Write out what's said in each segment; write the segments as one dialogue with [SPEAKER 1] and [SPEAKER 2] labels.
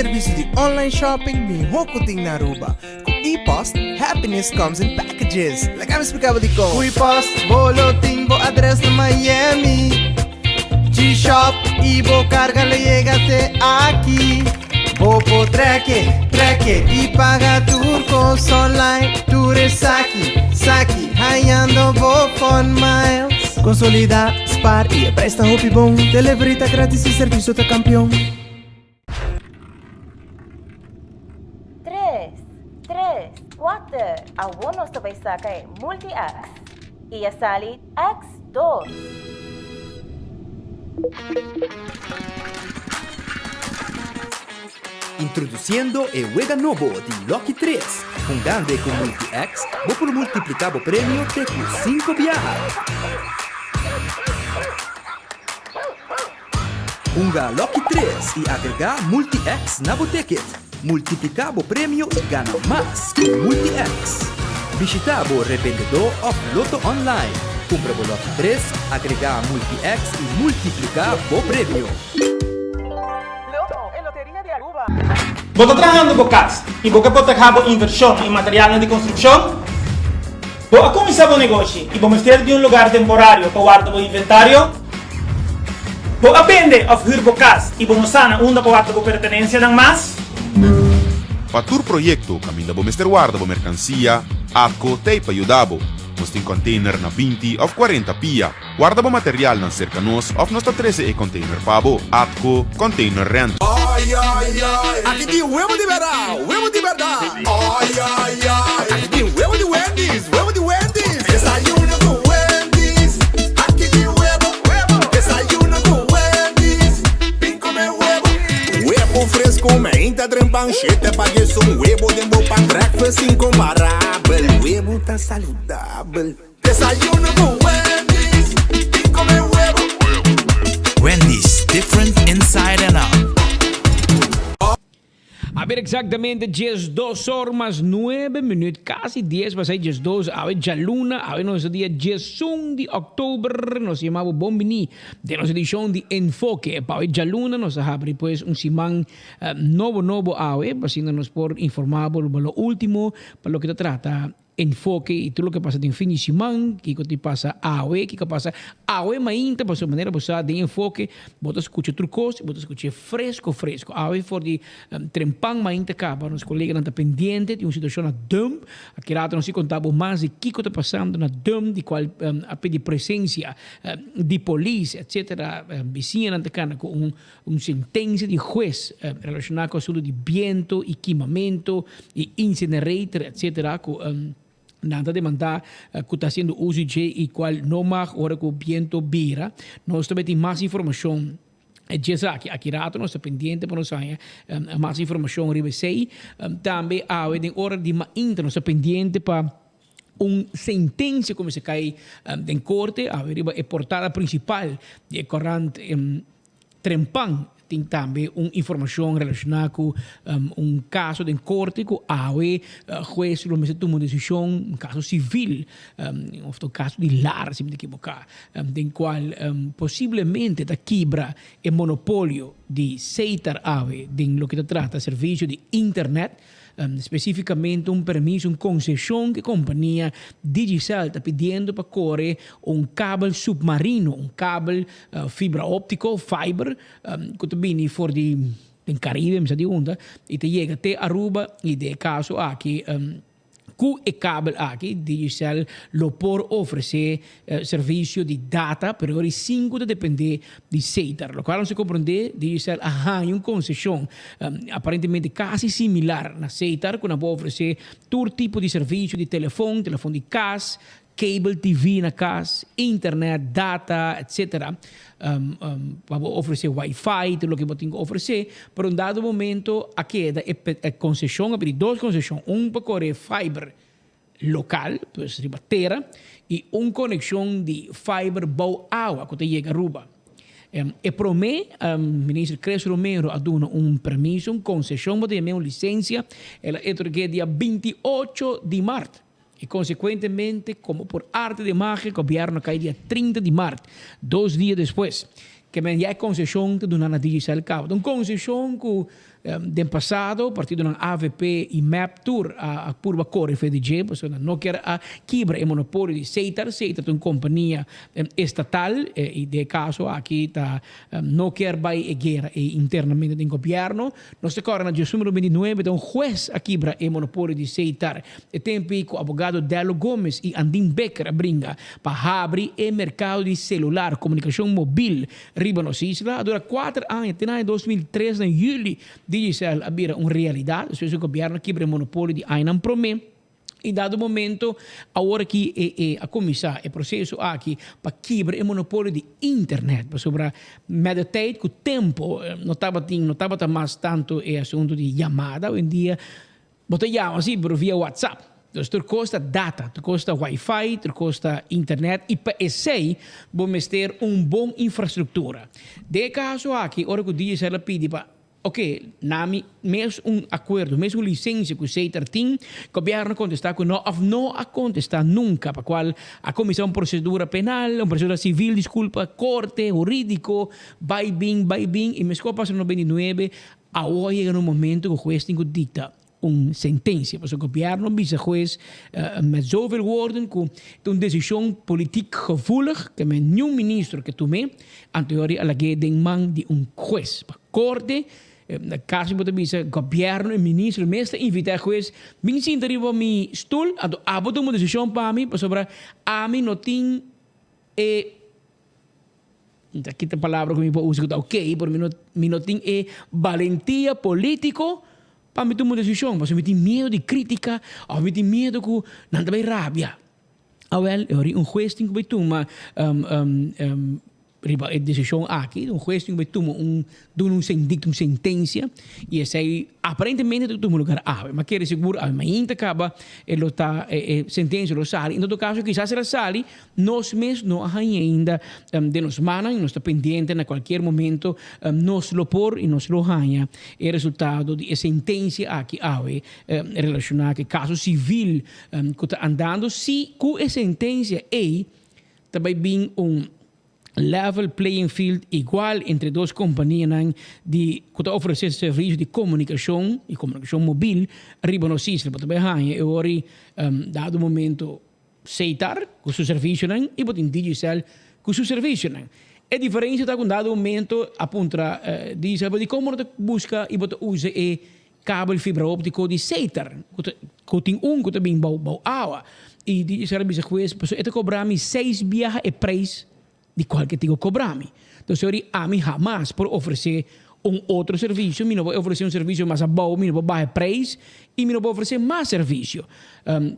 [SPEAKER 1] servicio di online shopping miho cu tin na Aruba. Cu ePost, happiness comes in packages. Laga mi splica bo dicon. Cu ePost, bo lo tin bo adres na Miami. G-Shop y bo carga lo yega te aki. Bo por treke, treke y paga tur cos online. Tur esaki, saki, hayando bo fun miles. Consolida, spaar y e prijs ta hopi bon. Delivery ta gratis y servicio ta campeon.
[SPEAKER 2] Tres, tres, kuater, awor nos ta bai saka e Multi-X. I a sali X dos.
[SPEAKER 3] Introduciendo e wega nobo di Lucky Tres. Hungando e cu Multi-X, bo por multiplica bo premio te cu cinco biaha. Hunga Lucky Tres y agrega Multi-X na bo ticket. Multiplica bo premio y gana mas cu Multi-X. Bishita bo revendedor of Lotto Online. Cumpra bo Lucky Tres, agrega Multi-X y multiplica bo premio.
[SPEAKER 4] Lotto, e loteria di Aruba.
[SPEAKER 5] Bo ta trahando bo cas y bo ke proteha bo inversion y materialnan di construccion? Bo a cuminsa bo negoshi y bo mester di un lugar temporario pa warda bo inventario? Bo a bende of huur bo cas y bo no sa na unda pa warda bo pertenencianan mas?
[SPEAKER 6] Pa tur proyecto caminda bo mester warda bo mercancia, ATCO t'ey pa yuda bo. Nos tin container na 20 of 40 pia. Warda bo materialnan cerca nos of nos ta trece e container pa bo. ATCO Container Rental.
[SPEAKER 7] Ay ay ay, aki tin webo di berdad, webo di berdad. Ay ay ay, aki tin webo di Wendy's, webo di Wendy's. Desayuno cu Wendy's, aki tin webo, webo. Desayuno cu Wendy's, bin come webo. Webo fresco, meinta trempan, shete pa un webo den bo pan. Breakfast incomparabel, webo ta saludabel. Desayuno cu Wendy's, bin come webo.
[SPEAKER 8] Wendy's, different inside and out.
[SPEAKER 9] A ber exactamente 12 or mas 9 minuut, casi 10 pa 12. Awe djaluna, awe nos dia 11 di october, nos yama bo bon bini den nos edicion di Enfoke. Pa awe djaluna nos a habri pues un siman nobo nobo awe, pa asina nos por informa bo riba lo ultimo pa loke ta trata Enfoke y tur loke pasa den fin di siman, kiko tin pasa awe, kiko a pasa awe mainta, pasobra manera bo sa den Enfoke bo ta skucha tur kos y bo ta skuch'e fresco fresco. Awe for di trempan mainta kaba nos koleganan ta pendiente di un situashon na Dump. Aki rato nos tin konta bo mas di kiko ta pasando na Dump di kual a pidi presensia di polis etcetera. Bisiñanan ta kana ku un Un sentencia di hues relaciona cu asunto di biento y kimamento y incinerator etc. Cu nan ta demanda cu ta haciendo uso di dje y cual no mag ora cu biento bira. Nos ta tin mas informacion dje esaki. Aki rato nos ta pendiente pa nos haña mas informacion riba esey. Tambe awe den ora di mainta nos ta pendiente pa Un sentencia cu mester cay den corte, awe riba e portada principal di e corant Trempan tin tambe un informacion relaciona cu un caso den corte cu awe huez lo mester tuma un decision, un caso civil of ta un caso di lar si mi ta ekiboca, den cual posiblemente ta kibra e monopolio di Seitar awe den loke ta trata servicio di internet. Spesífikamente un permiso, un konseshon ku e kompania Digicel ta pidiendo pa kore un kabel supmarino, un kabel fibra óptiko, fiber, ku ta bini for di den Karibe, mi sa di unda, i ta yega te Aruba i den e kaso aki ku e kabel aki Digicel lo por ofresé Servicio di data, pero ora e sinku ta depende di Setar. Locual nos a comprende, Digicel a haña un concesion aparentemente casi similar na Setar cu nan por ofrece tur tipo di servicio di telefon, telefon di cas, cable TV na cas, internet, data, etc. Pa bo ofrece wifi, tur loke bo tin cu ofrece. Pero un dado momento a keda e concesion, a pidi dos concesion, un pa core fiber local, pues riba tera, y un conexion di fiber bou awa cu ta yega Aruba. E prome, Minister Chris Romero a duna un permiso, un concesion, bo ta yam'e un licencia, el a otorg'e dia 28 di maart. Y consecuentemente, como por arte de magia, gobierno a cay dia 30 di maart, dos dia despues. Ke men ya e concesion ta duna na Digicel caba. Ta un concesion cu. Den pasado partidonan avp y mep tur a purba core fe di dje pasobra nan no kier a kibra e monopolio di Setar. Setar ta un compania estatal y den e caso aki ta no kier bay e guera ey internamente den gobierno. Nos ta corda na diosnumero 29 ta un huez a kibra e monopolio di Setar. E tempo ey cu abogado Dello Gomez y Andin Becker a bringa pa habri e mercado di celular, comunicacion mobil, Riba nos isla a dura kuater aña, te na aña 2003 na juli Digicel a bira un realidat despues ku gobièrnu a kibra e monopolio di añanan promé. I dado momento awor aki e e a kuminsá e proseso aki pa kibra e monopolio di internet pasobra met de tijd ku tempo no tabatin no tabata mas tantu e asuntu di yamada oyendia. Bo ta yama si, pero via WhatsApp. Dus tur kos ta data, tur kos ta wifi, tur kos ta internet i pa esei bo mester un bon infrastruktura. Den e kaso aki ora ku Digicel a pidi pa ok, na mi mes un akuerdo, mes un lisensia ku Setar tin, gobièrnu a kontestá ku no òf no a kontestá nunka, pa kual a kuminsá un prosedura penal, un prosedura sivil, diskulpa, korte, hurídiko, bai bin, bai bin i meskos a pasa na 99 Awor a yega na un momento ku hues tin ku dikta un sentensia, pasobra gobièrnu a bisa hues met zoveel woorden ku ta un desishon politiek gevoelig, ke men niun ministro ke tum'é, anto yori a lag'é den man di un hues. Pa korte, na kasi bo ta bisa gobièrnu e ministro mes ta invitá e hues, bin sinta riba mi stul, anto abo tuma un desishon pa mi, pasobra ami no tin e. Mi ta kita palabra ku mi por usa ku ta ok, pero mi no mi no tin e balentia politiko pa mi tuma un desishon, pasobra mi tin miedu di kritika òf mi tin miedu ku nan ta bai rabia. Awèl, e ora un hues tin ku bai tuma riba e desishon aki, un hues tin ku bai tuma un duna un dikta un sentensia y esey aparentemente ta tuma lugar awe. Ma kere sigur awe mainta caba e lo ta e sentencia lo sali. En todo caso kisas el a sali, nos mes no a haña ainda den nos mannan y nos ta pendiente na cualkier momento nos lo por y nos lo haña e resultado di e sentencia aki awe relaciona cu e caso civil cu ta andando. Si cu e sentencia ey ta bay bin un level playing field igual entre dos kompanianan di ku ta ofresé servisio di komunikashon i komunikashon mobil riba nos isla. Bo ta bai haña e ora ei dado momento Setar ku su servisionan i bo tin Digicel ku su servisionan. E diferensia ta ku dado momento a puntra Digicel bo dikon bo no ta buska i bo ta usa e kabel fibra optiko di Setar ku ta ku tin un ku ta bin bou bou awa i Digicel a bisa hues pasobra e ta kobra mi seis biaha e preis di kualke tin ku kobra mi. Entonces ori ami hamas por ofresé un otro servisio, mi no por ofresé un servisio mas abou, mi no por baha e preis i mi no por ofresé mas servisio.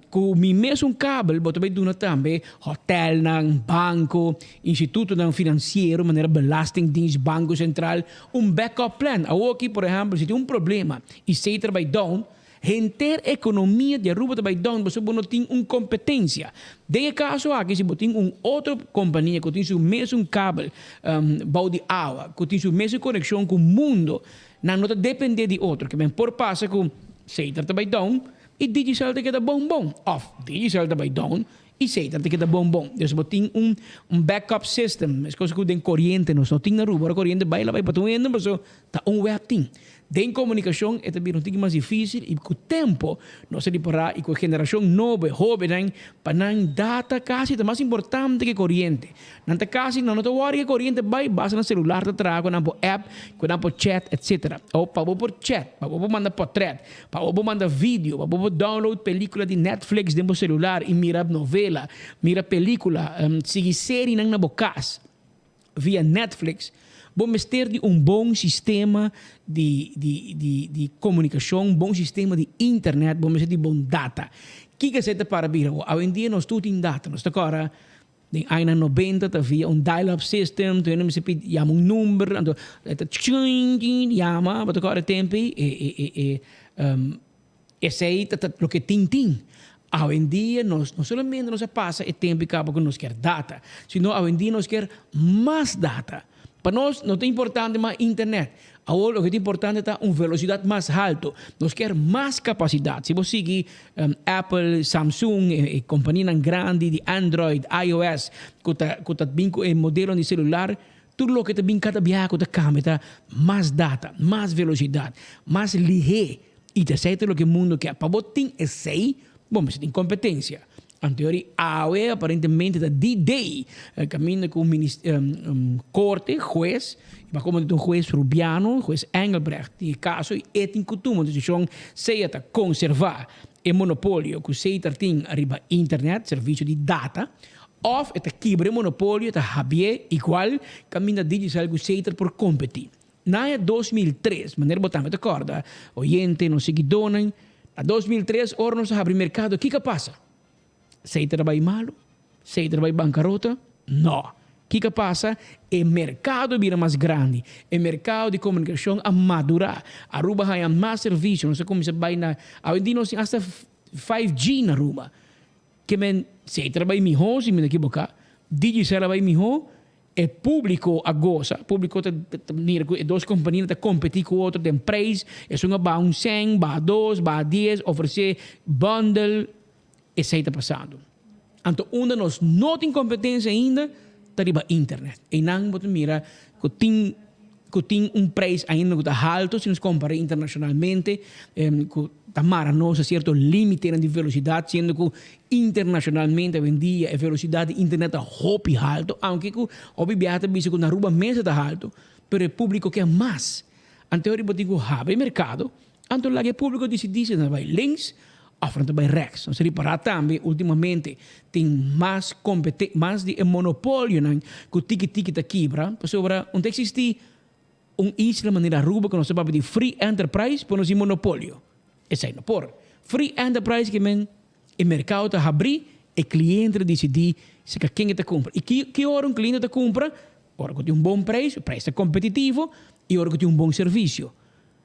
[SPEAKER 9] Ku mi mesun kabel bo ta bai duna tambe hotelnan, banko, institutonan finansiero manera Belastingdienst, Banko Sentral, un backup plan. Awoki por ehèmpel si tin un problema i Setra bai down, Henter ekonomia di Aruba ta bai down pasobra bo no tin un kompetensia. Den e kaso aki si bo tin un otro kompania ku tin su mesun kabel bou di awa, ku tin su mesun konekshon ku mundo, nan no ta depende di otro. Kimen por pasa ku Setar ta bai down i Digicel ta keda bon bon òf Digicel ta bai down i Setar ta keda bon bon. Dus bo tin un backup system, meskos ku den koriente nos no tin na Aruba. Ora koriente bai la bai pa tur hende pasobra Ta un web tin. Den komunikashon e ta bira un tiki mas difísil i ku tempu nos ta ripará i ku e generashon nobo, e hóbennan, pa nan data kasi ta mas importante ke koriente. Nan ta kasi nan no ta wòri ke koriente bai, basta nan selular ta traha ku nan por app, ku nan por chat etsetera. O pa bo por chat, pa bo por manda pòtrèt, pa bo por manda video, pa bo por download pelíkula di Netflix den bo selular i mira novela, mira pelíkula, sigui serinan na bo kas. Via Netflix, bo mester di un bon sistema di di di di komunikashon, bon sistema di internet, bo mester di bon data. Kiko esei ta para bira bo? Awendia nos tur tin data. Nos ta kòrda den añanan nobenta ta via un dial-up system, tur hende mester pidi yama un number, anto e ta tjin yama, bo ta kòrda e tempu ei? E e e e Esei ta ta loke tin tin. Awendia nos no solamente nos a pasa e tempu i kaba ku nos kier data, sino awendia nos kier mas data. Pa nos no ta importante mas internet. Awor loke ta importante ta un velosidat mas haltu. Nos kier mas kapasidat. Si bo sigui Apple, Samsung, e kompanianan grandi di Android, iOS ku ta ku ta bin ku e modelonan di selular. Tur loke ta bin kada biaha ku ta kambia ta mas data, mas velosidat, mas lihé i ta esei ta loke mundu ke. Pa bo tin esei, bo mester tin kompetensia. Anto yori awe aparentemente ta D-Day, kaminda ku un korte, hues, i pa komo ta un hues Rubiano, hues Engelbrecht tin e kaso i e tin ku tuma un desishon sea ta konservá e monopolio ku Setar tin riba internet, servisio di data, Òf e ta kibra e monopolio, e ta habié igual kaminda Digicel ku Setar por kompetí. Na aña 2003, manera bo tambe ta kòrda, oyente, nos siguidónan, na 2003 ora nos a habri merkado kiko a pasa? Setar a bai malu? Setar a bai bankarota? Nò. Kiko a pasa? E merkado a bira mas grandi, e merkado di komunikashon a madurá, Aruba haña mas servisio, nos a kuminsá bai na, awendia nos tin asta 5G na Aruba. Ke men Seiter a bai mihó, si mi no ekiboká. Digicel a bai mihó. E públiko a gosa. Públiko ta mira ku e dos kompanianan ta kompetí ku otro den preis. Esun a baha un sèn, baha dos, baha dies, ofresé bundle. Esei ta pasando. Anto unda nos no tin kompetensia ainda ta riba internet. Einan bo ta mira ku tin ku tin un prijs ainda ku ta halto si nos kompara internashonalmente, ku ta mara nos a sierto limitenan di velosidat, siendo ku internashonalmente awendia e velosidat di internet ta hopi halto, aunke ku hopi biaha ta bisa ku na Aruba mes e ta halto, pero e publiko ke mas. Anto ora bo tin ku habri e merkado, anto laga e publiko disidí si nan ta bai links òf nan ta bai rèks. Nos a ripará tambe ultimamente tin mas kompete mas di e monopolionan ku tiki tiki ta kibra pasobra un ta eksistí un isla manera Aruba ku nos ta papia di free enterprise pero nos tin monopolio. Esei no por. Free enterprise ke men e merkado ta habrí e kliente ta disidí si ka ken e ta kumpra. I ki ki ora un kliente ta kumpra? Ora ku tin un bon preis, e preis ta kompetitivo i ora ku tin un bon servisio.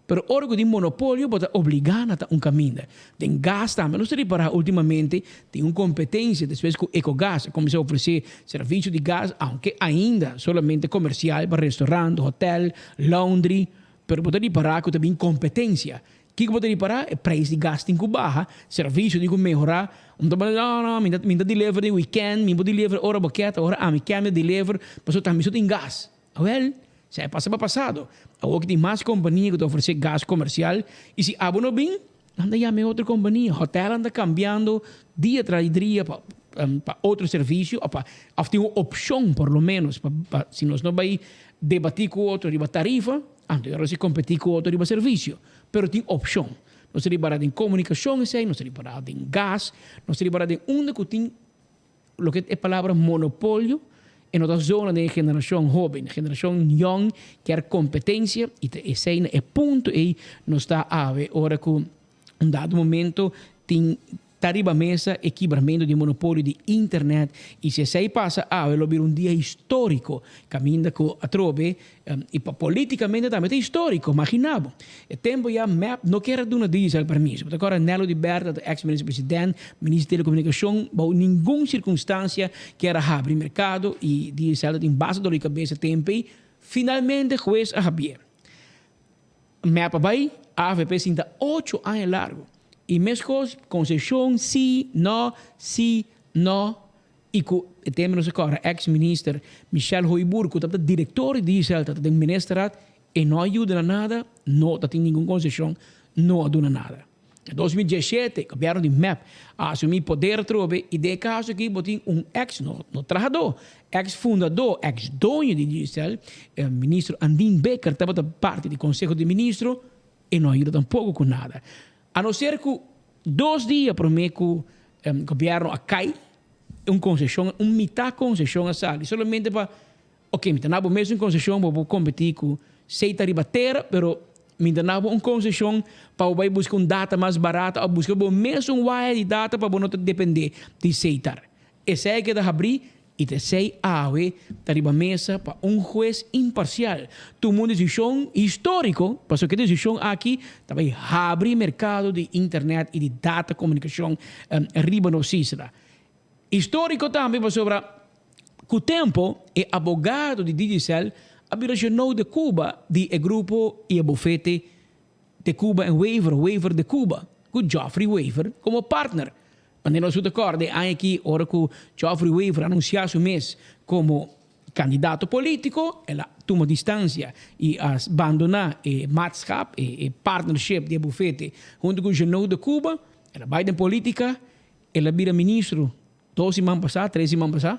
[SPEAKER 9] Pero ora ku tin monopolio bo ta obligá na ta un kaminda. Den gas tambe nos ta ripará ultimamente tin un kompetensia despues ku Ecogas a kuminsá ofresé servisio di gas aunke ainda solamente komersial pa restaurant, hotel, laundry, pero bo ta ripará ku ta bin kompetensia. Kiko bo ta ripará? E preis di gas tin ku baha, servisio tin ku mehorá. Un ta banda no no mi ta mi ta deliver den weekend, mi por deliver ora bo ke, ta ora ami ke mi ta deliver pasobra tambe so tin gas. Awel, sa e pasa pa pasado. Awor ki tin mas kompania ku ta ofresé gas komersial i si abo no bin, nan ta yama e otro kompania. Hotelnan ta kambiando dia tras di dria pa pa otro servisio òf pa òf tin un opshon por lo ménos pa pa si nos no bai debatí ku otro riba tarifa, anto yora si kompetí ku otro riba servisio. Pero tin opshon. Nos ta ripará den komunikashon esei, nos ta ripará den gas, nos ta ripará den unda ku tin Loke e palabra monopolio e no ta zona den e generashon hoben. Generashon yong kier kompetensia i ta esei na e punto ei nos ta awe ora ku un dado momento tin ta riba mesa e kibramentu di e monopolio di internet i si esei pasa awe lo bira un dia historiko kaminda ku atrobe I pa politikamente tambe ta historico, magina bo. E tempo ya mep no kier a duna Digicel permiso. Bo ta corda Nello di Berta ta ex minister president, minister di telecomunicacion, bou ningun circunstancia kier a habri mercado y Digicel ta tin basta dolor di cabeza tempo ey. Finalmente huez a habié. Mep a bay, avp sinta ocho aña largo. Y mescos concesion si, no, si, no. I ku e tempu nos a kòrda eks minister Michel Hooyboer ku tabata direktor di Digicel tabata den ministerraad e no a yuda na nada, no ta tin ningun konseshon, no a duna nada. Na 2017 gobièrnu di mep a asumí poder atrobe i den e kaso aki bo tin un eks no no trahadó, eks fundadó, eks doño di Digicel, ministro Andin Bikker tabata parti di konseho di ministro e no a yuda tampoko ku nada. A no ser ku dos dia promé ku gobièrnu a kai, un konseshon, un mitá konseshon a sali solamente pa, oke, mi ta na bo mesun konseshon, bo por kompetí ku seita riba tera, pero mi ta na bo un konseshon pa bo bai buska un data mas barata òf buska bo mesun waya di data pa bo no ta dependé di Seitar. Esei a keda habrí i ta esei awe ta riba mesa pa un hues imparsial tuma un desishon históriko, pasobra ku e desishon aki ta bai habri merkado di internet i di data komunikashon riba nos isla. Históriko tambe pasobra ku tempu e abogado di Digicel a bira Jeannot de Cuba di e grupo i e bufete De Cuba en Wever, Wever de Cuba, ku Geoffrey Wever komo partner. Manera nos ta kòrda e aña aki ora ku Geoffrey Wever a anunsiá su mes komo Kandidato polítiko, el a tuma distansia i a bandoná e maatschap, e partnership di e bufete huntu ku Jeannot de Cuba. El a bai den polítika, el a bira ministro dos siman pasá, tres siman pasá,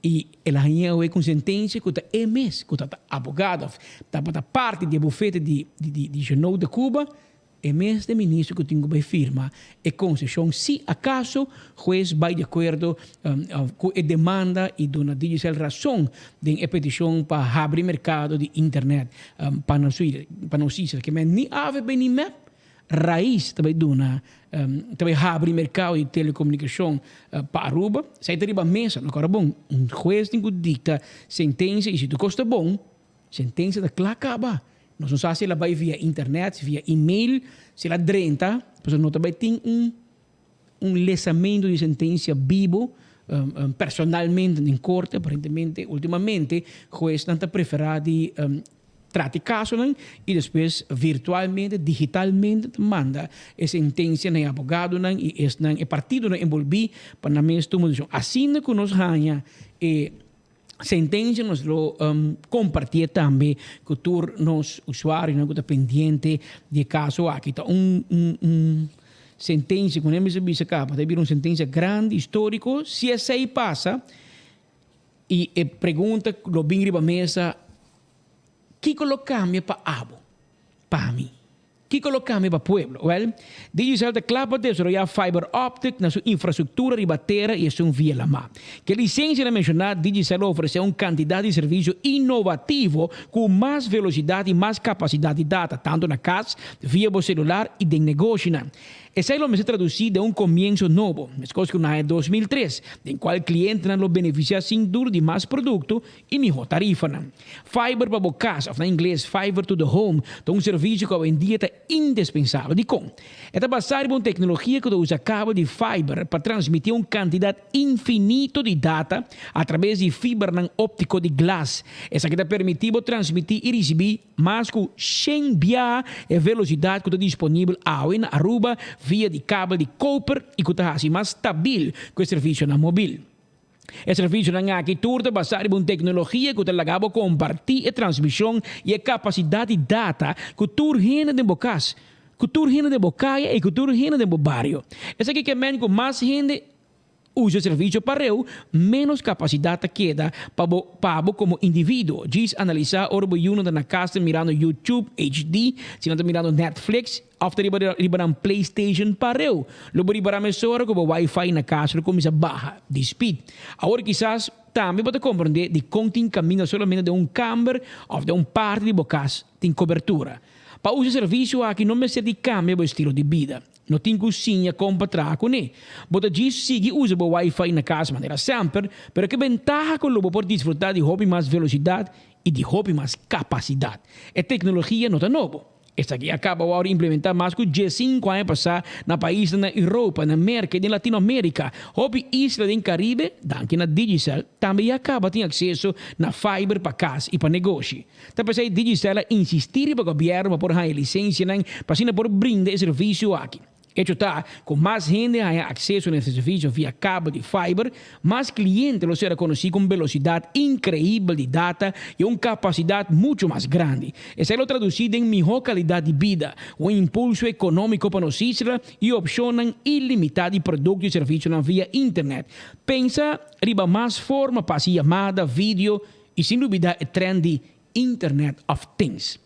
[SPEAKER 9] i el a haña awe ku un sentensia ku ta e mes ku tabata abogado òf tabata parti di e bufete di di Jeannot de Cuba. E mes de ministro cu tin cu bay firma e concesion si acaso huez bay di acuerdo cu e demanda y duna Digicel razon den e peticion pa habri mercado di internet pa nos isla. Ke men ni avp ni mep raiz ta bay duna ta bay habri mercado di telecomunicacion pa Aruba. Esey ta riba mesa no cora bon. Un huez tin cu dicta sentencia y si tur cos ta bon Sentensia ta kla kaba. Nos no sa si el a bai via internet, si via email, si el a drenta, pasobra no ta bai tin un un lesamentu di sentensia bibo personalmente den korte. Aparentemente ultimamente huesnan ta preferá di trata e kasonan i despues virtualmente, digitalmente ta manda e sentensia na e abogadonan i esnan e partidonan enbolbí pa nan mes tuma desishon. Asina ku nos haña e Sentencia nos lo compartié tambe cu tur nos usuarionan cu ta pendiente di e caso aki. Ta un un un sentencia cu nan mester bisa caba, ta bira un sentencia grandi, historico. Si esey pasa y e pregunta lo bin riba mesa, kico lo cambia pa abo, pa mi? Kiko lo kambia pa pueblo? Wèl, Digicel ta kla pa desaroyá fiber optic na su infrastruktura riba tera i esun via lamá. Ku e lisensianan menshoná, Digicel lo ofresé un kantidat di servisio inovativo ku mas velosidat i mas kapasidat di data, tantu na kas, via bo selular i den negoshinan. Esei lo mester tradusí den un komienso nobo, meskos ku na aña 2003, den kual klientenan lo benefisiá sin duda di mas produkto i mihó tarifanan. Fiber pa bo kas, òf na ingles fiber to the home, ta un servisio ku awendia ta indispensabel. Dikon? E ta basá riba un teknologia ku ta usa kabel di fiber pa transmití un kantidat infinito di data atrabes di fibernan óptiko di glas. Esaki ta permití bo transmití i risibí mas ku shen bia e velosidat ku ta disponibel awe na Aruba via di kabel di koper i ku ta hasi mas stabil ku e servisionan mobil. E servisionan aki tur ta basá riba un teknologia ku ta laga bo kompartí e transmishon i e kapasidat di data ku tur hende den bo kas, ku tur hende den bo kaya i ku tur hende den bo bario. Esaki ke men ku mas hende usa e servisio pareu, ménos kapasidat ta keda pa bo pa bo komo individuo. Djis analisá ora bo yunan ta na kas ta mirando YouTube HD, si nan ta mirando Netflix, Of ta riba riba nan PlayStation pareu. Lo bo ripará mesora ku bo wifi na kas lo kuminsá baha di speed. Awor kisas tambe bo ta komprondé dikon tin kaminda solamente den un kamber òf den un parti di bo kas tin kobertura. Pa usa e servisio aki no mester di kambia bo estilo di bida. No tin ku siña kon pa traha kuné. Bo ta djis sigui usa bo wifi na kas manera semper, pero ke bentaha ku lo bo por disfrutá di hopi mas velosidat i di hopi mas kapasidat. E teknologia no ta nobo. Esaki a kaba wòrdu implementá mas ku diesinku aña pasá na paisnan na Europa, na Merka i den Latinoamérika. Hopi isla den Karibe, danki na Digicel, tambe ya kaba tin akseso na fiber pa kas i pa negoshi. Ta p'esei Digicel a insistí riba gobièrnu pa por haña lisensianan pa asina por brinda e servisio aki. Hecho ta ku mas hende haña akseso na e servisio via kabel di fiber, mas kliente lo ser konosí ku un belosidat inkreibel di data i un kapasidat muchu mas grandi. Esei lo tradusí den mihó kalidat di bida, un impulso ekonómiko pa nos isla i opshonnan ilimitá di produkto i servisionan via internet. Pensa riba mas forma pa hasi yamada, video i sin lubidá e trend di Internet of Things.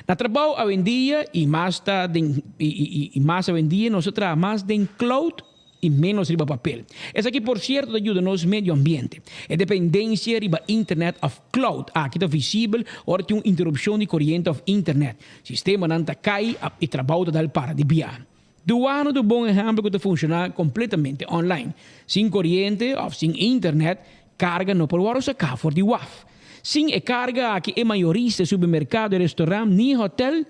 [SPEAKER 9] Na trabou awendia y mas ta den y mas awendia nos ta traha mas den cloud y menos riba papel. Esaki por cierto ta yuda nos medio ambiente. E dependencia riba internet of cloud aki ta visibel ora tin un interupcion di coriente of internet. Sistemanan ta cay y trabou ta dal para di bia. Duano ta un bon ehempel cu ta funciona completamente online. Sin coriente of sin internet, carga no por wordo saca for di waf. Sin e carga aki e mayorista, e supermercado, e restaurant ni e hotel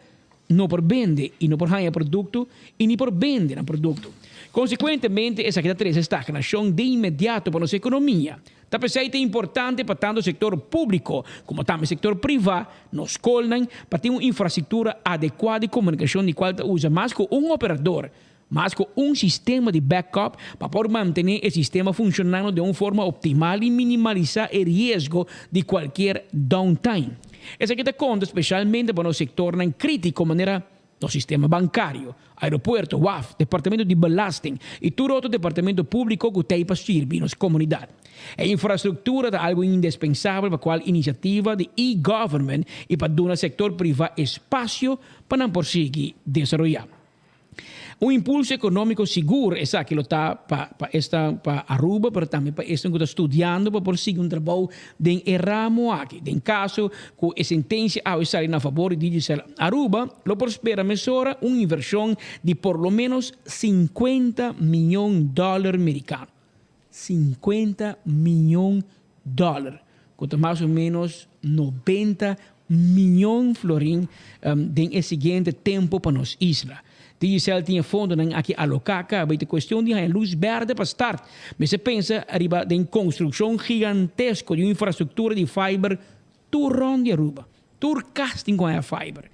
[SPEAKER 9] no por bende y no por haya producto y ni por bende nan producto. Consecuentemente esaki ta trece stagnacion de inmediato pa nos economia. Ta p'esei ta importante pa tanto sector publico como tambe sector priva, nos scolnan, pa tin un infrastructura adecua di comunicacion di cual ta usa mas cu un operador. Mas ku un sistema di backup pa por mantené e sistema funshonando den un forma optimal i minimalisá e riesgo di kualkier downtime. Esaki ta konta speshalmente pa nos sektornan krítiko manera nos sistema bankario, aeropuerto, waf, departamento di belasting i tur otro departamento públiko ku t'ei pa sirbi nos komunidat. E infrastruktura ta algu indispensabel pa kual inisiativa di e-government i pa duna sektor privá espasio pa nan por sigui desaroyá. Un impulso económico sigur esaki lo ta pa pa esta pa Aruba pero tambe pa esnan cu ta studiando pa por sigui un trabou den e ramo aki. Den caso cu e sentencia awe sali na fabor di Digicel Aruba lo por spera mesora un inversion di por lo menos 50 miyon dollar mericano. 50 miyon dollar, cu ta mas o menos 90 miyon florin den e siguiente tempo pa nos isla. Digicel tin e fondonan aki aloca caba y ta cuestion di haña luz berde pa start. Mester pensa riba den construccion gigantesco di un infrastructura di fiber tur rond di Aruba. Tur cas tin cu haña fiber.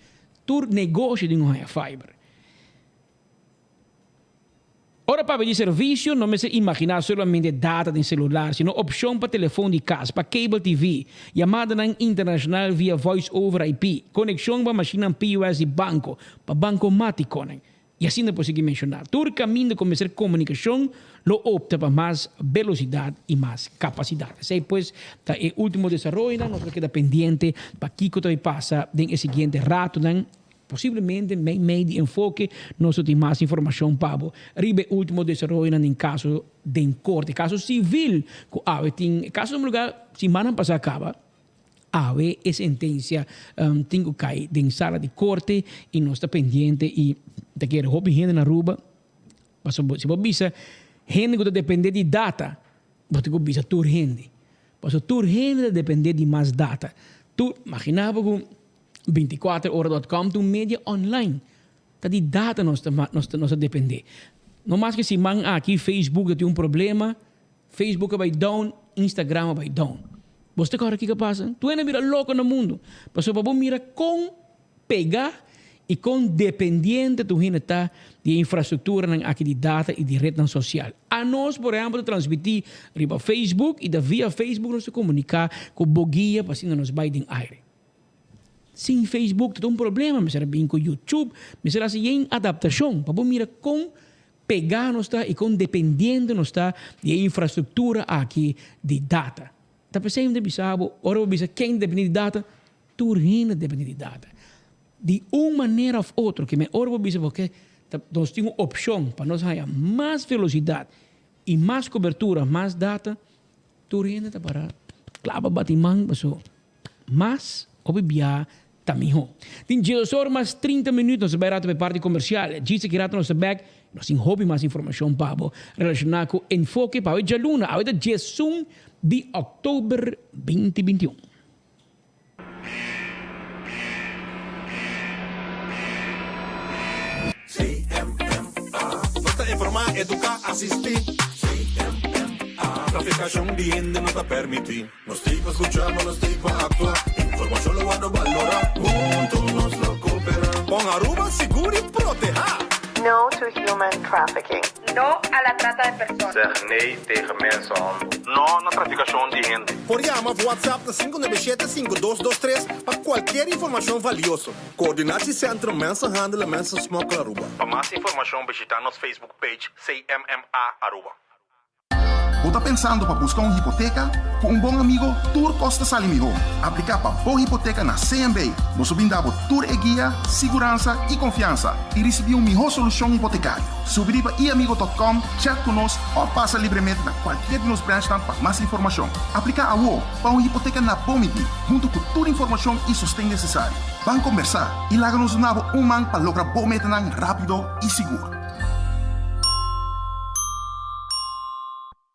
[SPEAKER 9] Tur negoshi tin cu haña fiber. Ora papia di servisio no mester imaginá solamente data den selular, sino opshon pa telefon di kas, pa cable TV, yamadanan internashonal via Voice over IP, konekshon pa mashinnan POS di banko, pa bankomatikonan, i asina por sigui menshoná. Tur kaminda ku mester komunikashon lo opta pa mas belosidat i mas kapasidat. Esei pues ta e último desaroyonan. Nos ta keda pendiente pa kiko ta bai pasa den e siguiente ratonan. Posiblemente mei mei di enfoke nos lo tin mas informashon pa bo riba e ultimo desaroyonan den kaso den korte, kaso sivil ku awe tin e kaso tuma lugar simannan pasá kaba, awe e sentensia tin ku kai den sala di korte i nos ta pendiente i ta kere hopi hende na Aruba pasobra si bo bisa hende ku ta depende di data bo tin ku bisa tur hende pasobra tur hende ta depende di mas data tur magina bo ku 24 ora dot com ta un media online. Ta di data nos ta nos ta nos ta depende. No mas ke siman aki Facebook ta tin un problema, Facebook a bai down, Instagram a bai down. Bos ta kòrda kiko a pasa? Tur hende a bira loko na mundu. Pasobra pa bo mira kon pega i kon dependiente tur hende ta di e infrastrukturanan aki di data i di retnan sosial. Anos por ehèmpel ta transmití riba Facebook i ta via Facebook nos ta komuniká ku bo guia pa asina nos bai den aire. Sin Facebook ta un problema, mester a bin ku YouTube, mester a hasi yen adaptashon pa bo mira kon pegá nos ta i kon dependiente nos ta di e infrastruktura aki di data. Ta p'esei mi ta bisa bo, ora bo bisa ken ta dependé di data, tur hende ta dependé di data. Di un manera òf otro, ke men ora bo bisa bo ke ta nos tin un opshon pa nos haña mas velosidat i mas kobertura, mas data, tur hende ta para klaba bati man paso. Mas hopi bia ta miho. Tin djedos or mas 30 minuut nos ta bai rato pa e parti comercial. Djis aki rato nos ta bek nos tin hopi mas informacion pa bo relaciona cu Enfoke pa awe djaluna. Awe ta djesun di october 2021.
[SPEAKER 7] CMMA. Nos ta informá, eduká, asistí. CMMA. Trafikashon di hende no ta permití. Nos tin pa skuchá, ma nos tin pa aktua. Informashon lo wòrdu balorá. Huntu nos lo kooperá. Pon Aruba sigur i protehá.
[SPEAKER 4] No to human trafficking.
[SPEAKER 10] No a la trata de personas.
[SPEAKER 11] Zeg nee tegen mensenhandel. No na trafikashon di hende.
[SPEAKER 7] Por yama of WhatsApp na 597 5223 pa kualkier informashon valioso. Coördinatiecentrum Mensenhandel en Mensensmokkel Aruba.
[SPEAKER 11] Pa mas informashon bishita nos Facebook page CMMA Aruba.
[SPEAKER 6] Bo ta pensando pa buska un hipoteka? Ku un bon amigo tur kos ta sali mihó. Apliká pa bo hipoteka na CMB. Nos lo brinda bo tur e guia, siguransa i konfiansa i risibí un mihó solushon hipotekario. Subi riba iamigo dot com, chat ku nos òf pasa libremente na kualkier di nos branchnan pa mas informashon. Apliká awo pa un hipoteka na bo midí, huntu ku tur informashon i sosten nesesario. Ban kombersá i laga nos duna bo un man pa logra bo metanan rápido i sigur.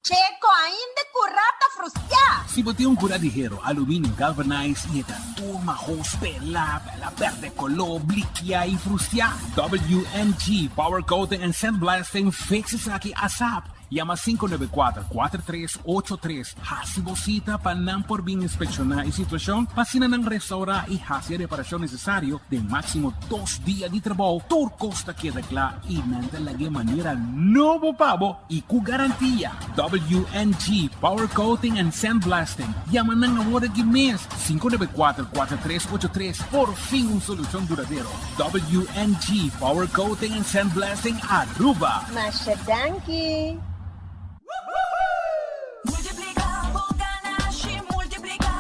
[SPEAKER 12] Checo ainda curá ta frustiá.
[SPEAKER 13] Si bo tin un cura di hero, aluminio galvanized y e ta tur mahos, pela, pela perde color, blikia y frustia, WMG Power Coating and Sandblasting fix esaki asap. Yama 594 4383 Hasi bo sita pa nan por bin inspekshoná e situashon pa asina nan restourá i hasi e reparashon nesesario den máksimo dos dia di trabou. Tur kos ta keda kla i nan ta lag'é manera nobo pa bo i ku garantia. WNG Power Coating and Sandblasting. Yama nan awor aki mes, 594 4383. Por fin un solushon duradero. WNG Power Coating and Sandblasting Aruba.
[SPEAKER 12] Masha danki!
[SPEAKER 14] Multiplica bo ganashi, multiplica.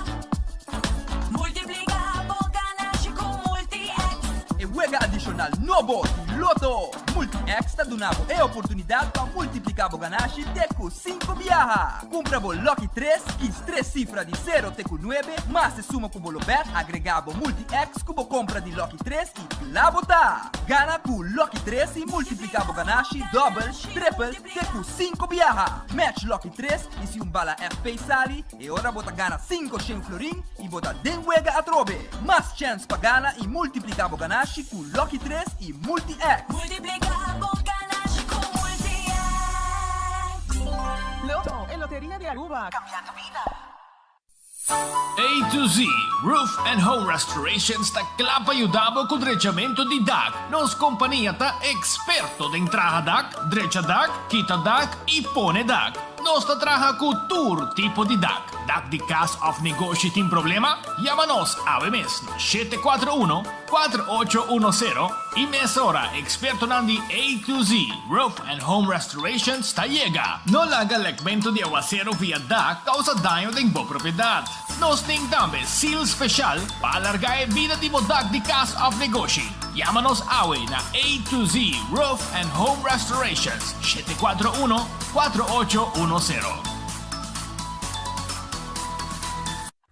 [SPEAKER 14] Multiplica bo ganashi cu Multi-X.
[SPEAKER 3] E wega adishonal nobo di Lotto! Multi-X ta duna bo e oportunidat pa multipliká bo ganashi te ku sinku biaha. Kumpra bo Lucky tres, kis tres sifra di sero te ku nuebe, mas e suma ku bo lo bèt, agregá bo Multi-X ku bo kompra di Lucky tres i kla bo ta! Gana ku Lucky tres i multipliká bo ganashi dòbel, tripel, te ku sinku biaha. Match Lucky tres i si un bala FP sali, e ora bo ta gana 500 florin i bo ta den wega atrobe. Mas chèns pa gana i multipliká bo ganashi ku Lucky tres i Multi-X.
[SPEAKER 14] Multipliká bo ganashi ku Multi-X.
[SPEAKER 15] Lotto, e loteria di Aruba, cambiando bida.
[SPEAKER 16] A to Z Roof and Home Restorations ta kla pa yuda bo ku drechamentu di dak. Nos kompania ta eksperto den traha dak, drecha dak, kita dak i pone dak. Nos ta traha ku tur tipo di dak. Dak di kas òf negoshi tin problema? Yama nos awe mes na 741 4810 i mesora ekspertonan di A to Z Roof and Home Restorations ta yega. No laga lekmentu di awaseru via dak kousa daño den bo propiedat. Nos tin tambe seal speshal pa alargá e bida di bo dak di kas òf negoshi. Yama nos awe na A to Z Roof and Home Restorations, 741 4810.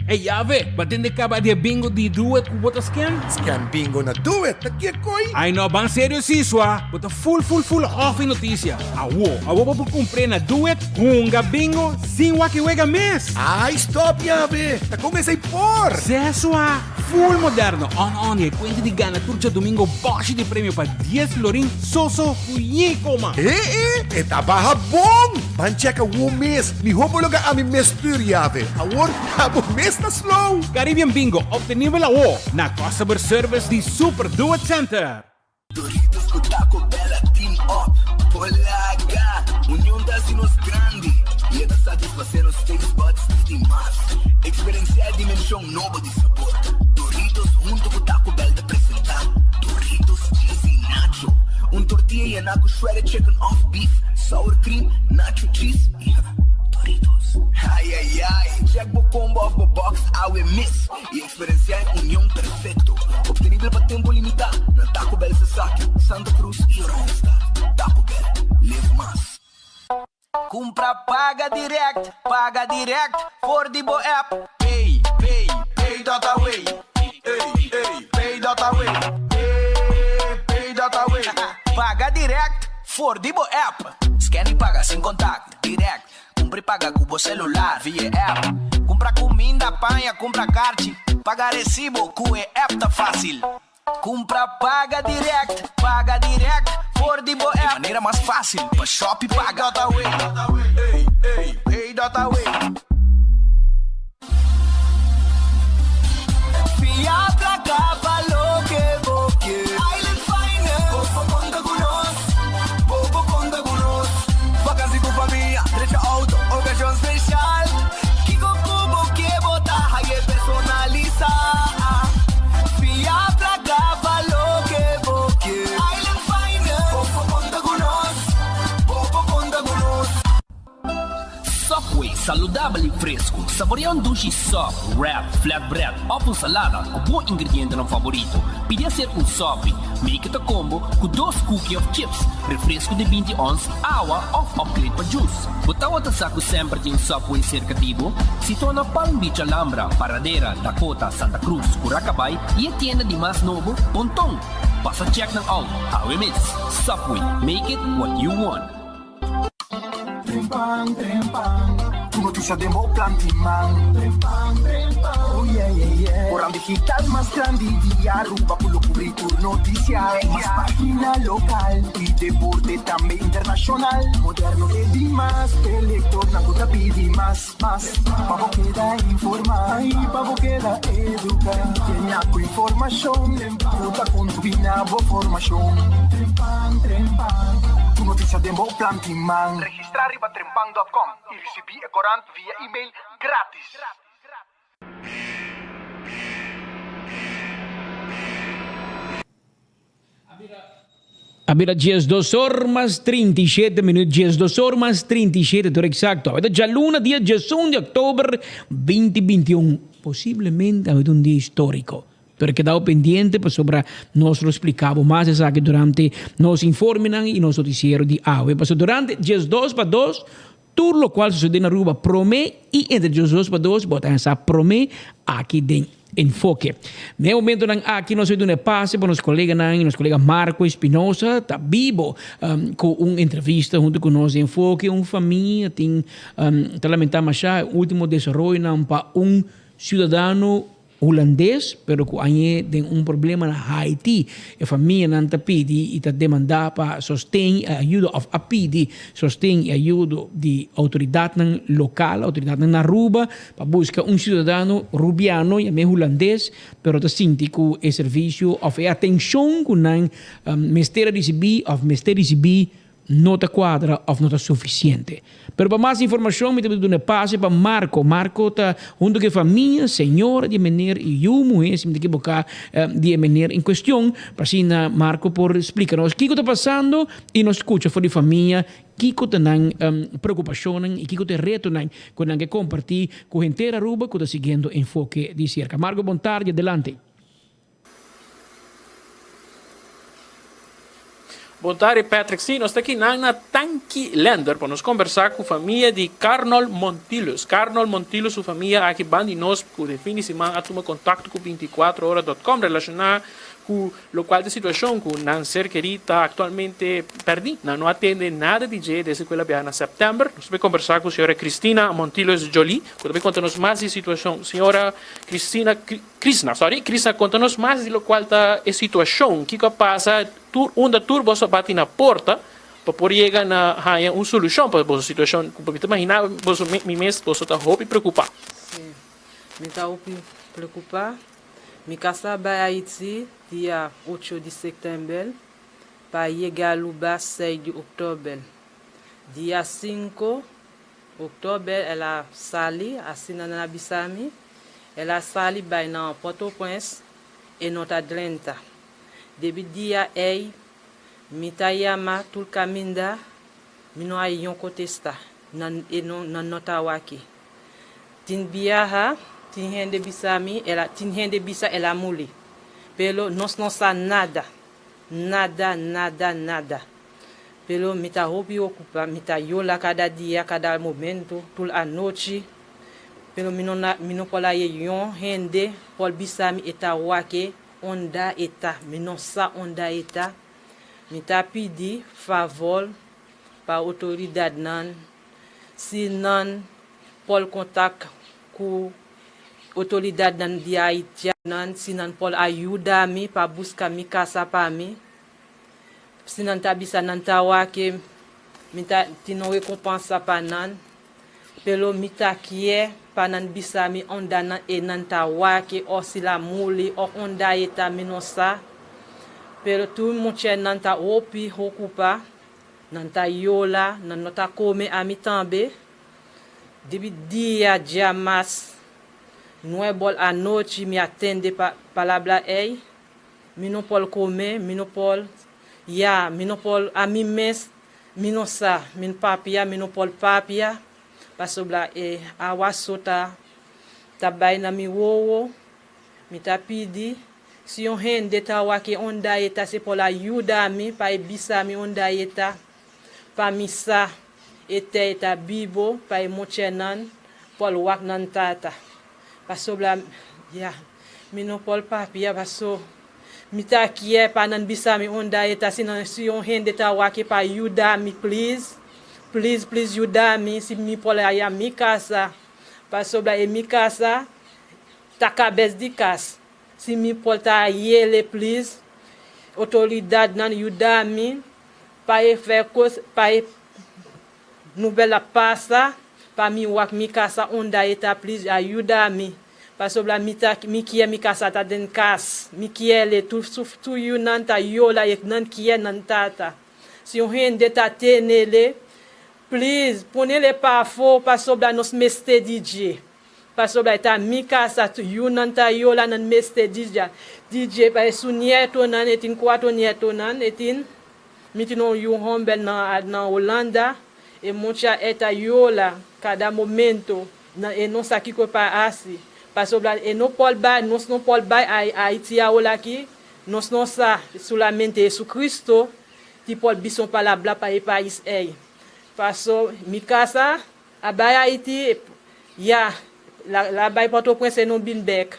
[SPEAKER 9] Ey Yave, ba tende caba di e bingo di Doet cu bo ta scan?
[SPEAKER 7] Scan bingo na Doet, ta kiekoi?
[SPEAKER 9] Ay no, ban serio si swa, bo ta full full full off e noticia. Awo, awo bo por cumpr'e na Doet, hunga bingo sin wak e wega mes!
[SPEAKER 7] Ay stop Yave, ta con esey por?
[SPEAKER 9] Ze swa, full moderno, on on y e cuenta di gana tur djadomingo boshi di premio pa dies florin soso cu yi coma!
[SPEAKER 7] E e, e ta baha bon! Ban check awo mes, miho bo loga ami mes stuur Yave, awor Abo mes ta slow!
[SPEAKER 9] Caribbean Bingo obtenibel awo na Customer Service di Super Duet Center.
[SPEAKER 17] Doritos ku Taco Bell a team up Polaga! Union ta hasi nos grandi i e ta satisfasé nos taste buds di mas. Eksperensiá e dimenshon nobo di sabor. Doritos huntu ku Taco Bell ta presentá Doritos Cheesy Nacho, un tortilla yená ku shredded chicken òf beef, sour cream, nacho cheese i Doritos. Ay ay ay! Check bo combo of bo box awe mes y experiencia e union perfecto. Obtenibel pa tempo limita na Taco Bell Sasaki, Santa Cruz y Oranjestad. Taco Bell, live mas.
[SPEAKER 18] Cumpra paga direct, paga direct for di bo app. Pay, pay, pay dot away. Ey, ey, pay dot away. Ey, pay dot away. Paga direct for di bo app. Scan y paga sin contact. Direct, Cumpra y paga cu bo celular via e app. Cumpra cuminda, paña, cumpra carchi, paga recibo cu e app ta facil. Cumpra paga direct, paga direct for di bo app. E manera mas facil pa shop y paga. Pay dot away, pay dot away. Fia placa pa loke bo ke. Island Finance. Bo por conta cu nos. Bo por conta cu nos. Vakantie cu famia, drecha auto, ocasion special. Kico cu bo ke bo ta haye personalisa. Fia placa pa loke bo ke. Island Finance. Bo por conta cu nos. Bo por conta cu nos.
[SPEAKER 19] Subway, saludabel y fresco. Saborea un dushi sub, wrap, flatbread of un salada cu bo ingredientenan favorito. Pidi hacer un sopi. Make it a combo cu dos cookie of chips, refresco di 20 ons, awa of upgrade pa juice. Bo tawata sa cu semper tin un Subway cerca di bo? Situa na Palm Beach Alhambra, Paradera, Dakota, Santa Cruz, Curacabay y e tienda di mas nobo, Ponton. Pasa check nan out awe mes. Subway, make it what you want.
[SPEAKER 17] Trempan, trempan, Ku notisia den bo plan di man. Trempan, trempan, oh yeah yeah yeah. digital mas grandi di Aruba cu lo cubri tur noticia, mas pagina local y deporte tambe internacional. Moderno e di mas, e lectornan cu ta pidi mas, mas. Pa bo keda informa y pa bo keda educa. Llena cu informacion cu ta contribui na bo formacion. Trempan, trempan, tur noticia den bo plan tin man.
[SPEAKER 11] Registra riba trempan dot com y ricibi e corant via email gratis.
[SPEAKER 9] A bira 12 or mas 37 minuut, 12 or mas 37 tur exacto. Awe ta djaluna dia 11 di october 2021. Posiblemente awe ta un dia historico. Pero kedao pendiente pasobra nos lo splica bo mas esaki durante nos informenan y nos noticiero di awe. Pasobra durante 12 pa 2 Tur locual sucede na Aruba prome y entre 12 pa 2 bo ta hasa prome aki den Enfoke. Na e momentonan aki nos a duna e pase pa nos coleganan y nos colega Marco Espinosa ta bibo cu un entrevista hunto cu nos den Enfoke. Un famia tin ta lamenta masha e ultimo desaroyonan pa un ciudadano Hulandes, pero ku añ'é den un problema na Haiti. E famianan ta pidi i ta demandá pa sosten i ayudo òf a pidi sosten i ayudo di outoridatnan lokal, outoridatnan na Aruba, pa buska un siudadano rubiano, yam'é hulandes, pero ta sinti ku e servisio òf e atenshon ku nan mester a risibí òf mester risibí no ta cuadra of no ta suficiente. Pero pa mas informacion mi ta duna e pase pa Marco. Marco ta hunto cu e famia, señora di e meneer y yu muhe, si mi ta equiboca, di e meneer en cuestion, pa asina Marco por splica nos kico ta pasando y nos scucha for di famia kico ta nan preocupacionnan y kico ta e retonan cu nan ke comparti cu henter Aruba cu ta siguiendo Enfoke di cerca. Marco, bon tardi, adelante.
[SPEAKER 20] Bon tardi Patrick, sí nos ta aki nan na Tanki Lender pa nos kombersá ku famia di Carnol Montilus. Carnol Montilus su famia aki ban di nos ku den fin di siman a tuma kontakto ku 24 ora dot com relashoná ku lokual ta situashon ku nan ser kerí ta aktualmente pèrdí. Nan no a tende nada di dje desde ku el a biaha na sèptèmber. Nos ta bai kombersá ku señora Cristina Montilus Jolie ku ta bai konta nos mas di e situashon. Señora Cristina. Krisna, sorry, Krisna konta nos mas di lokual ta e situashon, kiko a pasa, tur unda tur boso a bati na porta pa por yega na haña un solushon pa boso situashon, ku mi ta imaginá boso mi mes boso ta hopi preokupá.
[SPEAKER 21] Sí, mi ta hopi preokupá. Mi kasá bai Haiti dia ocho di sèptèmber pa yega Aruba seis di òktober. Dia sinku Oktober el a sali, asina nan a bisa mi, el a sali bai na Port-au-Prince, e no ta drenta. Debi dia ei, mi ta yama tur kaminda, mi no a yon kontesta, nan e no nan no ta wak-e. Tin biaha, tin hende bisa mi, el a tin hende bisa el a muri, pero nos no sa nada, nada, nada, nada. Pero mi ta hopi ocupa, mi ta yola cada dia, cada momento, tur anochi, pero mi no na, mi no por haye yon hende por bisa mi e ta wak-e unda e ta, mi no sa unda e ta. Mi ta pidi favor pa autoridadnan si nan por contact cu autoridadnan di Haiti nan, si nan por ayuda mi pa busca mi casa pa mi. Si nan ta bisa nan ta wak ke mi ta tin un rekonpansa pa nan, pero mi ta kier pa nan bisa mi unda nan e nan ta wak ke or si la muri or unda e ta mi no sa. Pero tur muchanan ta hopi hokupa, nan ta yola, nan no ta kome ami tambe. Debi dia djamas nuebol anochi mi a tende pa palabra ei. Mi no por come, mi no por, ya, mi no por, ami mes, mi no sa, mi papia, mi no por papia, pasobra e awa so ta, ta bay na mi wowo, mi ta pidi, si un hende ta wak e unda e ta, si e por a yuda mi pa e bisa mi unda e ta, pa mi sa e te e ta bibo, pa e muchanan por wak nan tata. Pasobra, ya, mi no por papia, paso mi ta kier pa nan bisa mi unda e ta, si nan, si un hende ta wak pa yuda mi, please, please, please yuda mi, si mi por haya mi casa, pasobra e mi casa ta cabes di cas. Si mi por ta yele please autoridadnan yuda mi pa e fe cos pa e nubela pasa pa mi wak mi casa unda e ta please ayuda mi pasobra mi ta mi kier mi casa ta den cas mi kier le tur su tur yunan ta yola e nan kier nan tata si un hende ta tenele please ponele pafo pasobra nos mester di dje. Pasobra e ta mi casa tu yunan ta yola nan mester dija DJ pa e su nietonan e tin cuatro nietonan e tin mi tin un yu homber na na Holanda e mucha e ta yola cada momento nan e no sa kico pa haci pasobra e no por bay nos no por bay Haiti aworaki nos no sa solamente Jesucristo ki por bisa un palabra pa e pais ey paso mi casa A bay Haiti ya la bay Pòtoprens e no bin bèk.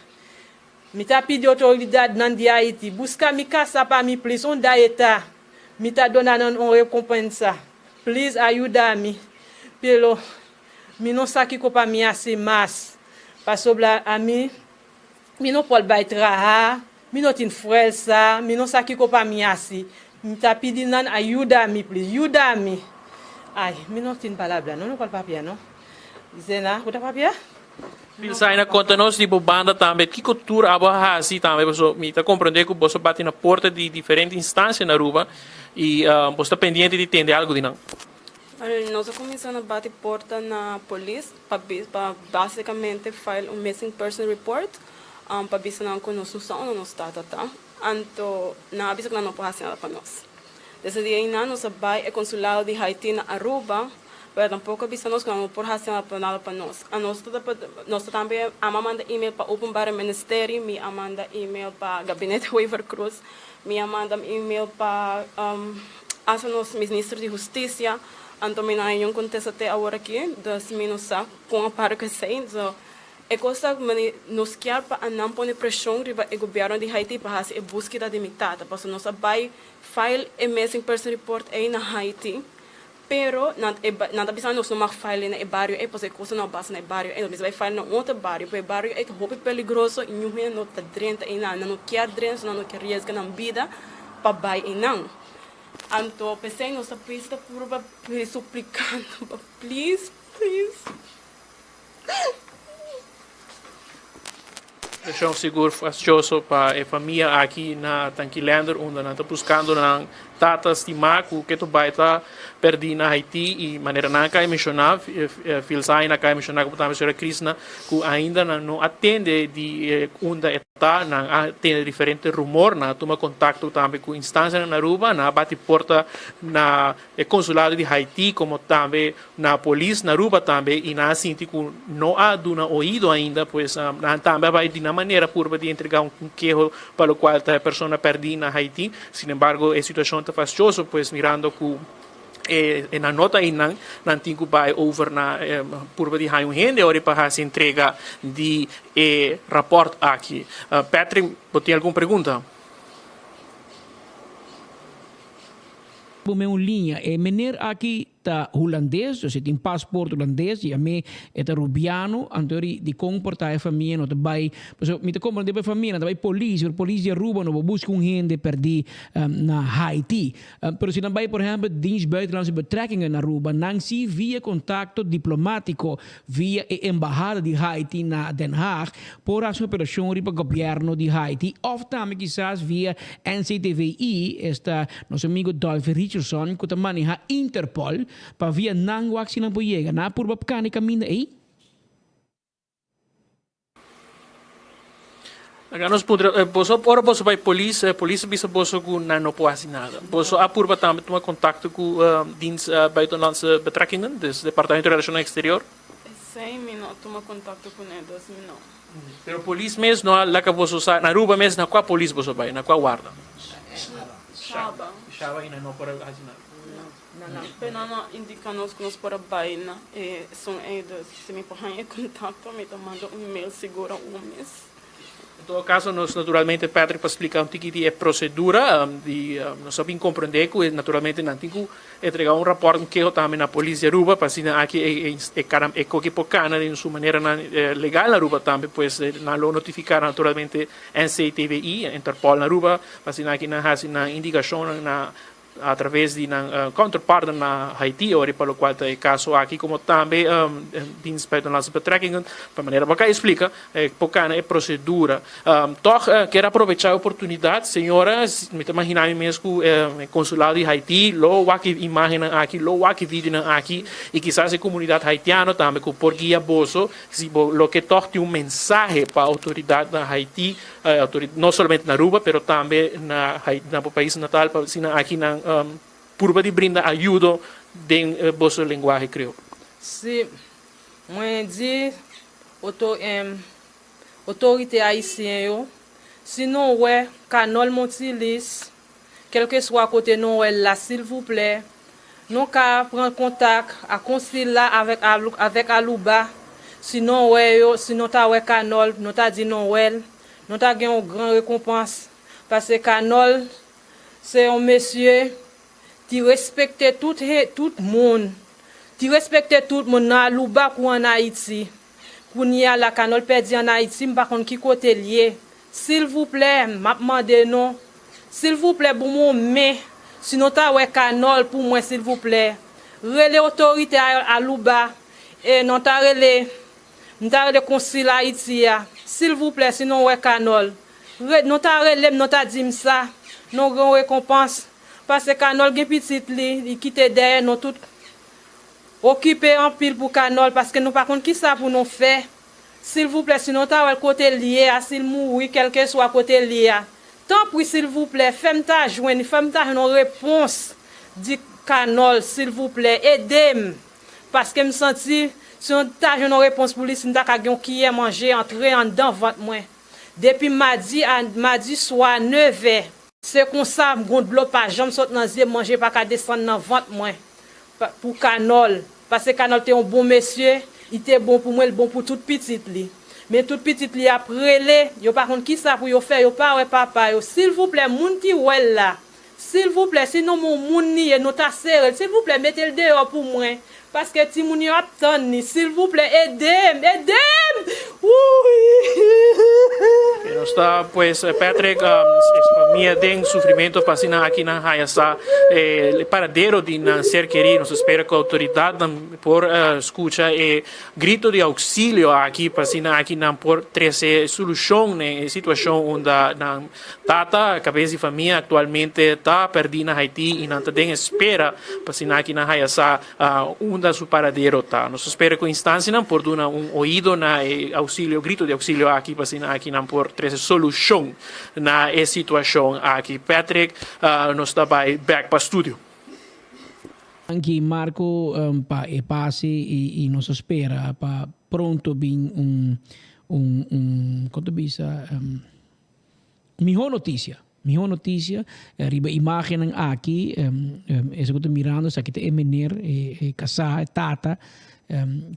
[SPEAKER 21] Mi ta pidi otoridad nan di Haiti buska mi kasa pa mi please unda e ta mi ta dona nan un rekompensa please ayuda mi pero mi no sa kiko pa mi hasi mas pasobra ami Mi no por bai traha, mi no tin fuersa, mi no sa kiko pa mi hasi. Mi ta pidi nan a yuda mi please, yuda mi. Ay, mi no tin palabra no, no por papia no. Zena, bo ta papia?
[SPEAKER 20] Pilsaina, konta nos di bo banda tambe, kiko tur abo a hasi tambe, paso mi ta komprende ku boso bati na porta di diferente instansia na Aruba i boso ta pendiente di tende algu di nan.
[SPEAKER 1] Nos a kuminsá na bati porta na polis pa pa básikamente file un missing person report pa bisa nan ku nos no sa unda nos tata ta. Anto nan a bisa ku nan no por hasi nada pa nos. Desde di einan nos a bai e konsulado di Haiti na Aruba, pero tampoko a bisa nos ku nan no por hasi nada pa nos. Anos ta nos ta tambe ama manda email pa Openbare Ministerie, mi a manda email pa Gabinete Wever Croes, Mi a manda email pa hasta nos minister di husticia, anto mi no a haña un contesta te awor aki, dus mi no sa con a para cu esey. So, e cos ta mane nos kier pa anan pone presion riba e gobierno di Haiti pa haci e buskeda di mi tata, pasobra nos a bay file e missing person report ey na Haiti, Pero nan e nan ta bisa nos no mag file na e bario ei pasobra e cosa no a basa na e bario ei. Nos mester bai file na un otro bario, pero e bario ei ta hopi peligroso i niun hende no ta drenta einan. Nan no kier drenta, nan no kier riesga nan bida pa bai einan. Anto p'esei nos ta bisa ta purba suplicando pa please, please.
[SPEAKER 20] Preshon sigur fastioso pa e famia aki na Tankilander unda nan ta buskando nan tata stimá ku ke bai ta pèrdí na Haiti i manera nan a kai menshoná, Filsain a kai menshoná ku tambe señora Krisna ku ainda nan no a tende di unda e ta, nan a tende diferente rumor, nan a tuma kontakto tambe ku instansianan na Aruba, nan a bati porta na E consulado di Haiti como tambe na polis na Aruba tambe y nan a sinti cu no a duna oido ainda pues nan tambe a bay di nan manera purba di entrega un keho pa locual ta e persona perdi na Haiti. Sin embargo e situacion ta fastioso pues mirando cu e nan no ta eynan nan tin cu bay over na purba di haya un hende ora pa haci entrega di e rapport aki. Patrick bo tin algun pregunta?
[SPEAKER 9] Bo me un liña. E meneer aki ta hulandes, dus e tin paspoort hulandes y ami e ta rubiano, anto ri dicon por ta e famia no ta bay, pasobra mi ta comprende pa e famia nan ta bay polis, pero polis di Aruba no por busca un hende perdi na Haiti. Pero si nan bay por ehempel Dienst Buitenlandse Betrekkingen na Aruba, nan si via contacto diplomatico via e embahada di Haiti na Den Haag por haci un apelacion riba gobierno di Haiti of tambe kisas via NCTVI, esta nos amigo Dolphy Richardson cu ta maneha Interpol, pa via nan wak si nan por yega. Nan a purba pcana e caminda ey?
[SPEAKER 20] Laga nos puntra, boso ora boso bai polis, polis a bisa boso ku nan no por hasi nada. Boso a purba tambe tuma kontakto ku Dienst Buitenlandse Betrekkingen, dus Departamento di Relashonnan Eksterior?
[SPEAKER 1] Esei mi no a tuma kontakto kuné, dus mi no.
[SPEAKER 20] Pero polis mes no a laga boso sa, na Aruba mes na kua polis boso bai, na kua warda?
[SPEAKER 1] Shaba.
[SPEAKER 20] Shaba i nan no por a hasi nada?
[SPEAKER 1] No. Pero nan a indica nos cu nos por a bay na e esun ey, dus si mi por haña e contacto mi ta manda un mail sigur a un mes.
[SPEAKER 20] En todo caso nos naturalmente Patrick pa splica un tiki di e procedura di nos a bin comprende cu naturalmente nan tin cu entrega un rapport un keho tambe na polis di Aruba pa asina aki e e cara e koki por cana den su maneranan legal na Aruba tambe pues nan lo notifica naturalmente NCTBI Interpol na Aruba pa asina aki nan haci nan indicacionnan na a traves di nan counterpartner na Haiti ora pa locual ta e caso aki como tambe Dienst Buitenlandse Betrekkingen pa manera bo a explica por cana e procedura. Toch kier aprovecha e oportunidad señora mi ta imagina mi mes cu e consulado di Haiti lo wak e imagennan aki lo wak e videonan aki y kisas e comunidad Haitiano tambe cu por guia boso si bo loke toch tin un mensahe pa autoridad na Haiti No solamente na Aruba pero tambe na na bo pais natal pa asina aki nan purba di brinda ayudo den boso lenguahe kreo.
[SPEAKER 21] Si mwen di oto otorite ayisyen yo si nou wè Kanòl Montilis Kelkeswa kote nou wèl la silvouplè nou ka pran kontak a konsila avèk avèk alouba si nou wè yo si nou ta wè kanòl nou ta di nou wèl nou ta gen yon gran rekonpans pase kanòl se yon mesye ti respekte tout he tout moun ti respekte tout moun nan alouba kou an ayiti kounyea la kanòl pèdi an ayiti m pa konn ki kotel ye Silvouplè map mande nou silvouplè bonm on men si nou ta wè kanòl pou mwen silvouplè rele otorite alouba e non ta rele m ta rele konsil ayiti a silvouplè si nou wè kanòl re nou ta relem nou ta dim sa nou gen on rekonpans pase kanòl gen pitit li li kite dèyè nou tout okipe anpil pou kanòl paske nou pa konn kisa pou nou fè Silvouplè si nou ta wèl kotel ye a sil mouri kelkeswa kotel ye a tanpri silvouplè fèm ta jwenn fèm ta jwenn yon repons di kanòl silvouplè edem paskem santi si yon ta jwenn yon repons pou li sim ta ka gen yon kiyè manje antre anndan vant mwen depi madi a madi swa nevè se konsa gon dlo pa janm sot nan zyem manje paka desann nan vant mwen pou kanòl Pase Kanòl te yon bon mesye, li te bon pou mwen, li bon pou tout pitit li. Men tout pitit li ap rele, yo pa konn kisa pou yo fè, yo pa wè papa yo. Silvouplè moun ki wè l la, silvouplè si nonm yon moun li ye nou ta sere l, silvouplè mete l deyò pou mwen, paske timoun yo ap tann li, silvouplè ede m, ede m! Wouyy!
[SPEAKER 20] Nos ta pues Patrick es famia den sufrimento pa asina aki nan haya sa e paradero di nan ser keri. Nos ta spera cu autoridadnan por scucha e grito di auxilio aki pa asina aki nan por trece solucion na e situacion unda nan tata, cabes di famia actualmente ta perdi na Haiti y nan ta den espera pa asina aki nan haya sa Unda su paradero ta? Nos ta spera ku instansianan por duna un oido na e auxilio, grito di auxilio aki pa asina aki nan por trese solushon na e situashon aki. Patrick, nos ta bai bek pa studio.
[SPEAKER 9] Danki Marco pa e pase y nos ta spera pa pronto bin un un un con ta bisa Mihó notisia, mihó notisia riba imágennan aki, esa ku ta mirando esaki ta e mener, e kasá, e tata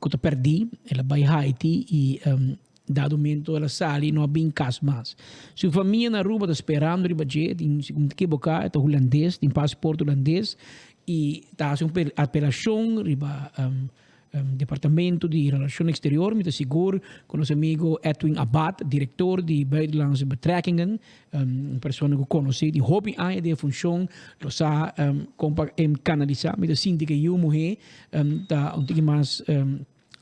[SPEAKER 9] ku ta pèrdí, el a bai Haiti i dado momento el a sali i no a bin kas mas. Su famia na Aruba ta sperando riba dje, tin si ku mi ta kiboká e ta hulandes, tin pasport hulandes i ta hasi un apelashon riba Departamento di Relacion Exterior, mi ta sigur cu nos amigo Edwin Abad, director di Buitenlandse Betrekkingen, un persona cu conoce di hopi aña den e funcion, lo sa con pa canalisa. Mi ta sinti cu e yu muhe ta un tiki mas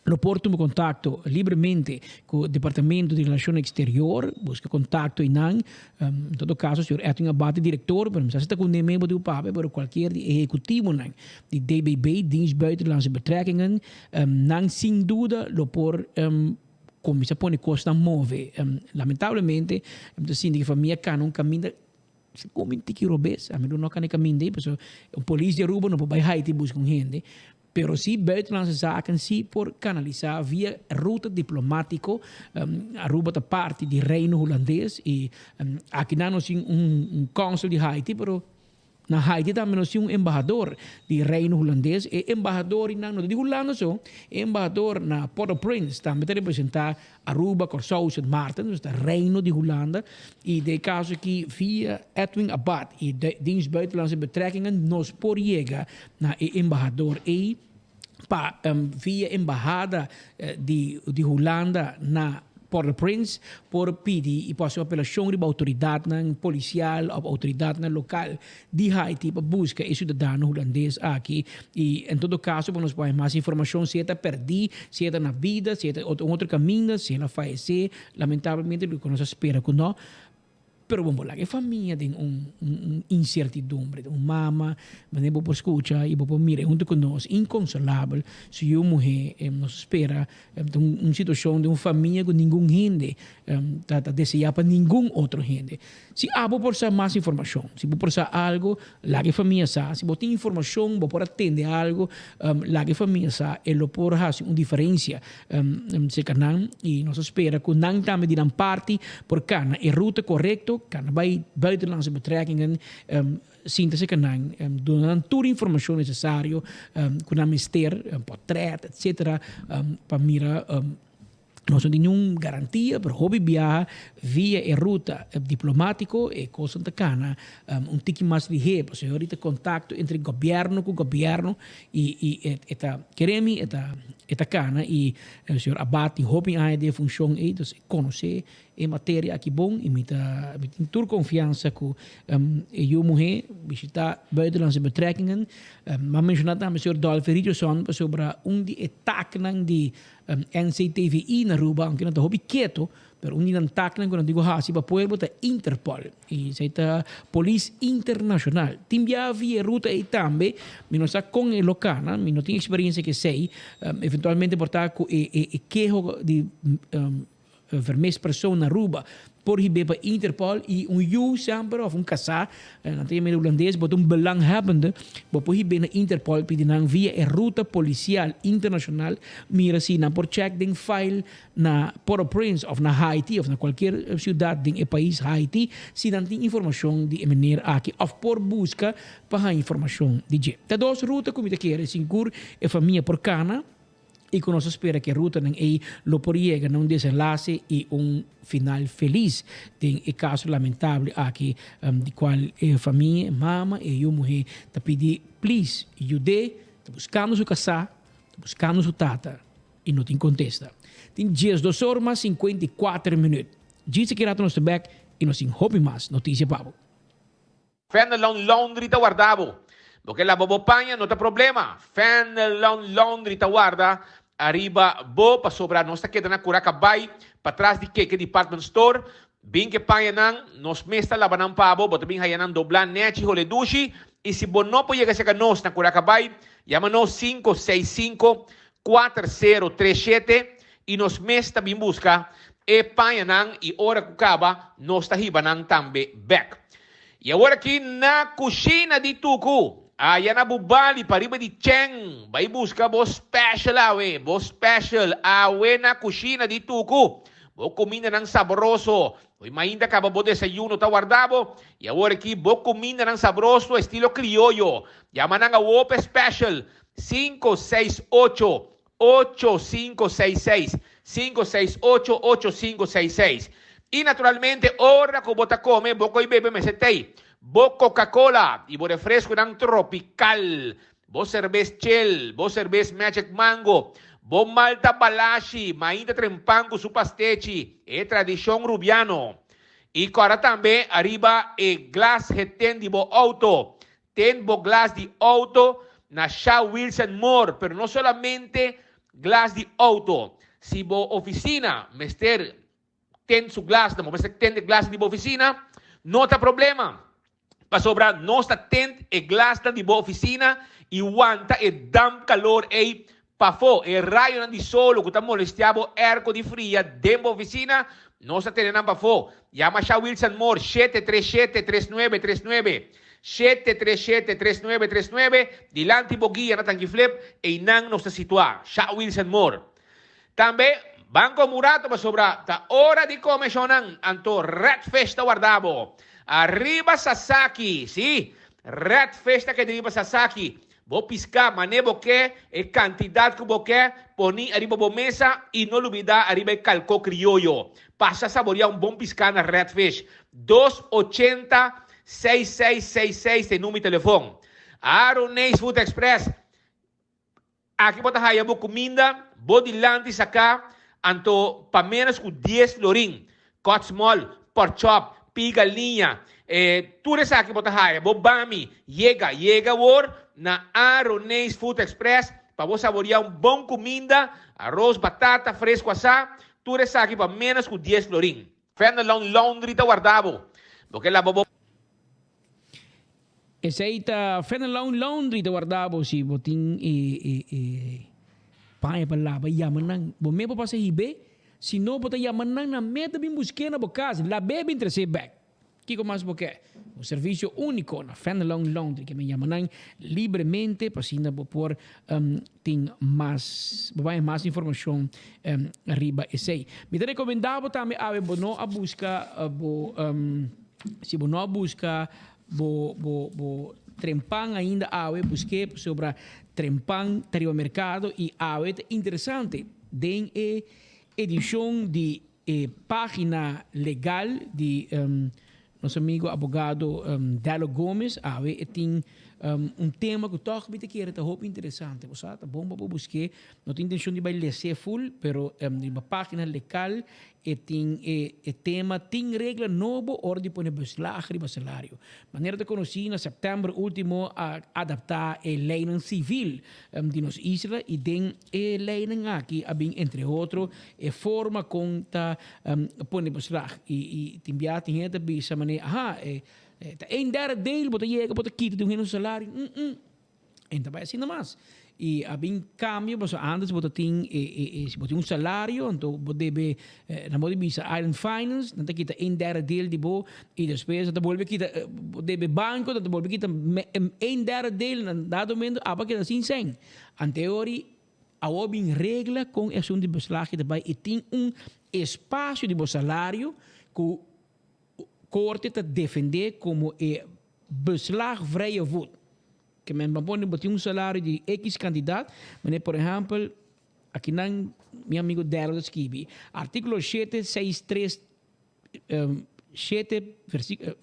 [SPEAKER 9] lo por tuma contacto libremente cu Departamento di Relacion Exterior, busca contacto eynan. En todo caso, señor Edwin Abad ta director, pero mi sa si ta cu ne mebo di un papia, pero cualkier di ehecutivonan di DBB, Dienst Buitenlandse Betrekkingen, nan sin duda lo por cuminsa pone cosnan move. Lamentablemente, mi ta sinti cu famia cana un caminda come un tiki robes. Ami no cana e caminda ey, pasobra un polis di Aruba no por bay Haiti busca un hende. Pero si Buitenlandse Zaken si por canalisa via ruta diplomatico. Aruba ta parti di Reino Hulandes y aki nan nos tin un consul di Haiti, pero. Na Haiti tambe nos tin un embahador di Reino Hulandes. E embahadornan no ta di Hulanda so, e embahador na Port-au-Prince tambe ta representá Aruba, Kòrsou, Sint Maarten, dus ta Reino di Hulanda. I den e kaso aki via Edwin Abbad i Dienst Buitenlandse Betrekkingen nos por yega na e embahador ei pa via embahada di Hulanda na Port-au-Prince por pidi i por hasi un apelashon riba outoridatnan polisial òf outoridatnan lokal di Haiti pa buska e siudadano hulandes aki i en todo kaso pa nos por haña mas informashon si e ta pèrdí, si e ta na bida, si e ta un otro kaminda, si el a fayesé, lamentablemente loke nos a spera ku no. Pero bo por laga e famia den un un incertidumbre, un mama, manera bo por scucha y bo por mira hunto cu nos, inconsolabel, su yu muhe, nos spera ta un situacion den un famia cu ningun hende ta ta desea pa ningun otro hende. Si abo por sa mas informacion, si bo por sa algo, laga e famia sa, si bo tin informacion, bo por a tende algo, laga e famia sa, e lo por haci un diferencia. Cerca nan y nos a spera cu nan tambe di nan parti por cana e ruta corecto, cana bay buitenlandse betrekkingen, sinta cerca nan, duna nan tur informacion necesario cu nan mester, portret, etcetera, pa mira. Nos no tin niun garantia, pero hopi biaha via e ruta diplomatico e cosnan ta cana un tiki mas lihé, pasobra ahorita contacto entre gobierno cu gobierno y y e ta kere mi e ta e ta cana y señor Abad tin hopi aña den e funcion ey, dus e conoce e materia aki bon y mi ta mi tin tur confiansa cu e yu muhe bishita buitenlandse betrekkingen. M'a menciona tambe señor Dolfi Richardson pasobra un di e taknan di NCTVI na Aruba, aunke nan ta hopi keto, pero un di nan taknan ku nan tin ku hasi pa pueblo ta Interpol. I esei ta polis internashonal. Tin bia via e ruta ei tambe, mi no sa kon e lo kana, mi no tin eksperensia ku esei. Eventualmente por ta ku e e keho di Vermis persoon na Aruba por hib'é pa Interpol y un yu semper of un casá, nan ta yama den Hulandes, bo ta un belanghebbende, bo por hib'é na Interpol pidi nan via e ruta policial internacional mira si nan por check den file na Port-au-Prince of na Haiti of na cualkier ciudad den e pais Haiti si nan tin informacion di e meneer aki of por busca pa haña informacion di dje. Ta dos ruta cu mi ta kere sigur e famia por cana. I ku nos ta spera ku e rutanan ei lo por yega na un desenlase i un final felis den e kaso lamentable aki di kual e famia, e mama i e yu muhé ta pidi plis yud'é, ta buskando su kasá, ta buskando su tata i no tin kontesta. Tin diesdos or mas 54 minüt. Djis aki rato nos ta bèk i nos tin hopi mas notisia pa bo.
[SPEAKER 2] Fenelon Laundry ta warda bo. Bo ke laba bo paña no ta problema. Fenelon Laundry ta warda ariba bo pasobra nos ta keda na Cura Cabay patras di Keke Department Store. Bin ke pañanan, nos mes ta laba nan pa bo. Bo ta bin haya nan dobla nechi hole dushi. I si bo no por yega serka nos na Cura Cabay, yama nos 565 4037 i nos mes ta bin buska e pañanan i ora ku kaba nos ta hiba nan tambe bek. I awor aki na kushina di Tuku, aya na Bubali pariba di Cheng, bai buska bo special awe, bo special awe na kushina di Tuku. Bo kumindanan sabroso, hoy mainta kaba bo desayuno ta warda bo, i awor aki bo kumindanan sabroso estilo krioyo. Yama nan awo p'e special, 568 8566, 568 8566. I naturalmente ora ku bo ta kome bo koi bebe mester tei bo Coca-Cola i bo refreskunan tropikal, bo serbes Chel, bo serbes Magic Mango, bo malta Balashi, mainta trempan ku su pastechi, e tradishon Rubiano. I kòrda tambe ariba e glas heten di bo outo. Ten bo glas di auto na Sha Wilson Moore, pero no solamente glas di auto. Si bo oficina mester ten su glasnan, bo mester ten e glasnan di bo oficina, no ta problema, pasobra nos ta tent e glasnan di bo oficina y wanta e damp calor ey Pafó, e rayonan di solo ku ta molestiá bo èrko di fria den bo ofisina, nos ta tene nan pafó. Yama Sha Wilson Moore, 737 3939, 737 3939, dilanti bo guia na Tanki Flip, einan nos ta situá. Sha Wilson Moore. Tambe, ban komo un rato pasobra ta ora di kome shonnan, anto Redfish ta warda bo. Ariba Sasaki, sí! Red Fish ta keda riba Sasaki. Bo piská mané bo ke, e kantidat ku bo ke, poni ariba bo mesa i no lubidá ariba e kalkó krioyo. Pasa saboriá un bon piská na Red Fish. Dos ochenta seis seis seis seis ta e number di telefon. Aroneis Food Express. Aki bo ta haya bo kuminda bo dilanti saká anto pa ménos ku dies florin. Kòt smòl, pòrchòp, pii galiña, e tur esaki bo ta haya. Bo bami yega, yega awor na Aroneis Food Express pa bo saboreá un bon kuminda, aros, batata, fresku asá, tur esaki pa ménos ku dies florin. Fenelon Laundry ta warda bo. Bo ke laba bo.
[SPEAKER 9] Esei ta Fenelon Laundry ta warda bo si bo tin e e e paña pa laba yama nan. Bo mes por pasa hib'é, si no bo ta yama nan nan mes ta bin busk'é na bo kas, lab'é bin tres'é bèk. Kiko mas bo ke? Un servisio úniko na Fenelon Laundry ke men yama nan libremente pa asina bo por tin mas bo bai mas informashon riba esei. Mi ta rekomendá bo tambe awe bo no a buska bo Si bo no a buska bo bo bo trempan ainda awe busk'é pasobra trempan ta riba merkado i awe ta interesante den e edishon di e pagina legal di nos amigo abogado Dello Gomez awe e tin un tema ku tòg mi ta kere ta hopi interesante bo sa ta bon pa bo busk'é no tin intenshon di bai les'é ful pero riba pagina legal E tin e e tema Tin regla nobo ora di pone beslag riba salario. Manera ta konosí na sèptèmber último a adaptá e leinan sivil di nos isla i den e leinan aki a bin entre otro e forma kon ta pone beslag. I i tin bia tin hende ta bisa manera aha e ta een derde deel bo ta yega bo ta kita di un hende su salario. Mm-mm. En ta bai asina mas. I a bin cambio pasobra antes bo ta tin e e e si bo tin un salario anto bo debe nan bo di bisa Island Finance nan ta kita een derde deel di bo i despues nan ta bolbe kita bo debe banco nan ta bolbe kita een derde deel na dado momento abo a keda sin cen. Anteori awor bin regla con e asunto di beslag ta bai i tin un espacio di bo salario cu Korte ta defendé komo e beslagvrije voet. Ke men ban pone bo tin un salario di X kantidat, manera por ehèmpel, akinan mi amigo Daryl ta skibi, artíkulo shete seis tres shete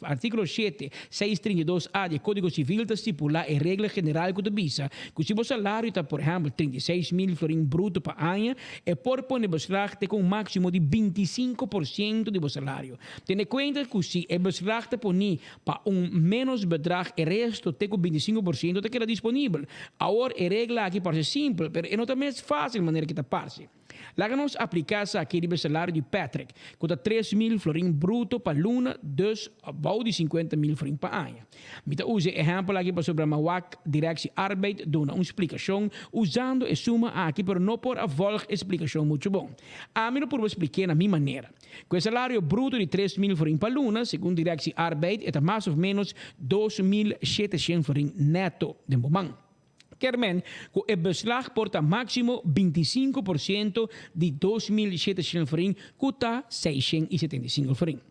[SPEAKER 9] artíkulo shete seis trinta i dos a di e Kódigo Sivil ta stipulá e regla general ku ta bisa ku si bo salario ta por ehèmpel 36 mil florin bruto pa aña, E por pone beslag te ku un máksimo di 25% di bo salario. Tene kuenta ku si e beslag ta poní pa un ménos bedrag e resto te ku 25% ta keda disponibel. Awor e regla aki parse simpel, pero e no ta mes fásil manera ki ta parse. Laga nos apliká esaki riba e salario di Patrick, ku ta 3000 florin bruto pa luna, dus abou di 50 mil florin pa aña. Mi ta usa e ehèmpel aki pasobra mi a wak Directie Arbeid duna un splikashon usando e suma aki pero no por a vòlg e splikashon muchu bon. Ami lo purba splik'é na mi manera. Ku e salario bruto di 3000 florin pa luna, segun Directie Arbeid e ta mas òf ménos 2700 florin nèto den bo man. Kier men ku e beslag por ta máksimo 25% di 2700 florin ku ta 675 florin.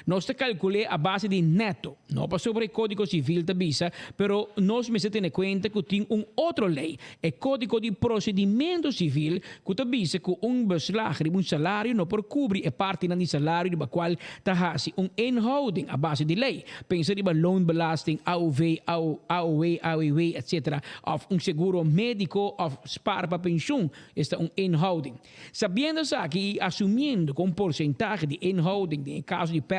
[SPEAKER 9] Nos ta kalkul'é a base di nèto, no pasobra e Kódigo Sivil ta bisa, pero nos mester tene kuenta ku tin un otro lei, e Kódigo di Prosedimentu Sivil, ku ta bisa ku un beslag riba un salario no por kubri e partinan di salario riba kual ta hasi un inhouding a base di lei. Pensa riba loonbelasting, AOV, AOW, AEW, etc. Òf un seguro médiko òf spar pa penshun, esta un inhouding. Sabiendo esaki i asumiendo ku un porsentahe di inhouding den e kaso di Patrick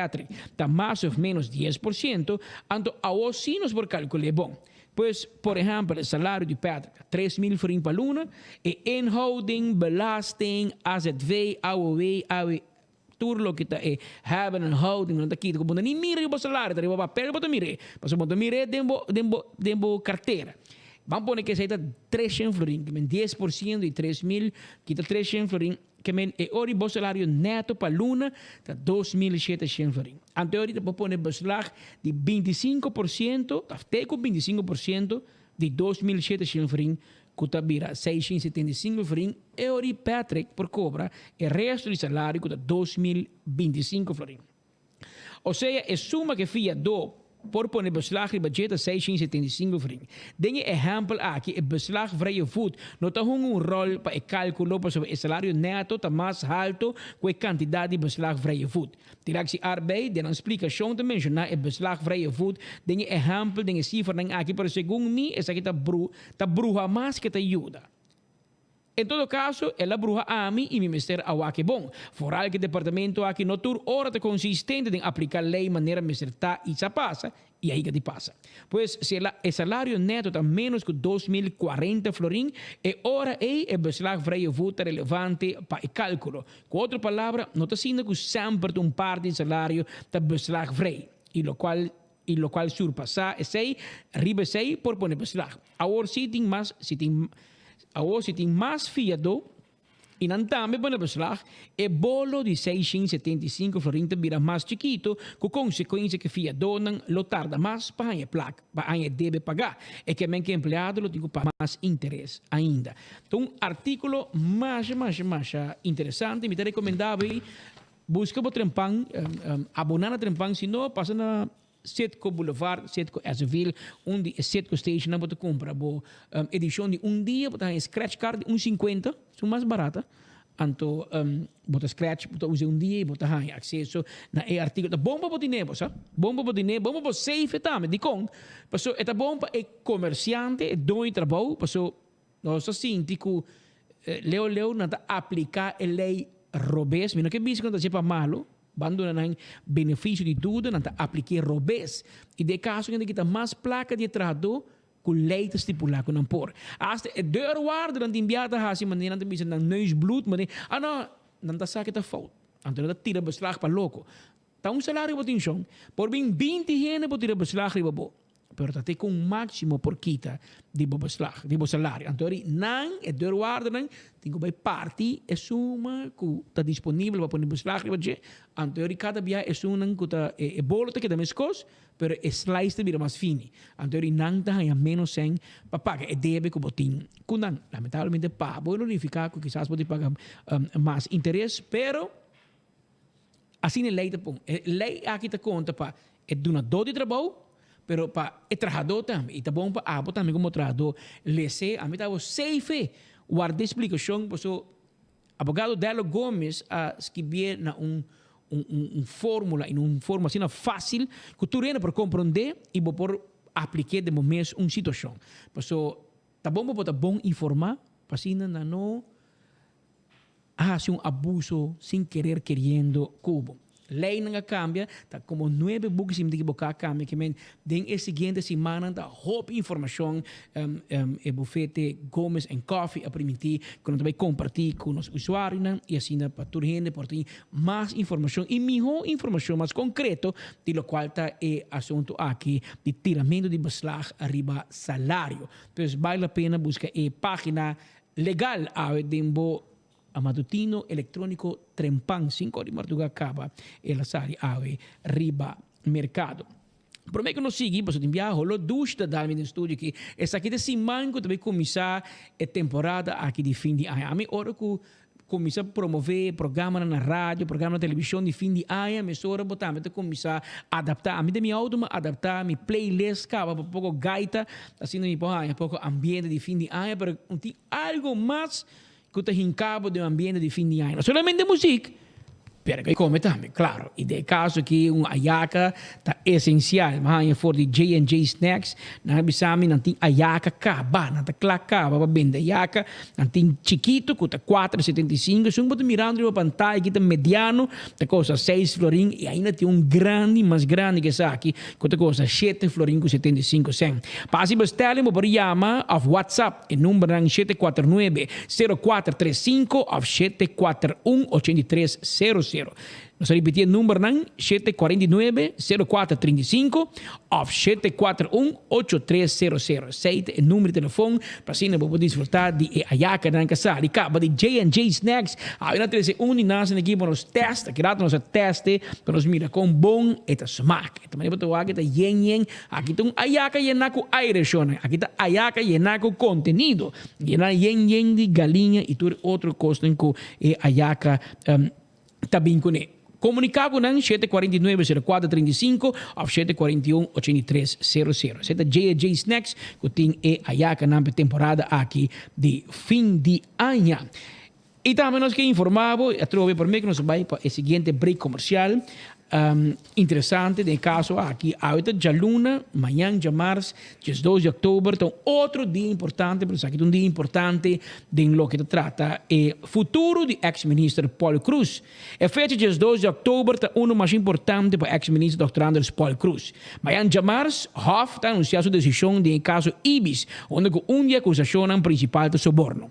[SPEAKER 9] ta mas òf ménos 10%, anto awor sí nos por kalkul'é bon. Pues, por ehèmpel, e salario di Patrick ta 3000 florin pa luna, e inhouding, belasting, AZV, AOW, AW, tur loke ta e hebben en houding nan ta kita ku bo no ni mira riba bo salario, ta riba papel bo ta mir'é, pasobra bo ta mir'é den bo den bo den bo kartera. Ban pone ku esei ta 300 florin, ke men 10% di 3000 kita 300 florin, ke men e ora di bo salario nèto pa luna ta 2700 florin. Anto e ora bo pone beslag di 25%, òf te ku 25% di 2700 florin ku ta bira 675 florin, e ora di Patrick por kobra e resto di salario ku ta 2025 florin. Osea e suma ku e fiadó. por pone beslag riba dje ta 675 florin. Den e ehèmpel aki e beslagvrije voet no ta hunga un ròl pa e kálkulo pasobra e salario nèto ta mas halto ku e kantidat di beslagvrije voet. Directie Arbeid den nan splikashon ta menshoná e beslagvrije voet den e ehèmpel den e sifranan aki pero segun mi esaki ta ta bruha mas ke ta yuda. En todo kaso, el a bruha ami i mi mester a wak e bon. Foral ku e departamento aki no tur ora ta konsistente den apliká lei manera mester ta i sa pasa i a higa di pasa. Pues, si el e salario neto ta ménos ku 2040 florin, e ora ei e beslagvrije voet ta relevante pa e kálkulo. Ku otro palabra, no ta asina ku semper ta un parti di salario ta beslagvrij i lokual i lokual surpasá esei, riba esei por pone beslag. Awor si tin mas si tin awor si tin mas fiadó i nan tambe pone beslag, e bolo di 675 florin ta bira mas chikito ku konsekuensia ku e fiadónan lo tarda mas pa haña e plak pa haña e debe pagá. E ke men ku e empleado lo tin ku paga mas interes ainda. Ta un artíkulo masha masha masha interesante. Mi ta rekomendá bo ei Buska bo trempan, aboná na trempan, si no pasa na Citgo Boulevard, Citgo Esseville, un di e Citgo stationnan bo ta kumpra bo edishon di un dia, bo ta haña scratch card di un sinkuenta, esun mas barata, anto bo ta scratch, bo ta usa un dia i bo ta haña akseso na e artíkulo. Ta bon pa bo tine bo sa, bon pa bo tine, bon pa bo safe tambe, dikon? Pasobra e ta bon pa e komersiante, e doño di trabou, pasobra Nos ta sinti ku leu leu nan ta apliká e lei robes. Mi no ke bisa ku nan ta hasié pa malu, ban duna nan benefisio di duda, nan ta aplik'é robes. I den e kaso nan ta kita mas plaka di e trahadó ku lei ta stipulá ku nan por. Asta e deurwaardernan tin bia ta hasi manera nan ta bisa nan neus bloed, manera, ah no, nan ta sa ke ta fout. Anto nan ta tira beslag pa loko. Ta un salario bo tin shon. Por bin 20 hende por tira beslag riba bo. Pero ta te ku un máksimo por kita di bo beslag, di bo salario. Anto ri nan, e deurwaardernan, tin ku bai parti e suma ku ta disponibel pa pone beslag riba dje. Anto ri kada bia esunnan ku ta, e bolo ta keda meskos, pero e slice ta bira mas fini. Anto ri nan ta haña ménos sèn pa paga e debe ku bo tin ku nan. Lamentablemente pa bo lo nifiká ku kisas bo tin paga mas interes, pero. Asina e lei ta pon. E lei aki ta konta pa e dunadó di trabou, pero pa e trahadó tambe. I ta bon pa abo tambe komo trahadó les'é. Ami ta abo seife warda e splikashon paso abogado Dello Gomez a skibié na un un un fórmula i na un forma asina fásil ku tur hende por komprondé i bo por aplik'é den bo mes un situashon. Paso ta bon pa bo ta bon informá pa asina nan no a hasi un abuso sin kerer keriendo ku bo. Leinan a kambia, ta komo nuebe buki si mi ta ekiboká a kambia ke men den e siguiente simannan ta hopi informashon e bufete Gomez and Coffee a primintí ku nan ta bai kompartí ku nos usuarionan i asina pa tur hende por tin mas informashon i mihó informashon mas konkreto di lokual ta e asuntu aki di tiramentu di beslag riba salario. Pues bal la pena buska e página Legal awe den bo matutino electronico trempan 5 di marduga caba el a sali awe riba mercado. Prome cu nos sigui pasobra tin biaha holo douche ta dal mi den studio aki. Esaki ta siman cu ta bay cuminsa e temporada aki di fin di aña. Ami ora cu Kuminsá promové programanan na radio, programa na televishon di fin di aña, mesora bo tambe ta kuminsá adaptá. Ami den mi outo mi a adaptá mi playlist kaba pa poko gaita, asina mi por haña poko ambiente di fin di aña, pero tin algu mas ku ta hinká bo den ambiente di fin di aña. No solamente muzik, Pero ke kome tambe, klaro. I den e kaso aki un ayaka ta esensial. Mi a haña for di J&J Snacks, nan a bisa mi nan tin ayaka kaba, nan ta kla kaba pa bende ayaka. Nan tin chikitu ku ta 4,75, esun bo ta mirando riba pantaya aki ta mediano, ta kosta seis florin, i ainda tin un grandi, mas grandi ke esaki, ku ta kosta shete florin ku 75 sènt. Pa hasi bestelling bo por yama òf WhatsApp. E numbernan 749 0435 of 741 8300. Nos a ripiti e numbernan 749 0435 of 741 8300. Esei ta e number di telefon pa asina bo por disfruta di e ayakanan ka sali kaba di J&J Snacks. Awe na trese un di nan esaki pa nos test. Aki rato nos a teste pa nos mira kon bon e ta smak. Ta manera bo ta wak e ta yen yen. Aki ta un ayaka yená ku aire shona. Aki ta ayaka yená ku kontenido. Yená yen yen di galiña i tur e otro kosnan ku e ayaka ta bin kuné. Komuniká ku nan 749 04 35 òf 741 83 00. Esei ta J&J Snacks ku tin e ayakanan pa e temporada aki di fin di aña. I tambe nos ke informá bo atrobe promé ku nos bai pa e siguiente break komersial. Interesante den e kaso aki, awe ta djaluna, mañan djamars, diesdos di òktober, ta un otro dia importante, pero esaki ta un dia importante den loke ta trata e futuro di eks minister Paul Croes. E fecha diesdos di òktober ta unu mas importante pa eks minister dòkter Andres Paul Croes. Mañan djamars, Hof ta anunsiá su desishon den e kaso Ibis, unda ku un di e akusashonnan prinsipal ta soborno.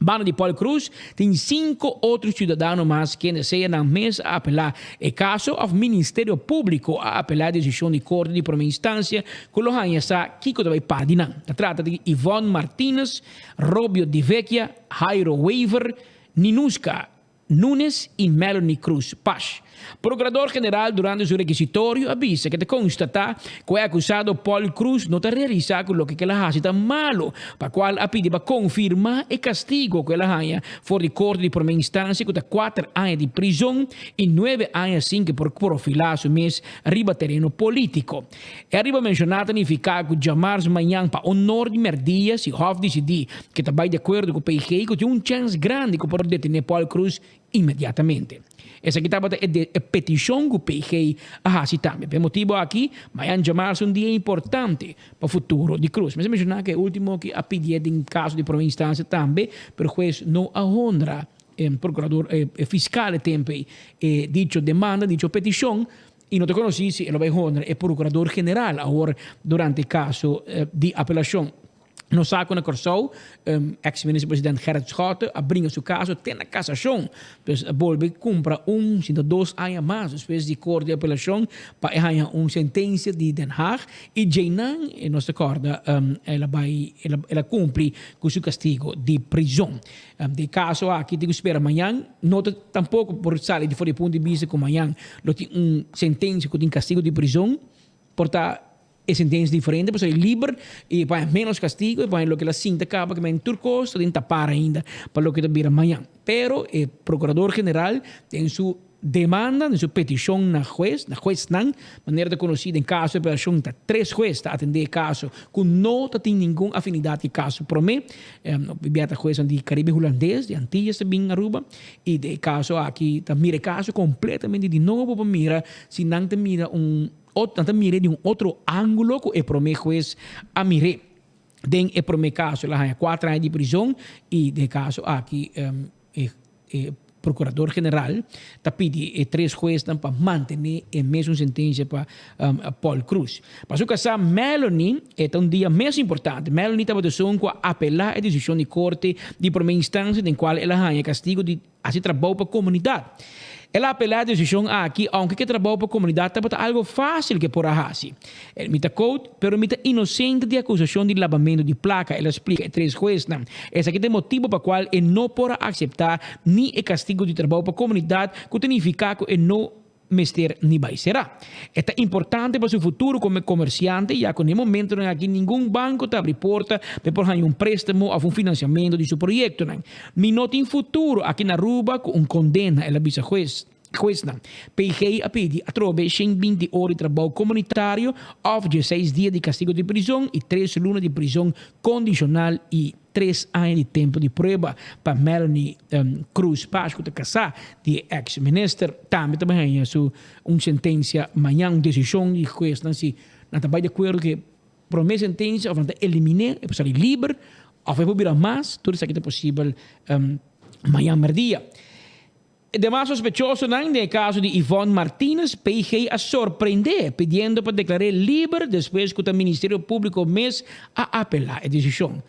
[SPEAKER 9] Banda di Paul Croes tin cinco otro ciudadano mas kende sea nan mes a apela e caso of Ministerio Publico a apela e decision di Corte di Prome Instancia cu lo haña sa kico ta bay pa di nan. Ta trata di Yvonne Martinez, Robio Di Vecchia, Jairo Wever, Ninuska Nunes y Melanie Cruz Pash. Procurador General durante su requisitorio a bisa cu ta constata cu e acusado Paul Cruz no ta realisa cu loke cu el a haci ta malo, pa cual a pidi pa confirma e castigo cu el a haña for di Corte di Prome Instancia cu ta cuater aña di prizon y nuebe aña sin cu por profila su mes riba tereno politico. E ariba menciona ta nifica cu djamars mañan pa honor di merdia si Hof dicidi cu ta bay di acuerdo cu PG cu tin un chens grandi cu por detene Paul Croes inmediatamente. Esaki tabata e e peticion cu PG a haci tambe. Pa e motibo aki mañan djamars un dia importante pa futuro di Croes. Mester menciona cu e ultimo ki a pidié den caso di prome instancia tambe pero huez no a honra e procurador e fiscal e tempo ey e dicho demanda dicho peticion. I no ta konosí si e lo bai honra e Prokurador General awor durante e kaso di apelashon. Nos sa ku na Kòrsou eks Minister President Gerrit Schotte a bringa su kaso te na kasashon. Pues a bolbe kumpra un sinta dos aña mas despues di Korte di Apelashon pa e haña un sentensia di Den Haag i djeinan nos ta kòrda el a bai el a kumpli ku su kastigo di prizon. Den e caso aki tin cu spera mañan, no ta tampoco por sali di for di punto di bista cu mañan lo tin un sentencia cu tin castigo di prison, por ta e sentencia diferente pasobra e liber y e paña menos castigo, e paña loke el a sinta caba cu men tur cos ta den tapar ainda pa loke ta bira mañan. Pero e procurador general den su Demanda den su petishon na hues, na huesnan, manera ta konosí den kaso di apelashon ta tres hues ta atendé e kaso ku no ta tin ningun afinidat ku e kaso promé. Bia ta huesnan di Karibe Hulandes, di Antillas ta bin Aruba i den e kaso aki ta mira e kaso kompletamente di nobo pa mira si nan ta mira un nan ta mir'é di un otro ángulo ku e promé hues a mir'é. Den e promé kaso el a haña kuater aña di prizon i den e kaso aki e E Procurador General ta pidi e tres huesnan pa mantene e mesun sentencia pa Paul Croes. Pa su casá Melanie e ta un dia mes importante. Melanie tabata esun cu a apela e decision di Corte di Prome Instancia den cual el a haña castigo di haci trabou pa comunidad. El a apelá e desishon aki ounke ku e trabou pa komunidat tabata algu fásil ku e por a hasi. El mi ta kout, pero mi ta inosente di akusashon di labamentu di plaka, el a splika e tres huesnan. Esaki ta e motibu pa kual e no por a akseptá ni e kastigu di trabou pa komunidat ku ta nifiká ku e no mester ni bai será. E ta importante pa su futuro komo komersiante ya ku na e momentunan aki ningun banko ta abri porta pa e por haña un préstamo òf un finansiamentu di su proyektonan. Mi no tin futuro aki na Aruba cu un condena, el a bisa hues. Huesnan. PG a pidi atrobe 120 ora di trabou comunitario of dieseis dia di castigo di prizon y tres luna di prizon condicional y tres aña di tempo di prueba pa Melanie Croes Pash cu ta casa di e ex minister. Tambe ta bay haña su un sentencia mañan, un decision di huesnan si nan ta bay di acuerdo cu e Prome sentencia of nan ta elimine, e por sali liber of e por bira mas, tur esaki ta posibel mañan merdia. E demas sospechosonan den e caso di Yvonne Martinez, PG a sorprende pidiendo pa declar'é liber despues cu ta Ministerio Publico mes a apela e decision.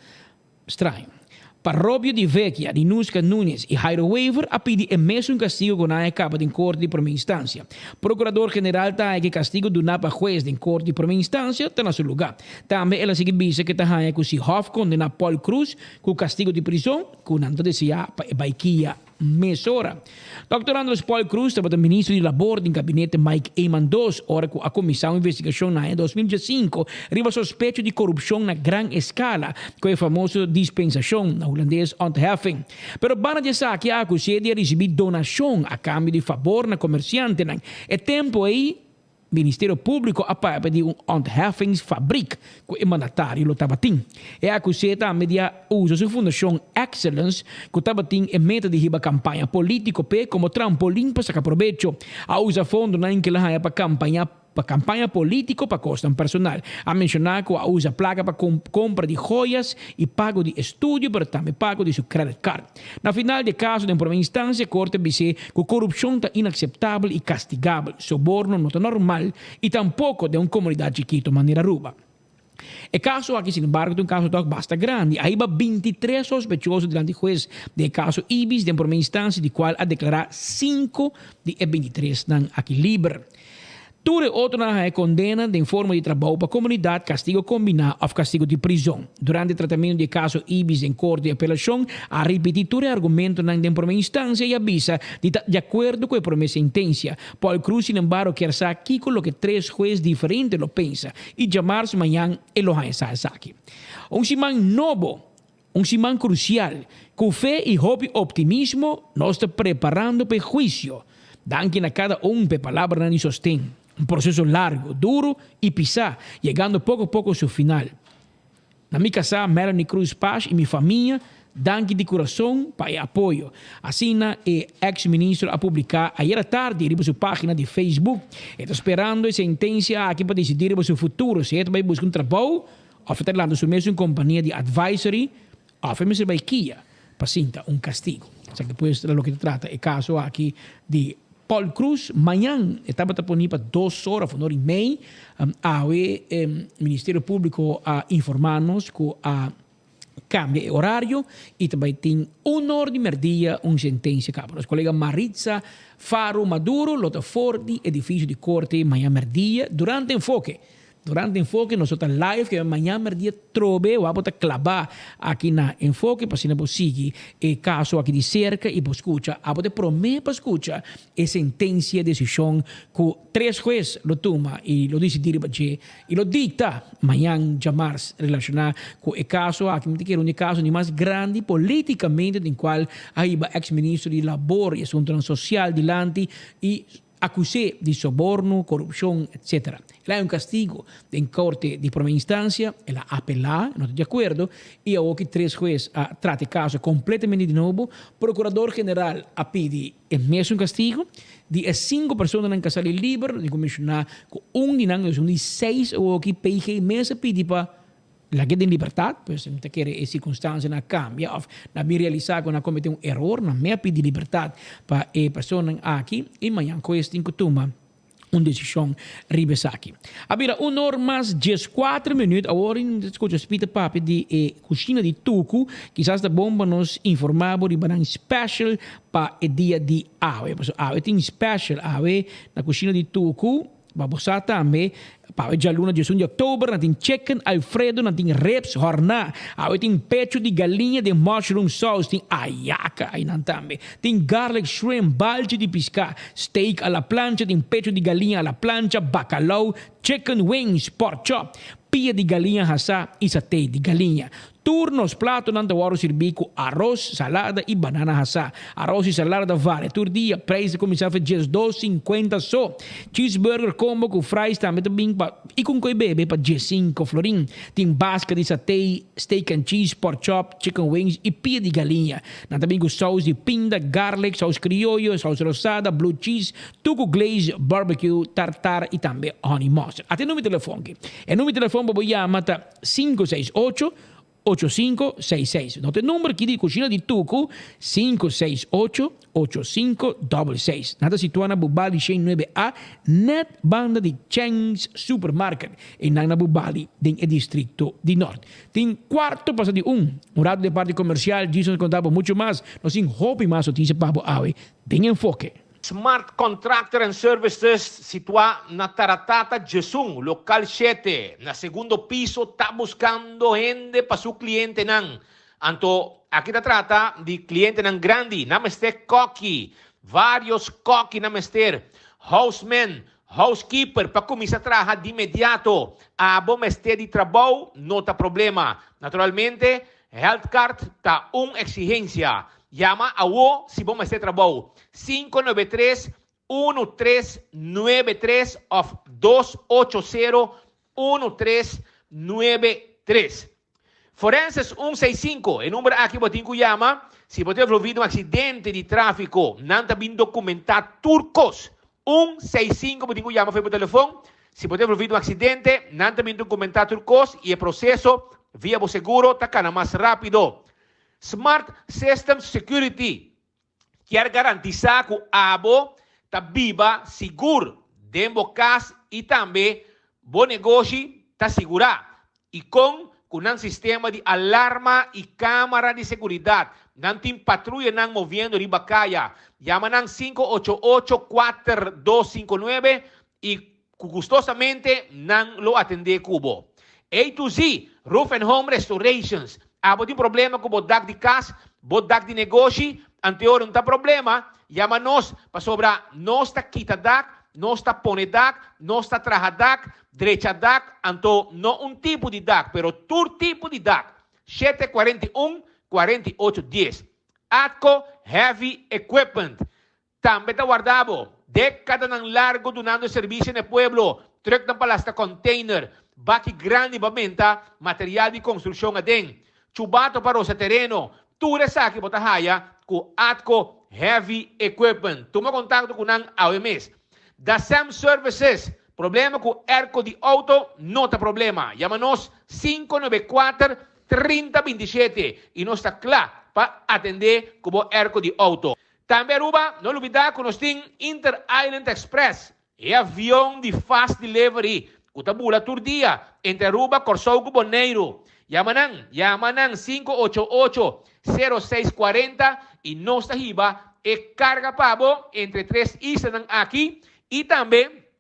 [SPEAKER 9] Straño. Pa Robio di Vecchia, Ninuska Nuñez y Jairo Wever a pidi e mesun castigo cu nan a caba den Corte di Prome Instancia. Procurador General ta haña cu e castigo duna pa huez den Corte di Prome Instancia ta na su luga. Tambe el a sigui bisa cu e ta haña cu si Hof condena Paul Croes cu castigo di prison, cu nan ta desea pa e bay kia. mesora. Dòkter Andres Paul Croes tabata ministro di Labor den gabinete Mike Eman dos ora ku a kuminsá un investigashon na aña 2015 riba sospecho di korupshon na gran eskala ku e famoso dispensashon, na hulandes ontheffing. Pero banda di esaki a akus'é di a risibí donashon a kambio di fabor na komersiantenan. E tempu ei Ministerio Públiko a papia di un ontheffingsfabriek ku e mandatario lo tabatin. E akus'é tambe di a usa su fundashon Excellence ku tabatin e meta di hiba kampaña polítiko p'e komo trampolin pa saka probecho. A usa fondonan ku el a haña pa kampaña pa kampaña polítiko pa kosnan personal. A menshoná ku a usa plaka pa kompra di joyas i pago di estudio pero tambe pago di su credit card. Na final di e kaso den promé instansia korte a bis'é ku korupshon ta inakseptabel i kastigabel, soborno no ta normal i tampoko den un komunidat chikito manera Aruba. E kaso aki sinembargo ta un kaso tòg basta grandi. A hiba bintitres sospechoso dilanti hues den e kaso Ibis den promé instansia di kual a deklará sinku di e bintitres nan aki liber. Tur e otronan haña kondena den forma di trabou pa komunidat, kastigo kombiná òf kastigo di prizon. Durante tratamentu di e kaso Ibis den Korte di Apelashon a ripití tur e argumentonan den promé instansia i a bisa di ta di akuerdo ku e promé sentensia. Paul Croes sinembargo kier sa kiko loke tres hues diferente lo pensa i djamars mañan e lo haña sa esaki. Un siman nobo, un siman krusial. Ku fe i hopi optimismo nos ta preparando pa e huisio. Danki na kada un pa e palabranan di sosten. Un proseso largu, duru i pisá, yegando poko poko su final. Na mi kasá Melanie Cruz Pash i mi famia, danki di kurason pa e apoyo. Asina e eks ministro a publiká ayera tardi riba su página di Facebook. E ta sperando e sentensia aki pa disidí riba su futuro, si e ta bai buska un trabou òf e ta lanta su mesun kompania di advisory òf e mester bai kia pa sinta un kastigu. Esaki pues ta loke ta trata e kaso aki di Paul Croes. Mañan e tabata poni pa dos ora of un ora i mei. Awe Ministerio Publico a informa nos ku a kambia e orario i ta bai tin un or di merdia un sentensia kaba. Nos kolega Maritza Faro Maduro lo ta for di edifisio di korte mañan merdia durante enfoke. Durante Enfoke nos lo ta live ke mañan merdia trobe wak bo ta klabá aki na Enfoke pa asina bo sigui e kaso aki di serka i bo skucha abo ta e promé pa skucha e sentensia desishon ku tres hues lo tuma i lo disidí riba dje i lo dikta mañan djamars relashoná ku e kaso aki. Mi ta kere un di e kaso di mas grandi politikamente den kual a hiba eks ministro di Labor i Asuntonan Sosial dilanti i Akus'é di soborno, korupshon, etc. El a haña un kastigo den korte di promé instansia, el a apelá, no ta di akuerdo, i awoki tres hues a trata e kaso kompletamente di nobo. Prokurador general a pidi e mesun kastigo. Di e sinku personanan ku a sali liber, nos tin ku menshoná ku un di nan, un di seis awoki, PG mes a pidi pa Lag'é den libertat, pues mi ta kere e sirkunstansianan a kambia òf nan a bin realisá ku nan a kometé un eror, nan mei a pidi libertat pa e personanan aki i mañan hues tin ku tuma un desishon riba esaki. A bira un or mas dieskuater minüt, awor mi ta skucha Speed ta papia di e kushina di Tuku, kisas ta bon pa nos informá bo riba nan special pa e dia di awe, pasobra awe tin special, awe na kushina di Tuku. Pa bo sa tambe, pa awe djaluna diesun di oktober nan tin chicken alfredo, nan tin ribs horná, awe tin pechu di galiña den mushroom sauce, tin ayaka einan tambe, tin garlic shrimp, balchi di piská, steak a la plancha, tin pechu di galiña a la plancha, bacalao, chicken wings, pork chop, pia di galiña hasá i saté di galiña. Tur nos platonan ta wòrdu sirbí ku aros, salada i banana hasá. Aros i salada ta varia tur dia. Preis ta kuminsá for 12,50 so. Cheeseburger combo ku fries tambe ta bin pa i ku un koi bebe pa 15 florin. Tin baska di saté, steak and cheese, pork chop, chicken wings i pia di galiña. Nan ta bin ku sous di pinda, garlic, sous krioyo, sous rosada, blue cheese, Tuku glaze, barbecue, tartar i tambe honey mustard. Ata e number di telefon aki. E number di telefon pa bo yama ta 568 8566. Nota e number aki di Cushina di Tuku, 568 8566. Nan ta situa na Bubali shen nuebe A, net banda di Cheng's Supermarket. Einan na Bubali den e districto di Nort. Tin cuarto pasa di un. Un rato den parti comercial, Jason ta conta bo mucho mas. Nos tin hopi mas noticia pa bo awe den Enfoke.
[SPEAKER 2] Smart Contractor and Services situá na Taratata Djesun, lokal shete, na segundo piso ta buskando hende pa su klientenan. Anto aki ta trata di klientenan grandi, nan mester kòki, vários kòki nan mester, houseman, housekeeper pa kuminsá traha di inmediato. Abo mester di trabou no ta problema. Naturalmente health card ta un eksigensia. Yama awo si bo mester trabou, 593 1393 òf 280 1393. Forenses un seis sinku, e number aki bo tin ku yama si bo ta envolví den un aksidente di tráfiko. Nan ta bin dokumentá tur kos. Un seis sinku bo tin ku yama for bo telefon si bo ta envolví den un aksidente. Nan ta bin dokumentá tur kos i e proseso via bo seguro ta kana mas rápido. Smart Systems Security kier garantisá ku abo ta biba sigur den bo kas i tambe bo negoshi ta sigurá. I kon ku nan sistema di alarma i kámara di seguridat, nan tin patruyanan moviendo riba kaya. Yama nan 588 4259 i ku gustosamente nan lo atendé ku bo. A to Z, Roof and Home Restorations, Abo tin problema ku bo dak di kas, bo dak di negoshi? Anteor no ta problema, yama nos, pasobra nos ta kita dak, nos ta pone dak, nos ta traha dak, drecha dak, anto no un tipo di dak, pero tur tipo di dak. 741 48 dies. Atco Heavy Equipment. Tambe ta warda bo. Dékadanan largu dunando servisio na e pueblo, trùknan pa lasta kònteiner, baki grandi pa benta material di konstrukshon aden, chubato pa rosa tereno, tur esaki bo ta haya ku Atco Heavy Equipment. Tuma kontakto ku nan awe mes. Dasem Services, Problema ku airco di outo no ta problema. Yama nos 594 30 27 i nos ta kla pa atendé ku bo airco di outo. Tambe Aruba, no lubida cu nos tin Inter Island Express, e avion di fast delivery cu ta bula tur dia entre Aruba, Corsou cu Boneiru. Yama nan, yama nan 588 0640 y nos ta hiba e carga pa bo entre tres islanan aki y tambe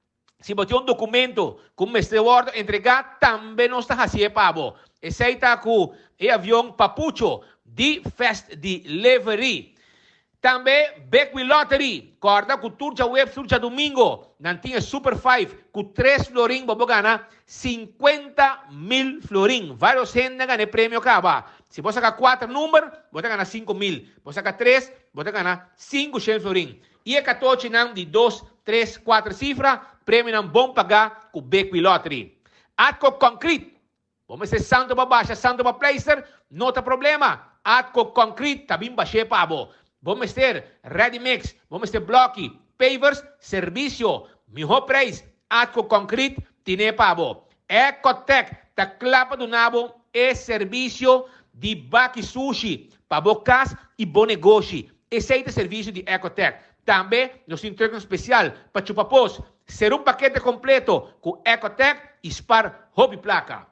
[SPEAKER 2] Si bo tin un documento cu mester wordo entrega, tambe nos ta hacié pa bo. Esey ta cu e avion Papucho di Fast Delivery. Tambe Big Wheel Lottery. Corda cu tur djaweps, tur djadomingo nan tin e Super Five cu tres florin bo por gana 50 mil florin. Varios hende a gana e premio caba. Si bo saca cuater number, bo ta gana 5000. Bo saca tres, bo ta gana 500 florin. I e katochinan di dos, tres, kuater sifra, premionan bon pagá ku Bequi Lottery. Atco Concrete, Bo mester santo pa basha, santo pa pleister? No ta problema, Atco Concrete ta bin bash'é pa bo. Bo mester ready mix, bo mester blòki, pavers, servisio, mihó preis, Atco Concrete tin'é pa bo. Ecotec ta kla pa duna bo e servisio di baki sushi pa bo kas i bo negoshi. Esei ta servisio di Ecotec. Tambe nos tin trucknan spesial pa chupa pos. Ser un pakete kompleto ku Ecotec i spar hopi plaka.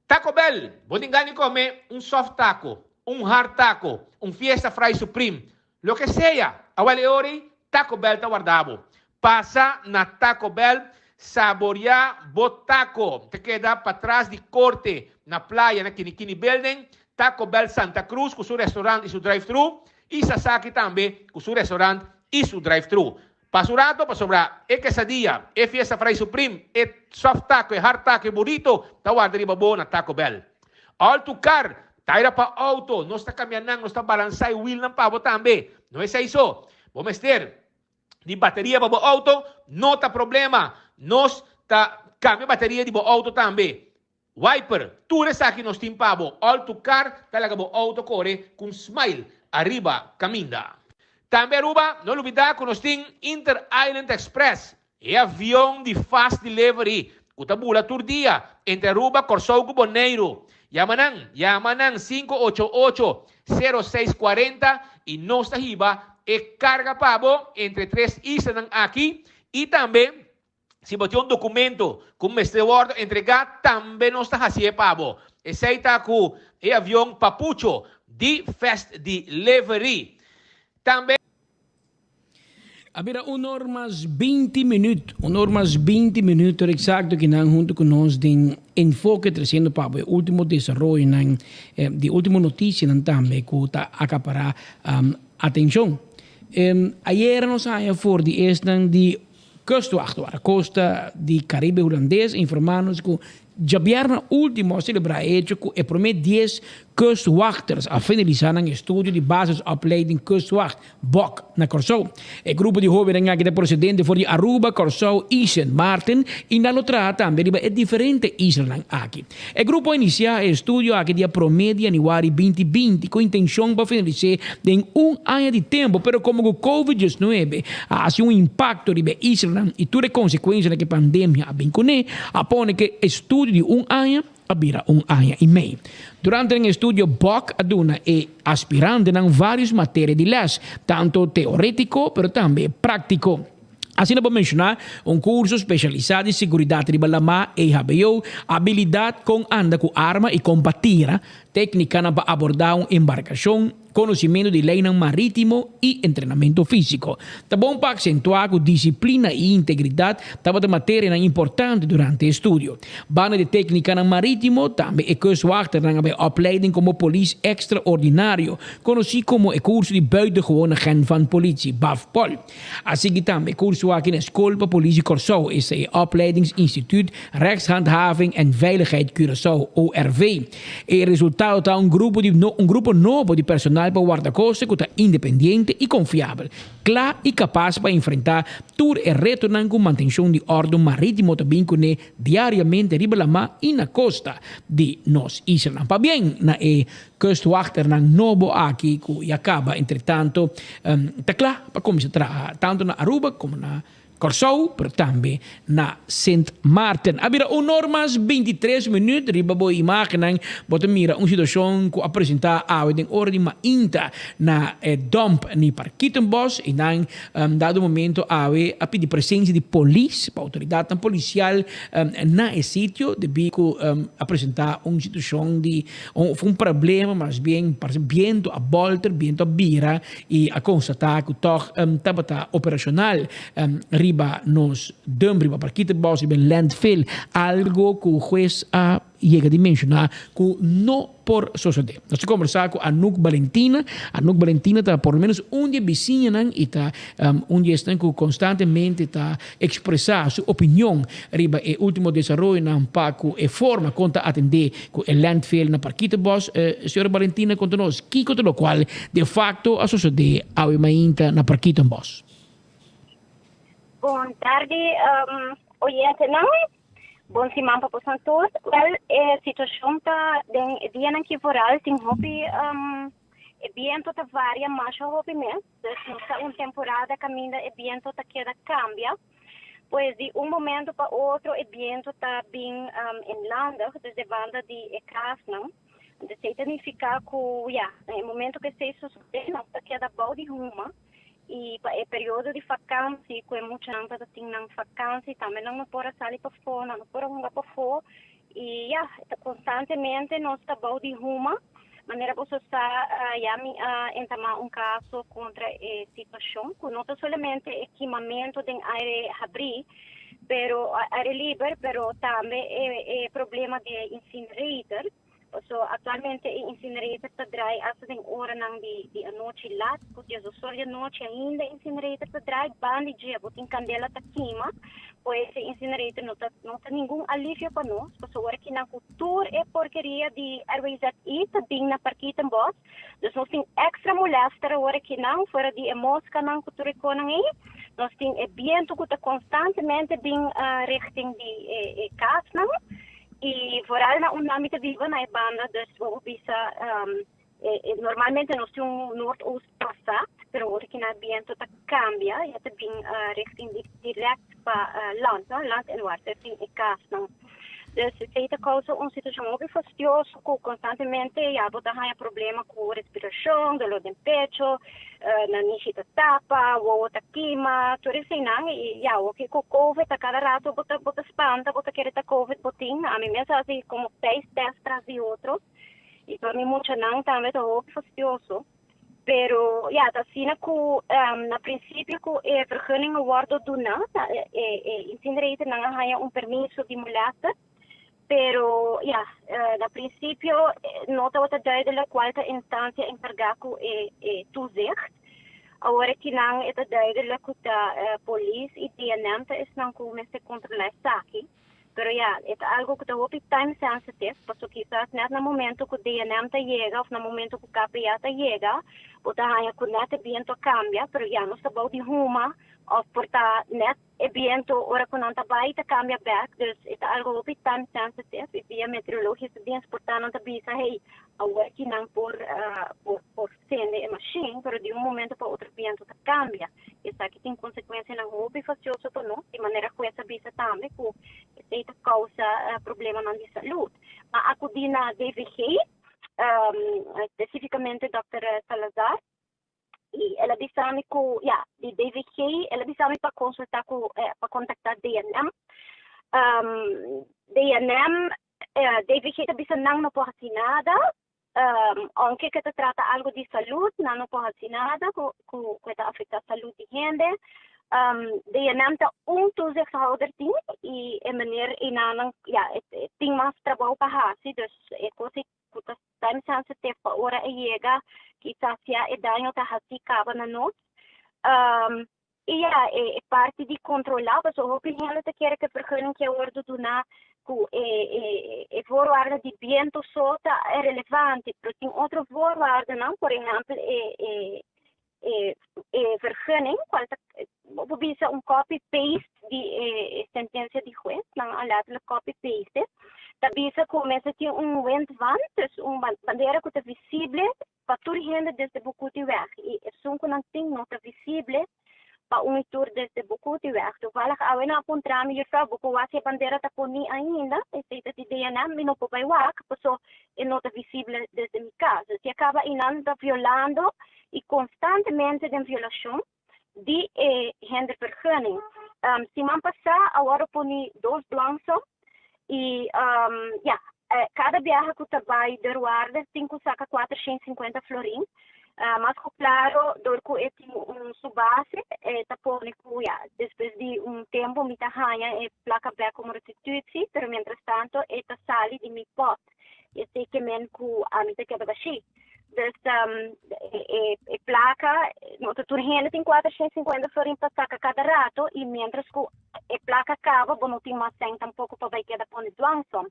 [SPEAKER 2] Taco Bell, Bo tin gana di kome un soft taco, un hard taco, un fiesta fry supreme, loke sea, awel e ora ei Taco Bell ta warda bo. Pasa na Taco Bell, saboria bo taco. Ta keda patras di Corte na Playa na Kinikini Building, Taco Bell Santa Cruz cu su restaurant y su drive-thru y Sasaki tambe cu su restaurant y su drive-thru. Pasa un rato pasobra e quesadilla, e fiesta fry supreme, e soft taco, e hard taco, e burrito ta warda riba bo na Taco Bell. All to car, taira pa auto, nos ta cambia nan, nos ta balansa e wielnan pa bo tambe. No esey so, bo mester di bateria pa bo auto, no ta problema, nos ta cambia bateria di bo auto tambe. Wiper, tur esaki nos tin pa bo. All to car ta laga bo auto core cu un smile ariba caminda. Tambe Aruba, no lubida cu nos tin Inter Island Express, e avion di fast delivery cu ta bula tur dia entre Aruba, Corsou cu Boneiru. Yama nan, yama nan 588 0640 y nos ta hiba e carga pa bo entre tres islanan aki y tambe Si bo tin un documento cu mester wordo entrega, tambe nos ta hacié pa bo. Esey ta cu e avion Papucho di Fast Delivery. Tambe.
[SPEAKER 9] A bira un or mas 20 minuut, un or mas 20 minuut exacto ki nan hunto cu nos den. Enfoke treciendo pa bo e ultimo desaroyonan di ultimo noticianan tambe cu ta acapara atencion. Ayera nos haya for di esnan di Kustwacht, Guardacosta di Caribe Hulandes, informa nos cu djabièrnè ultimo a celebra e hecho cu e prome dies kustwachters a finalisa nan estudio di Basisopleiding Kustwacht, Bok, na Kòrsou. E grupo di hóbennan aki ta prosedente for di Aruba, Kòrsou i Sint Maarten i nan lo traha tambe riba e diferente islanan aki. E grupo a inisiá e estudio aki dia promé di yanüari binti binti ku intenshon pa finalis'é den un aña di tempu, pero komo ku Covid diesnuebe a hasi un impakto riba e islanan i tur e konsekuensianan ku e pandemia a bin kuné, a pone ku e estudio di un aña a bira un aña i mei. Durante nan estudio Bok a duna e aspirantenan vários materia di lès, tantu teorétiko pero tambe práktiko. Asina por menshoná un kurso spesialisá di siguridat riba lamá, EHBO, abilidat kon anda ku arma i kon pa tira, téknikanan pa abordá un embarkashon, Conocimento di leynan maritimo y entrenamento fisico. Ta bon pa accentua cu disciplina y integridad tabata materianan importante durante e estudio. Banda di tecnicanan maritimo, tambe e kustwachternan a bay opleiding como polis extraordinario, conoci como e curso di Buitengewoon Agent van Politie, BAVPOL. A sigui tambe e curso aki na Scol pa Polis di Corsou, esta e Opleidingsinstituut Rechtshandhaving en Veiligheid Curaçao, ORV. E resultado ta un grupo di un grupo nobo di personal pa wardakosta ku ta independiente i konfiabel, kla i kapas pa enfrentá tur e retonan ku mantenshon di òrdu marítimo ta bin kuné diariamente riba lamá i na kosta di nos islanan. Pabien na e kustwachternan nobo aki ku ya kaba entretanto ta kla pa kuminsá traha tantu na Aruba komo na Kòrsou, pero tambe na Sint Maarten. A bira un or mas bintitres minüt. Riba bo imágennan bo ta mira un situashon ku a presentá awe den ora di mainta na e dòmp ni Parkietenbos. I nan dado momento awe a pidi presensia di polis pa outoridatnan polisial na e sitio debí ku a presentá un situashon di òf un problema mas bien parse bientu a bòlter, bientu a bira i a konstatá ku tòg tabata operashonal riba nos dump, riba Parkietenbos, riba e landfill, algo ku hues a yega di menshoná ku no por sosodé. Nos ta kombersá ku Anouk Balentina. Anouk Balentina ta por lo menos un di e bisiñanan i ta un di esnan ku konstantemente ta ekspresá su opinion riba e último desaroyonan pa ku e forma kon ta atendé ku e landfill na Parkietenbos. Señora Balentina konta nos kiko ta lokual de facto a sosodé awe mainta na Parkietenbos.
[SPEAKER 12] Bon tardi oyentenan. Bon siman pa boso tur. Wel e situashon ta den e dianan ki vooral tin hopi e biento ta varia masha hopi mes. Dus nos ta un temporada kaminda e biento ta keda kambia. Pues di un momento pa otro e biento ta bin inlandig, dus de banda di e kasnan. Entonces esei ta nifiká ku ya, na e momento ku esei sosodé nos ta keda bou di huma i pa e periodo di fakansi ku e muchanan tabata tin nan fakansi tambe nan no por a sali pafó, nan no por a hunga pafó i ya, konstantemente nos ta bou di huma. Manera boso sa ya mi a entamá un kaso kontra e situashon ku no ta solamente e kimamentu den aire habrí, pero aire liber, pero tambe e problema di e incinerator. Paso aktualmente e incinerator ta drai asta den oranan di di anochi lat, ku diesdos or di anochi ainda e incinerator ta drai, banda di dje bo tin kandela ta kima, pues e incinerator no ta no ta ningun alivio pa nos, paso ora kinan ku Tur e porkeria di RWZI ta bin na Parkietenbos, dus nos tin extra molester awor akinan, fuera di e moskanan ku tur e konan ei. Nos tin e bientu ku ta konstantemente bin richting di e kasnan i vooral na unda mi ta biba na e banda, dus bo por bisa normalmente nos tin un noordoost passaat, pero awor akinan e bientu ta kambia, ya ta bin richting di direct pa land, no, landinwaarts richting e kasnan. Dus esei ta kousa un situashon hopi fastioso ku konstantemente ya bo ta haña problema ku respirashon, doló den pecho, nanishi ta tapa, wowo ta kima, tur eseinan. I ya awor ku covid ta kada rato bo ta bo ta spanta, bo ta kere ta covid bo tin. Ami mes a hasi komo seis tèst tras di otro i pa mi muchanan tambe ta hopi fastioso. Pero ya ta asina ku na prinsipio ku e vergunning a wòrdu duná, e incineratornan a haña un permiso di molèster. Pero ya, na principio no tabata duidelijk cual ta instancia encarga cu e e toezicht. Awor akinan e ta duidelijk cu ta polis y DNM ta esnan cu mester controla esaki. Pero ya, e ta algo cu ta hopi time sensitive, paso kisas net na momento cu DNM ta yega of na momento cu KPA ta yega, bo ta haña cu net e biento a cambia, pero ya nos ta bou di huma of por ta net E biento ora cu nan ta bay ta cambia bek, dus e ta algo hopi time sensitive y via meteorologische dienst por ta nan ta bisa hey awor ki nan por por por sende e machine pero di un momento pa otro biento ta cambia. Esaki tin consecuencianan hopi facioso pa nos di manera hues a bisa tambe cu esey ta causa problemanan di salud. Ma acudi na DVG, specificamente Dòkter Salazar, Y el a bisa mi cu, ja, di DVG, el a bisa mi pa consulta cu, eh, pa contacta DNM. Um, DNM, eh, DVG ta bisa nan no por haci nada, um, aunque que ta trata algo di salud, nan no por haci nada cu, cu, cu ta afecta salud di hende. Um, DNM ta un toezichthouder tin y e meneer enanan, ja, e, e tin mas trabou pa haci, dus e cos ku ta time sensitive pa ora e yega kisas ya e daño ta hasi kaba na nos. Um, i ya, e, e parti di kontrolá, pasobra hopi hende ta kere ku e vergunning ke wordu duná ku e, e, e voorwaarde di biento so ta relevante, pero tin otro voorwaardenan, por ehèmpel e, e, e, e vergunning, kual ta, bo por bisa un copy paste di e, e sentencia di hues, nan a letterlijk copy paste. Ta bisa ku mester tin un windwand, dus un bandera ku ta visible pa tur hende desde Bukutiweg. I esun ku nan tin no ta visible pa un i tur desde Bukutiweg. Toevallig awe nan a puntra mi, juffrouw, bo por wak si e bandera ta poni ainda? Esei ta di DNM, mi no por bai wak, paso e no ta visible desde mi kas. Dus ya kaba einan ta violando i konstantemente den violashon di e hindervergunning. Um, siman pasá a wòrdu poni dos dwangsom i um, ja, eh, kada biaha ku ta bai deurwaarder tin ku saka 450 florin. Uh, mas ku klaro, dor ku e tin un su base, e ta pone ku ja, despues di un tempu mi ta haña e plaka bèk komo restitutie, pero mientras tanto e ta sali di mi pòt. Esei ke men ku ami ta keda bashí. Dus um, e, e, e placa, no ta tur hende tin 450 florin pa saca cada rato y mientras cu e placa caba, bo no tin mas cent tampoco pa bay keda pone dwangsom.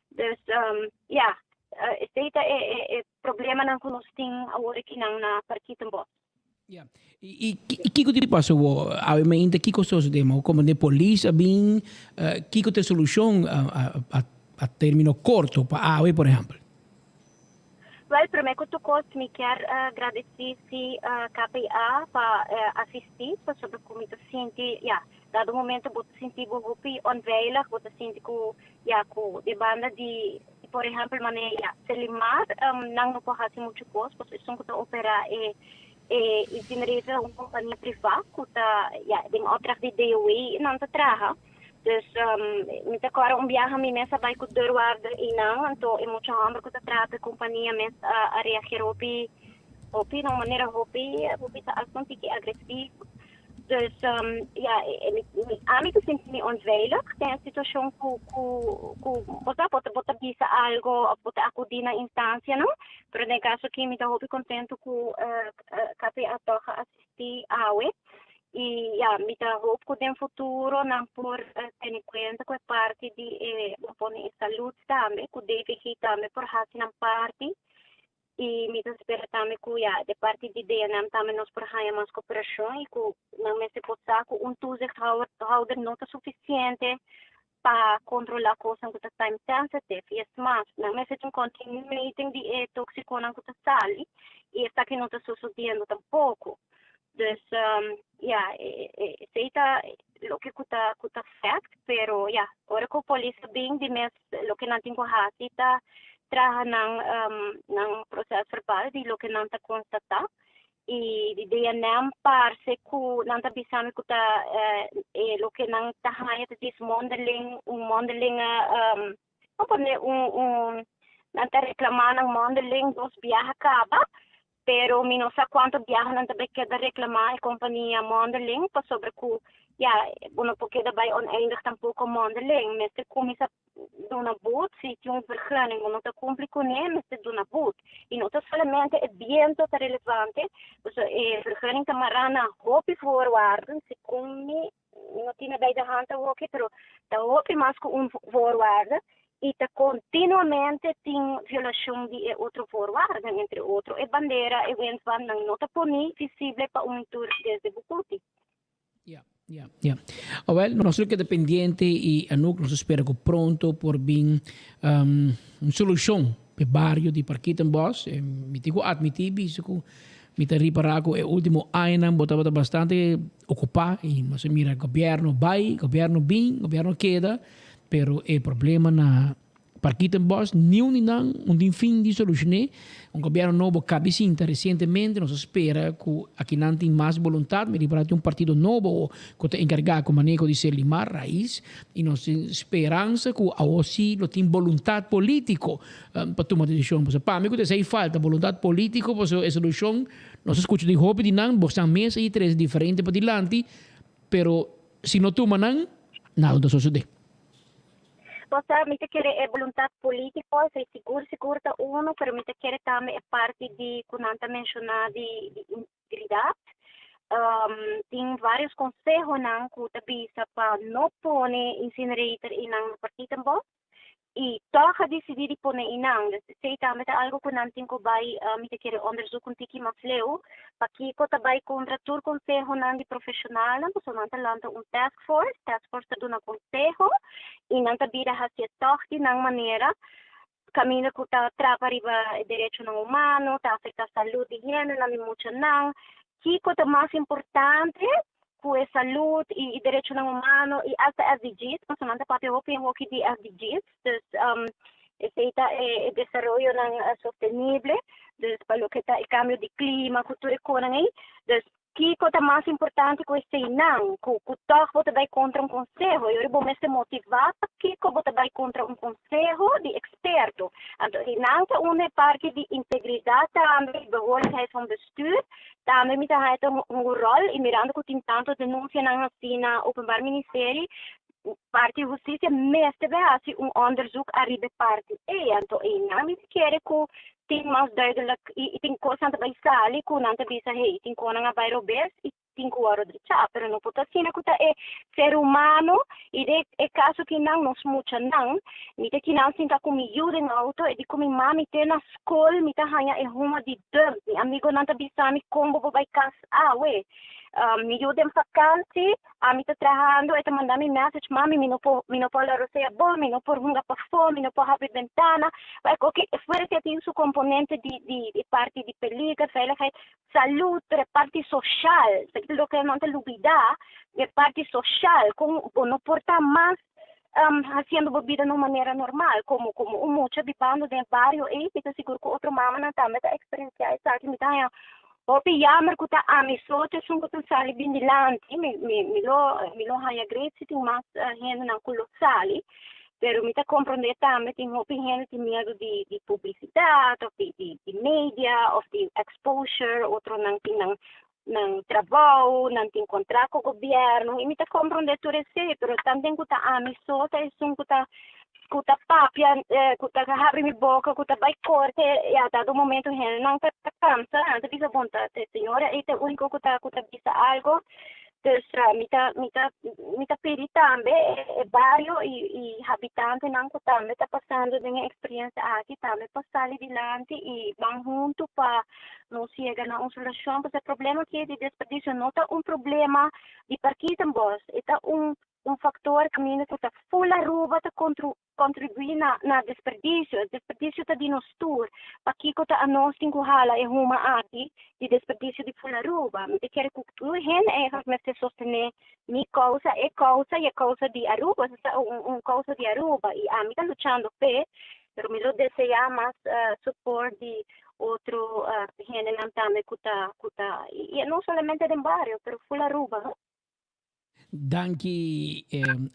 [SPEAKER 12] Dus um, ja, uh, esey ta e, e, e problemanan cu nos tin awor akinan na Parkietenbos.
[SPEAKER 9] Ja. Y, y kiko ti pasa wo? Awe mainta kiko sos demo? Como de polis a bin, uh, kiko te solucion a, a, a, a termino corto pa awe, por ehempel?
[SPEAKER 12] Wel, prome cu tur cos mi kier uh, gradeci si uh, KPA pa uh, asisti, pasobra cu mi ta sinti, ja, dado momento bo ta sinti bo hopi onveilig, bo ta sinti cu, ja, cu de banda di, por ehempel, mane, ja, Selimar, um, nan no por haci mucho cos, pasobra esun cu ta opera e, e incinerator un compania priva cu ta, ja, den opdracht di DOW nan ta traha. Dus um, mi ta kòrda un biaha mi mes a bai ku deurwaarder einan, anto e mucha hòmber ku ta traha pa e kompania mes a, a reageer hopi, hopi na un manera hopi, hopi ta algo un tiki agresivo. Dus um, ja, e, mi, mi, ami ta sinti mi onveilig den e situashon ku, ku, ku bo sa, bo ta, bo ta bisa algo of bo ta akudí na instansianan, pero den e kaso aki mi ta hopi kontentu ku uh, KPA tòg a asistí awe. Y ya, mi ta hoop cu den futuro nan por tene cuenta cu e parti di e, bo pone e salud tambe, cu DVG tambe por haci nan parti. Y mi ta spera tambe cu ya, de parti di DNM tambe nos por haya mas cooperacion y cu nan mester por sa cu un toezichthouder no ta suficiente pa controla cosnan cu ta time sensitive. Y es mas, nan mester tin continu meting di e toxiconan cu ta sali y esaki no ta sucediendo tampoco. Dus um, ja, esey ta loke cu ta cu ta fact, pero ja, ora cu polis a bin di mes loke nan tin cu haci ta traha nan um, nan proces verbal di loke nan ta constata. Y di DNM parce cu nan ta bisa mi cu ta e loke nan ta haya ta dis mondeling, un mondeling, um, no pone un, un, nan ta reclama nan mondeling dos biaha caba, pero mi no sa cuanto biaha nan ta bay keda reclama e compania mondeling, pasobra cu, ya, bo no por keda bay oneindig tampoco mondeling, mester cuminsa. duna boet, si tin un vergunning bo no ta kumpli kuné, mester duna boet. I no ta solamente e biento ta relevante, pasobra e vergunning ta mará na hopi voorwaarden, segun mi no tin bij de hand awoki, pero ta hopi mas ku un voorwaarde i ta kontinuamente tin violashon di e otro voorwaarden, entre otro e bandera, e windvaan nan no ta poni visible pa un tur desde Bucuti.
[SPEAKER 9] Ja, ja, ja. Awel, nos lo keda pendiente i Anouk nos ta spera ku pronto por bin um, un solushon p'e bario di Parkietenbos. Eh, mi tin ku atmití bisa ku mi ta ripará ku e último añanan bo tabata bastante okupá i nos a mira gobièrnu bai, gobièrnu bin, gobièrnu keda, pero e problema na Parkietenbos, niun di nan un tin fin di solushoné. Un gobièrnu nobo kabi sinta resientemente, nos a spera ku akinan tin mas boluntat. Mi ripará tin un partido nobo ku ta enkargá ku maneho di Serlimar, Raiz, i nos tin speransa ku awor sí lo tin boluntat polítiko pa tuma desishon. Pasobra pa mi ku ta esei falta, boluntat polítiko, pasobra e solushon nos a skucha di hopi di nan, bosnan mes a i trese diferente padilanti, pero si no tuma nan, nada no ta sosodé.
[SPEAKER 12] Bo sa, mi ta kere e boluntat polítiko, esei sigur sigur ta uno, pero mi ta kere tambe e parti di ku nan ta menshoná di di integridat. Tin vários konsehonan ku ta bisa pa no pone incinerator einan na Parkietenbos i tòg a disidí di pone einan. Dus esei tambe ta algu ku nan tin ku bai, mi ta kere onderzoek un tiki mas leu, Pakiko ta bai kontra tur konsehonan di profeshonalnan? Pasobra nan ta lanta un task force, task force ta duna konseho i nan ta bira hasié tòg di nan manera, kaminda ku ta trapa riba e derechonan humano, ta afektá salud di hendenan, di muchanan. Kiko ta mas importante ku e salud i derechonan humano i asta SDG's, pasobra nan ta papia hopi hoki di SDG's. Dus esei ta e desaroyonan sostenible, dus pa loke ta e kambio di klima ku tur e konan ei. Dus kiko ta mas importante ku eseinan? Ku ku tòg bo ta bai kontra un konseho. I ora bo mester motivá pakiko bo ta bai kontra un konseho di eksperto. Anto einan ta unda e parti di integridat tambe i behoorlijkheid van bestuur tambe mi ta haña ta hunga un ròl i mirando ku tin tantu denunsianan hasi na Openbaar Ministerie Parti Hustisia mester bay haci un onderzoek ariba e parti ey, anto eynan mi ta kere cu tin mas duidelijk y tin cosnan ta bay sali cu nan ta bisa hey tin conan a bay robes y tin cu worde drecha, pero no por ta asina cu ta e ser humano y den e caso kinan nos muchanan, mi ta kinan sinta cu mi yu den auto e di cu mi mami te na scol mi ta haya e huma di dump, mi amigonan ta bisami con bo por bay cas awe, mi yu den vakantie. Ami ta trahando, e ta manda mi message, Mami, mi no por, mi no por la rosea bo, mi no por hunga pafó, mi no por habri bentana. Wak, oke, fuera si e tin su componente di, di, di parti di peliger, veiligheid, salud, pero e parti social, sa ki loke nan ta lubida, e parti social, con bo no por ta mas haciendo bo bida na un manera normal, como, como un mucha bibando den e bario ei, mi ta sigur cu otro mamanan tambe ta experiencia esaki, mi ta haña Hopi jammer ku ta ami so ta esun ku ta sali bin dilanti. Mi mi mi lo mi lo haña great si tin mas hendenan ku lo sali, pero mi ta komprondé tambe tin hopi hende tin miedu di di publisidat òf di di di media òf di exposure, otronan tin nan nan trabou, nan tin kontrak ku gobièrnu i mi ta komprondé tur esei, pero tanten ku ta ami so ta esun ku ta ku ta papia, ku ta habri mi boka, ku ta bai korte, ya dado momento hendenan ta kansa, nan ta bisa bon ta e señora ei ta e úniko ku ta ku ta bisa algo. Dus mi ta mi ta mi ta pidi tambe e bario i i habitantenan ku tambe ta pasando den e eksperiencia aki tambe pa sali dilanti i ban huntu pa nos yega na un solushon, pasobra e problema aki di desperdisio no ta un problema di Parkietenbos, e ta un Un factor caminda cu ta full Aruba ta contribui na na desperdicio. E desperdicio ta di nos tur. Pakico ta anos tin cu hala e huma aki di desperdicio di full Aruba? Mi ta kere cu tur hende eigenlijk mester sostene mi causa, e causa y e causa di Aruba. Esaki ta un un causa di Aruba y ami ta luchando p'e, pero mi lo desea mas support di otro hendenan tambe cu ta cu ta y no solamente den bario pero full Aruba.
[SPEAKER 9] Danki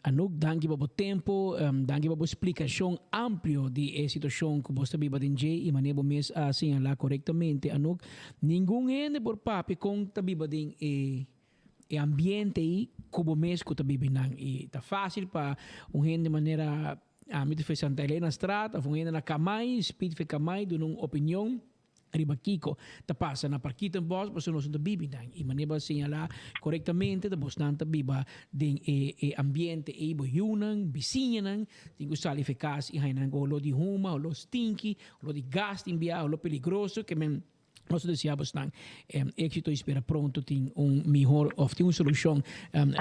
[SPEAKER 9] Anouk, danki pa bo tempo, danki pa bo splikashon amplio di e situashon ku bo ta biba den dje i manera bo mes a señalá korektamente Anouk, ningun hende por papia kon ta biba den e e ambiente ei ku bo mes ku ta biba einan i ta fásil pa un hende manera. Ami ta fe Santa Elena Straat of un hende na Kamai, Speed fe Kamai duna un opinion riba kiko ta pasa na Parkietenbos pasobra nos no ta bibi nan. Y manera bo a señala corectamente ta bosnan ta biba den e e ambiente ey, bo yunan, bisiñanan tin cu sali fe cas y haña nan cu olor di huma, olor stinky, olor di gas tin bia, olor peligroso ke men. Nos ta desea bosnan éxito y spera pronto tin un mihor of tin un solucion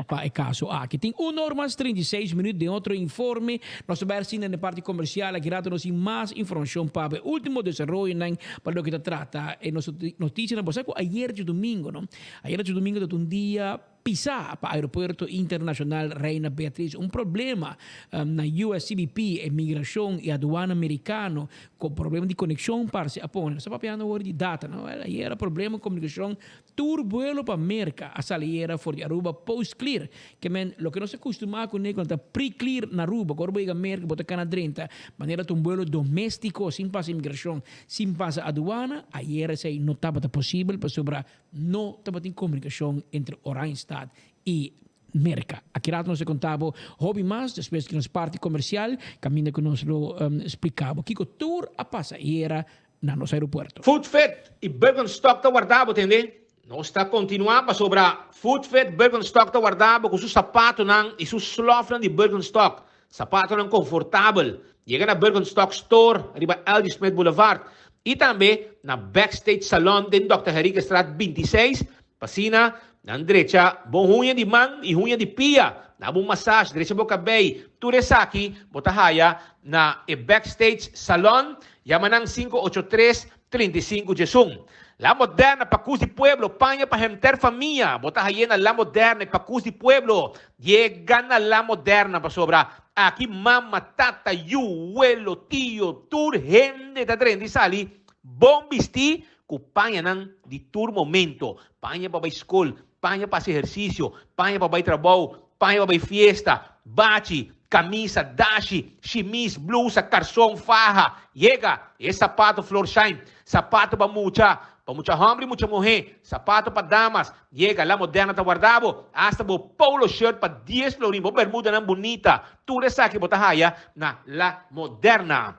[SPEAKER 9] pa e caso aki. Tin un or mas 36 minuut den otro informe. Nos ta bai asina den e parti comercial. Aki rato nos tin mas informacion pa e ultimo desaroyonan pa loke ta trata e nos noticianan. Bo sa cu ayer djadomingo no? Ayer djadomingo ta un dia Pisá pa Aeropuerto Internacional Reina Beatriz un problema na USCBP, e migracion y aduana Mericano cu problema di conexion parce a pone. Nos ta papiando awor di data, no? Wel, ayera problema cu comunicacion, tur vuelo pa Merca a sali ayera for di Aruba post clear. Ke men, loke nos a custuma cune cu nan ta pre-clear na Aruba, cu ora bo yega Merca bo ta cana drenta, manera ta un vuelo domestico sin pasa imigracion, sin pasa aduana, ayera esey no tabata posibel pasobra No tabatin komunikashon entre Oranjestad i Merka. Aki rato nos ta konta bo hopi mas despues di nos parti komersial, kaminda ku nos lo splika bo kiko tur a pasa ayera na nos aeropuerto.
[SPEAKER 2] Food Fit i Birkenstock ta warda bo, tende? Nos ta kontinuá pasobra Food Fit Birkenstock ta warda bo ku su sapatonan i su slòfnan di Birkenstock, sapatonan konfortabel. Yega na Birkenstock Store riba LG Smith Boulevard i tambe na Backstage Salon den Dòkter Henriquestraat 26 pa asina nan drecha bo huña di man i huña di pia, na bo massage, drecha bo kabei. Tur esaki bo ta haya na e Backstage Salon. Yama nan 583 35 diesun. La Moderna, Pacus di Pueblo, paña pa henter famia. Bo ta haye na La Moderna y Pacus di Pueblo. Yega na La Moderna pasobra aki mama, tata, yu, welo, tio, tur hende ta drenta y sali bon bisti cu pañanan di tur momento. Paña pa bay scol, paña pa haci ehercicio, paña pa bay trabou, paña pa bay fiesta, bachi, camisa, dashi, shimis, blusa, carson, faha. Yega e sapato Florsheim, sapato pa mucha, pa mucha homber y mucha muhe, sapato pa damas. Yega, La Moderna ta warda bo, hasta bo polo shirt pa dies florin, bo bermudanan bunita, tur esaki bo ta haya na La Moderna.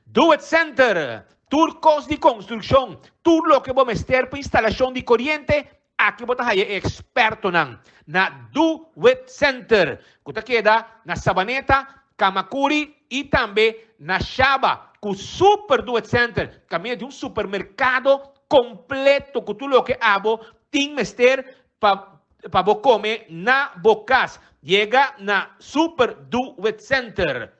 [SPEAKER 2] Do It Center, tur cos di construccion, tur loke bo mester pa instalacion di coriente, Aki bo ta haya e ekspertonan na Do It Center ku ta keda na Sabaneta, Kamakuri i tambe na Shaba ku Super Do It Center kaminda di un supermerkado kompleto ku tur loke abo tin mester pa pa bo kome na bo kas. Yega na Super Do It Center.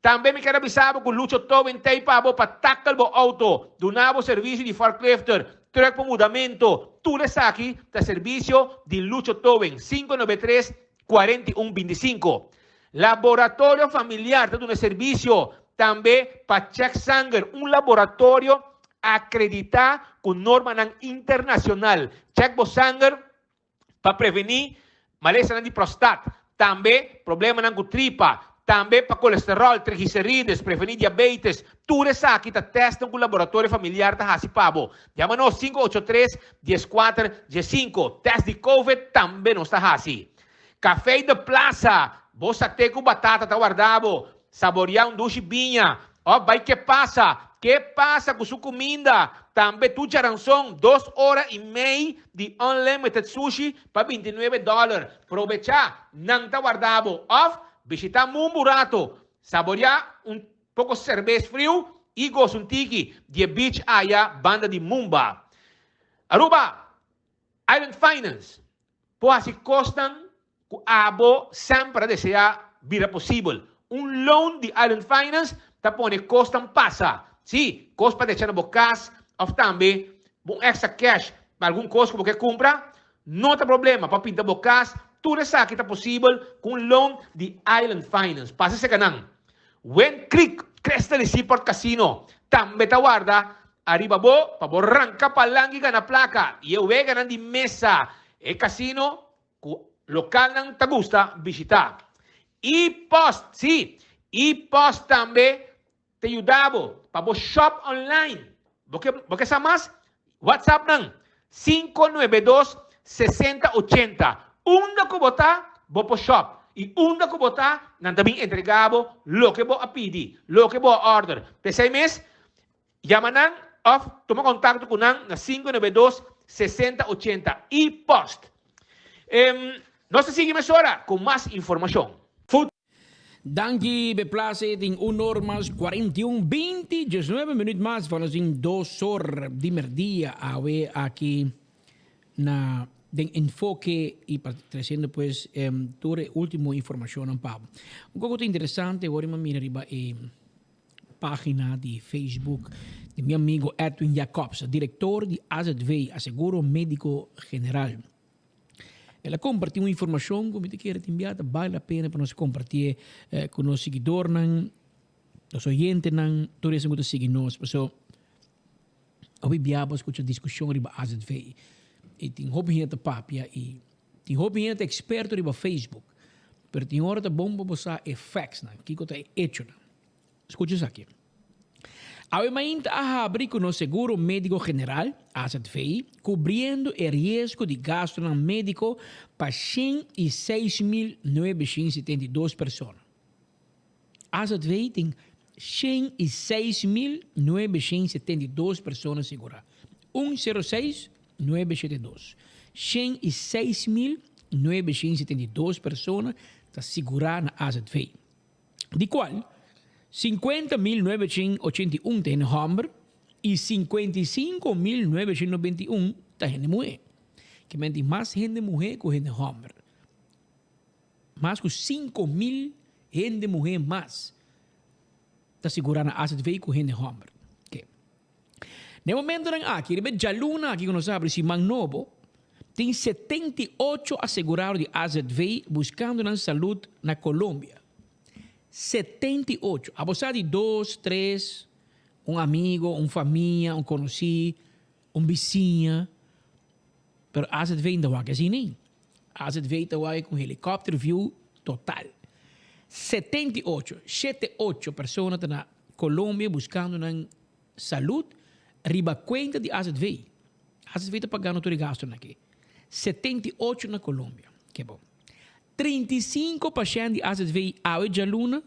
[SPEAKER 2] Tambe mi ker a bisa bo ku Lucho Towing t'ei pa bo pa tackle bo auto, duna bo servisio di forklifter, truck pa mudamento, tur esaki ta servisio di Lucho Towing, 593 41 25. Laboratorio Familiar ta duna servisio tambe pa check sanger, un laboratorio akreditá ku normanan internacional. Check bo sanger pa prevení malesanan di prostat, tambe problemanan ku tripa, tambe pa kolesteròl, triglicerides, prevení diabetes. Tur esaki ta tèstnan ku laboratorio familiar ta hasi pa bo. Yama nos 583 14 15. Tèst di covid tambe nos ta hasi. Café de Plaza, bo saté ku batata ta warda bo. Saboreá un dushi biña. Òf bai ke pasa? Ke pasa ku su kuminda? Tambe tur djaranson, dos ora i mei di unlimited sushi pa 29 dòler. Probechá, nan ta warda bo. Òf bishitá Mumbu rato, saboreá un poko serbes friu i gosa un tiki di e beach aya banda di Mumba. Aruba Island Finance por hasi kosnan ku abo semper a deseá bira posibel. Un loan di Island Finance ta pone kosnan pasa. Sí, kos pa decha na bo kas òf tambe bo un extra cash pa algun kos ku bo ke kumpra, no ta problema pa pinta bo kas, tur esaki ta posibel ku un loan di Island Finance. Pasa serka nan. Wind Creek Crystal y Seaport Casino tambe ta warda ariba bo pa bo ranka palanki gana plaka y e weganan di mesa. E casino ku lokalnan ta gusta bishitá. E-post, sí, e-post tambe ta yuda bo pa bo shop online. Bo ke bo ke sa mas? WhatsApp nan 592 60 80. Unda ku bo ta, bo por shop. I unda ku bo ta, nan ta bin entregá bo loke bo a pidi, loke bo a order. P'esei mes, yama nan òf tuma kontakto ku nan na 592 60 80 i pòst. Nos ta sigui mesora ku mas informashon.
[SPEAKER 9] Danki be place tin un or mas 41 20 19 minuut mas van nos tin dos or di merdia awe aki na den enfoke y pa treciendo pues tur e ultimo informacionnan pa bo. Un poco ta interesante ora mi mira riba e pagina di Facebook di mi amigo Edwin Jacobs, director di AZV, Aseguro Medico General. El a comparti un informacion cu mi ta kere tin bia ta bale la pena pa nos compartié cu nos siguidornan, nos oyentenan, tur esun cu ta sigui nos. Paso hopi bia bo a scucha discusion riba AZV y tin hopi hende ta papia y tin hopi hende ta experto riba Facebook, pero tin ora ta bon pa bo sa e factsnan, kico ta e hechonan. Scucha esaki. Awe mainta a habri cu nos seguro medico general, AZV, cubriendo e riesgo di gastonan medico pa 106.972 persona. AZV tin 106.972 persona sigura. 106972. 106.972 persona ta sigura na AZV. Di cual 50.981 ta hende homber y 55.991 ta hende muhe. Ke men tin mas hende muhe ku hende homber. Mas ku 5.000 hende muhe mas ta sigura na AZV ku hende homber. Ke. Na e momentonan aki, riba e djaluna aki ku nos a habri siman nobo, tin 78 asegurado di AZV buskando nan salud na Colombia. 78. Abo sa di dos, tres, un amigo, un famia, un konosí, un bisiña, pero AZV no ta wak asina. AZV ta wak ku helikòpter view total. 78, shete ocho, persona ta na Colombia buskando nan salud riba cuenta di AZV. AZV ta pagando tur e gastonan aki. 78 na Colombia. Ke bon. 35 pashent di AZV awe djaluna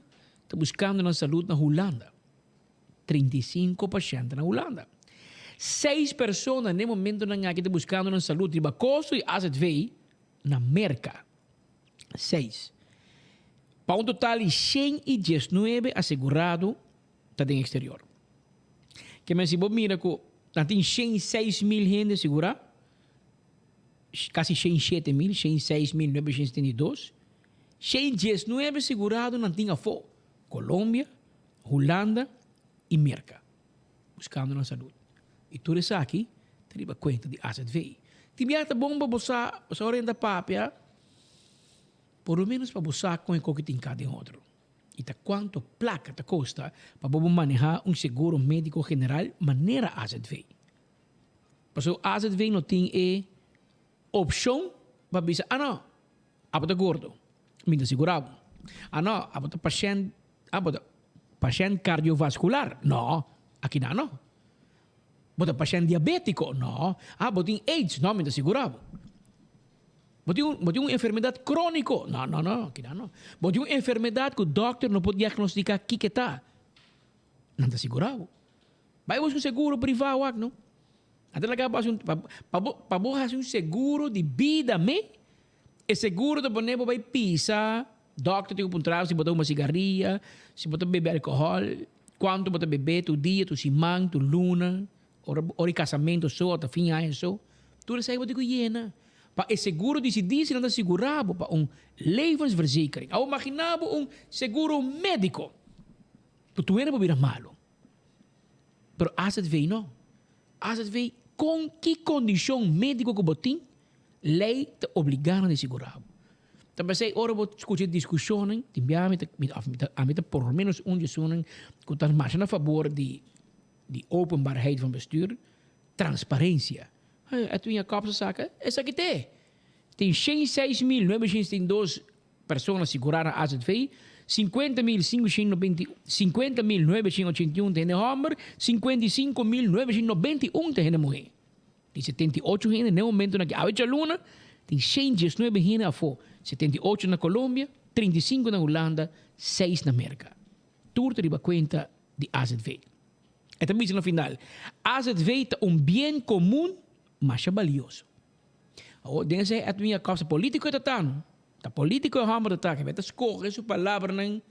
[SPEAKER 9] ta buscando nan salud na Hulanda. 35 pashent na Hulanda. Seis persona n'e momentonan aki ta buscando nan salud riba costo di AZV na Merca. Seis. Pa un total di 119 asegurado ta den exterior. Ke men si bo mira ku nan tin 106 mil hende sigurá, kasi 107 mil, 106.972, 119 sigurado nan tin afó, Colombia, Hulanda i Merka, buskando nan salud. I tur esaki ta riba kuenta di AZV. Tin biaha ta bon pa bo sa, bo sa ora hende ta papia, por lo menos pa bo sa kon e koki tin ka den otro. I ta kuantu plaka ta kosta pa bo por maneha un seguro mediko general manera AZV. Pasobra AZV no tin e opshon pa bisa, ah no, abo ta gordo, mi ta sigura bo. Ah no, abo ta pashènt, abo ta pashènt kardiovaskular, no, akinan no. Bo ta pashènt diabétiko, no. Ah, bo tin aids, no, mi ta sigura bo. Bo tin un, bo tin un enfermedat króniko? No, no, no, keda no. Bo tin un enfermedat ku dòkter no por diagnostiká kiko ta? Nan ta sigurá bo. Bai buska un seguro privá wak no. Nan ta laga bo hasi un, pa, pa bo, pa bo hasi un seguro di bida me, e seguro ta pone bo bai pisa, dòkter tin ku puntra bo si bo ta huma sigaria, si bo ta bebe alkohòl, kuantu bo ta bebe tur dia, tur siman, tur luna. Ora ora e casamento so ota fin aña so, tur esaki bo tin cu yena. Pa e seguro dicidi si nan ta sigura bo pa un levensverzekering. Awor imagina bo un seguro medico cu tur hende por bira malo. Pero AZV no. AZV con ki condicion medico cu bo tin, ley ta obliga nan di sigura bo. Ta pesey ora bo scucha e discusionnan, tin bia mi ta of ami ta por lo menos un di esunnan cu ta masha na fabor di Di openbaarheid van bestuur, transparencia. Edwin Jacobs a saca esaki te. Tin 106.972 persona sigurá na AZV, 50.981 ta hende hòmber, 55.991 ta hende muhé. Tin 78 hende n'e momentonan aki. Awe djaluna tin 119 hende afó, 78 na Colombia. 35 na Hulanda, 6 na Merka. Tur ta riba kuenta di azv. E ta bisa na final, azv ta un bien komun masha balioso. Awor den esei Edwin Jacobs ta politico e ta ta no. Ta politico e homber ta ta, kebé ta scoge su palabranan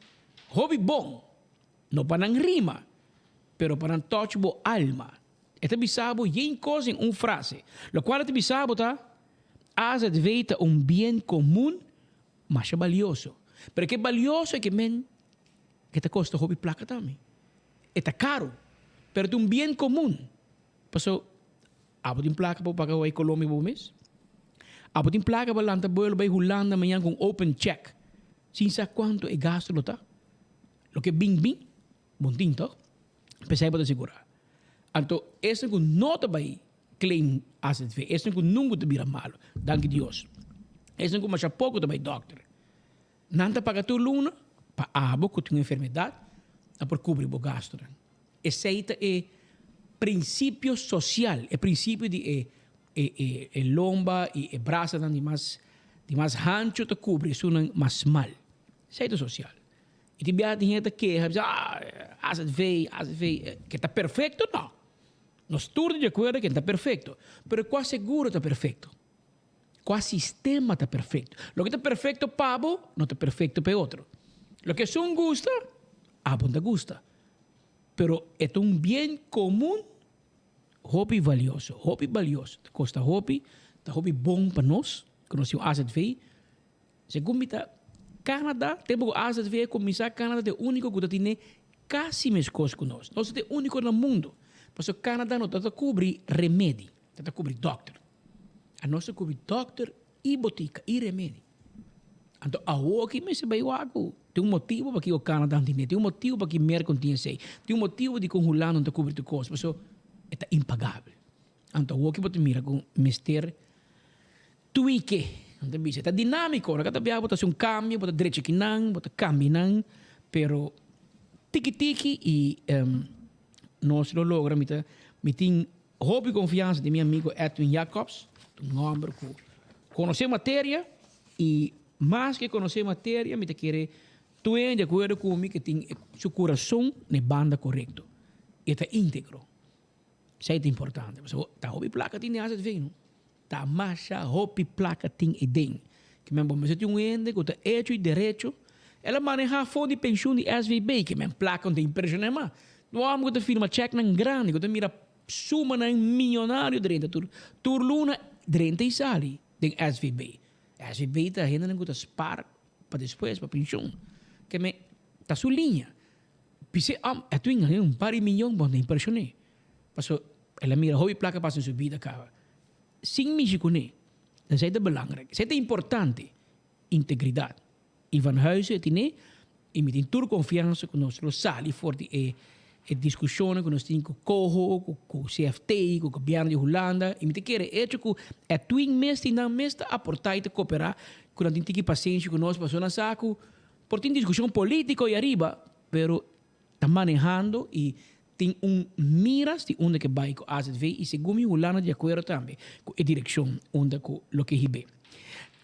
[SPEAKER 9] hopi bon, no pa nan rima, pero pa nan touch bo alma. E ta bisa bo yen cos den un frase. Locual e ta bisa bo ta, azv ta un bien comun masha balioso. Pero ke balioso e ke men ke ta costa hopi placa tambe. E ta caro, pero ta un bien comun. Paso abo tin placa pa bo paga bai Colombia bo mes? Abo tin placa pa lanta buelo bai Hulanda mañan cu un open check sin sa cuanto e gasto lo ta? Loke bin bin, bon tin toch? P'esei bo ta sigura. Anto esnan cu no ta bai claim azv, esnan cu nunca ta bira malo, danki Dios, esnan cu masha poco ta bai dokter, nan ta paga tur luna pa abo cu tin un enfermedad a por cubri bo gastonan. Esei ta e prinsipio sosial, e prinsipio di e e e lomba i e brasanan di mas di mas hanchu ta kubri esunnan mas smal. Esei ta sosial. I tin biaha tin hende ta keha, bisa, ah, azv, azv, ke ta perfekto? No. Nos tur ta di akuerdo ke no ta perfekto, pero kua seguro ta perfekto? Kua sistema ta perfekto? Loke ta perfekto pa bo, no ta perfekto pa e otro. Loke esun gusta, abo no ta gusta. Pero e ta un bien komun hopi valioso, hopi balioso. Ta kosta hopi, ta hopi bon pa nos ku nos tin un azv. Segun mi ta, Canada, tempu ku azv a kuminsá, Canada ta e úniko ku ta tine kasi meskos ku nos. Nos ta e úniko na mundu. Pasobra Canada no ta ta kubri remedi, ta ta kubri dòkter. Anos ta kubri dòkter i botika i remedi. Anto awoki mester bai wak ku tin un motibu pakiko Canada no tin e, tin un motibu pakiko Merka no tin esei, tin un motibu dikon Hulanda no ta kubri tur kos, pasobra e ta impagabel. Anto awoki bo ta mira ku mester tweak-e, nan ta bisa. E ta dinamiko, ora ku ta biaha bo ta hasi un kambio, bo ta drecha kinan, bo ta kambia nan, pero tiki tiki i nos lo logra. Mi ta mi tin Hopi konfiansa den mi amigo Edwin Jacobs, un hòmber ku konosé materia i mas ke konosé materia mi ta kere tur hende di akuerdo ku mi ke tin su kurason na e banda korekto i e ta íntegro. Esei ta importante pasobra ta hopi plaka tin den azv no, ta masha hopi plaka tin eden. Ke men bo mester tin un hende ku ta hecho i derecho, el a manehá fondo di penshun di SVB, ke men plaka no ta impreshoná mas. Un hòmber ku ta firma chèknan grandi, ku ta mira sumanan miyonario drenta tur tur luna drenta i sali den SVB. SVB ta hendenan ku ta spar pa despues, pa penshun. Ke men ta su liña. Bis'é, Am, e tin un par di miyon, bo no ta impreshoné. Pasobra el a mira hopi plaka pasa den su bida kaba. Sin mishi kuné. Esei ta belangrijk. Esei ta importante. Integridat. Ivan Huizen e tine i mi tin tur konfiansa ku nos lo sali for di e e diskushonnan ku nos tin ku coho, ku CFT, ku gobièrnu di Hulanda i mi ta kere echo ku e twin mes tin nan mes ta aportá i ta koperá ku nan tin tiki pasenshi ku nos pasobra nan sa ku por tin diskushon polítiko ei ariba pero ta manehando i tin un miras di unda ke bai ku azv i segun mi Hulanda di akuerdo tambe ku e direkshon unda ku lo ke hib'é.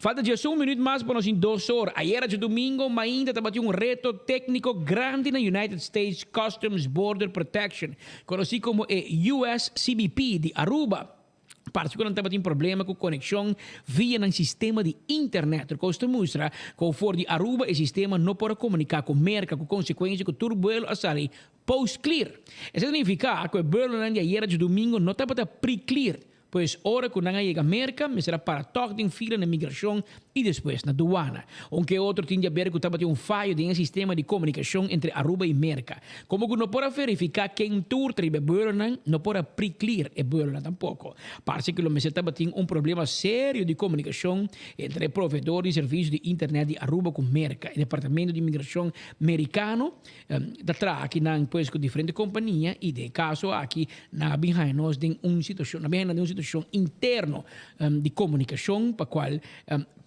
[SPEAKER 9] Falta diesun minuut mas pa nos tin dos or. Ayera djadumingo mainta tabatin un reto tékniko grandi na United States Customs Border Protection, konosí komo e USCBP di Aruba. Parse ku nan tabatin problema ku konekshon via nan sistema di internet. Tur kos ta mustra ku for di Aruba e sistema no por a komuniká ku Merka, ku konsekuensia ku tur buelo a sali post-clear. Esei ta nifiká ku e buelonan di ayera djadumingo no tabata pre-cleared. Pues ora ku nan a yega Merka mester a para tòg den fila na migrashon i despues na duana. Un ke otro tin di aber ku tabatin un fayo den e sistema di komunikashon entre Aruba i Merka. Komo ku no por a verifiká ken tur ta riba e buelonan, no por a pre-clear e buelonan tampoko. Parse ku lo mester tabatin un problema serio di komunikashon entre e proveedor di servisio di internet di Aruba ku Merka. E departamento di migrashon merikano ta traha akinan pues ku diferente kompania i den e kaso aki nan a bin haña nos den un situashon, nan a bin haña nan den un situashon interno di komunikashon pa kual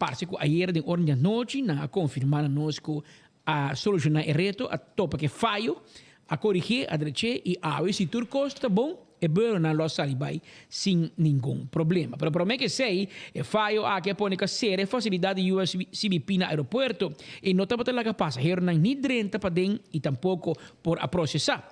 [SPEAKER 9] Parse ku ayera den ora di anochi nan a konfirmá na nos ku a solushoná e reto, a topa ku e fayo, a korigié, a drech'é i awe si tur kos ta bon. E buelonan lo a sali bai sin ningun problema. Pero prome ku esei, e fayo aki a pone ku a sera e fasilidat di USCBP na aeropuerto i no tabata laga pasaheronan ni drenta paden i tampoko por a prosesá.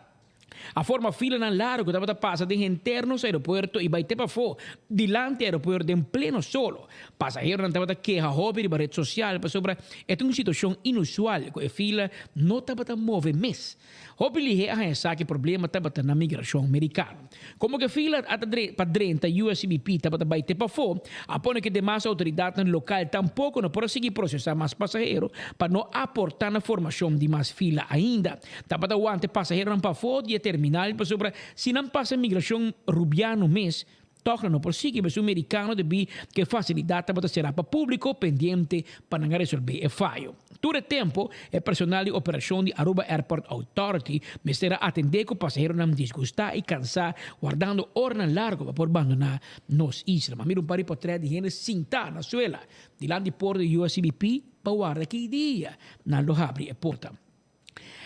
[SPEAKER 9] A forma filanan largu ku tabata pasa den henter nos aeropuerto i bai te pafó dilanti aeropuerto den pleno solo. Pasaheronan tabata keha hopi riba ret sosial pasobra e ta un situashon inusual ku e fila no tabata move mes. Hopi lihé a haña sa ku e problema tabata na migrashon merikano. Komo ku e fila a ta pa drenta USCBP tabata bai te pafó, a pone ku e demas outoridatnan lokal tampoko no por a sigui prosesá mas pasahero pa no aportá na formashon di mas fila ainda. Tabata wanta e pasaheronan pafó di e terminal pasobra si nan pasa migrashon rubiano mes, Tòg nan no por sigui besun merikano debí ku e fasilidat tabata será pa públiko pendiente pa nan a resolbé e fayo. Tur e tempu e personal di operashon di Aruba Airport Authority mester a atendé ku pasaheronan disgustá i kansá wardando oranan largu pa por bandoná nos isla. M'a mira un par di potrèt di hende sintá na suela dilanti porta di USCBP pa warda ki dia nan lo habri e porta.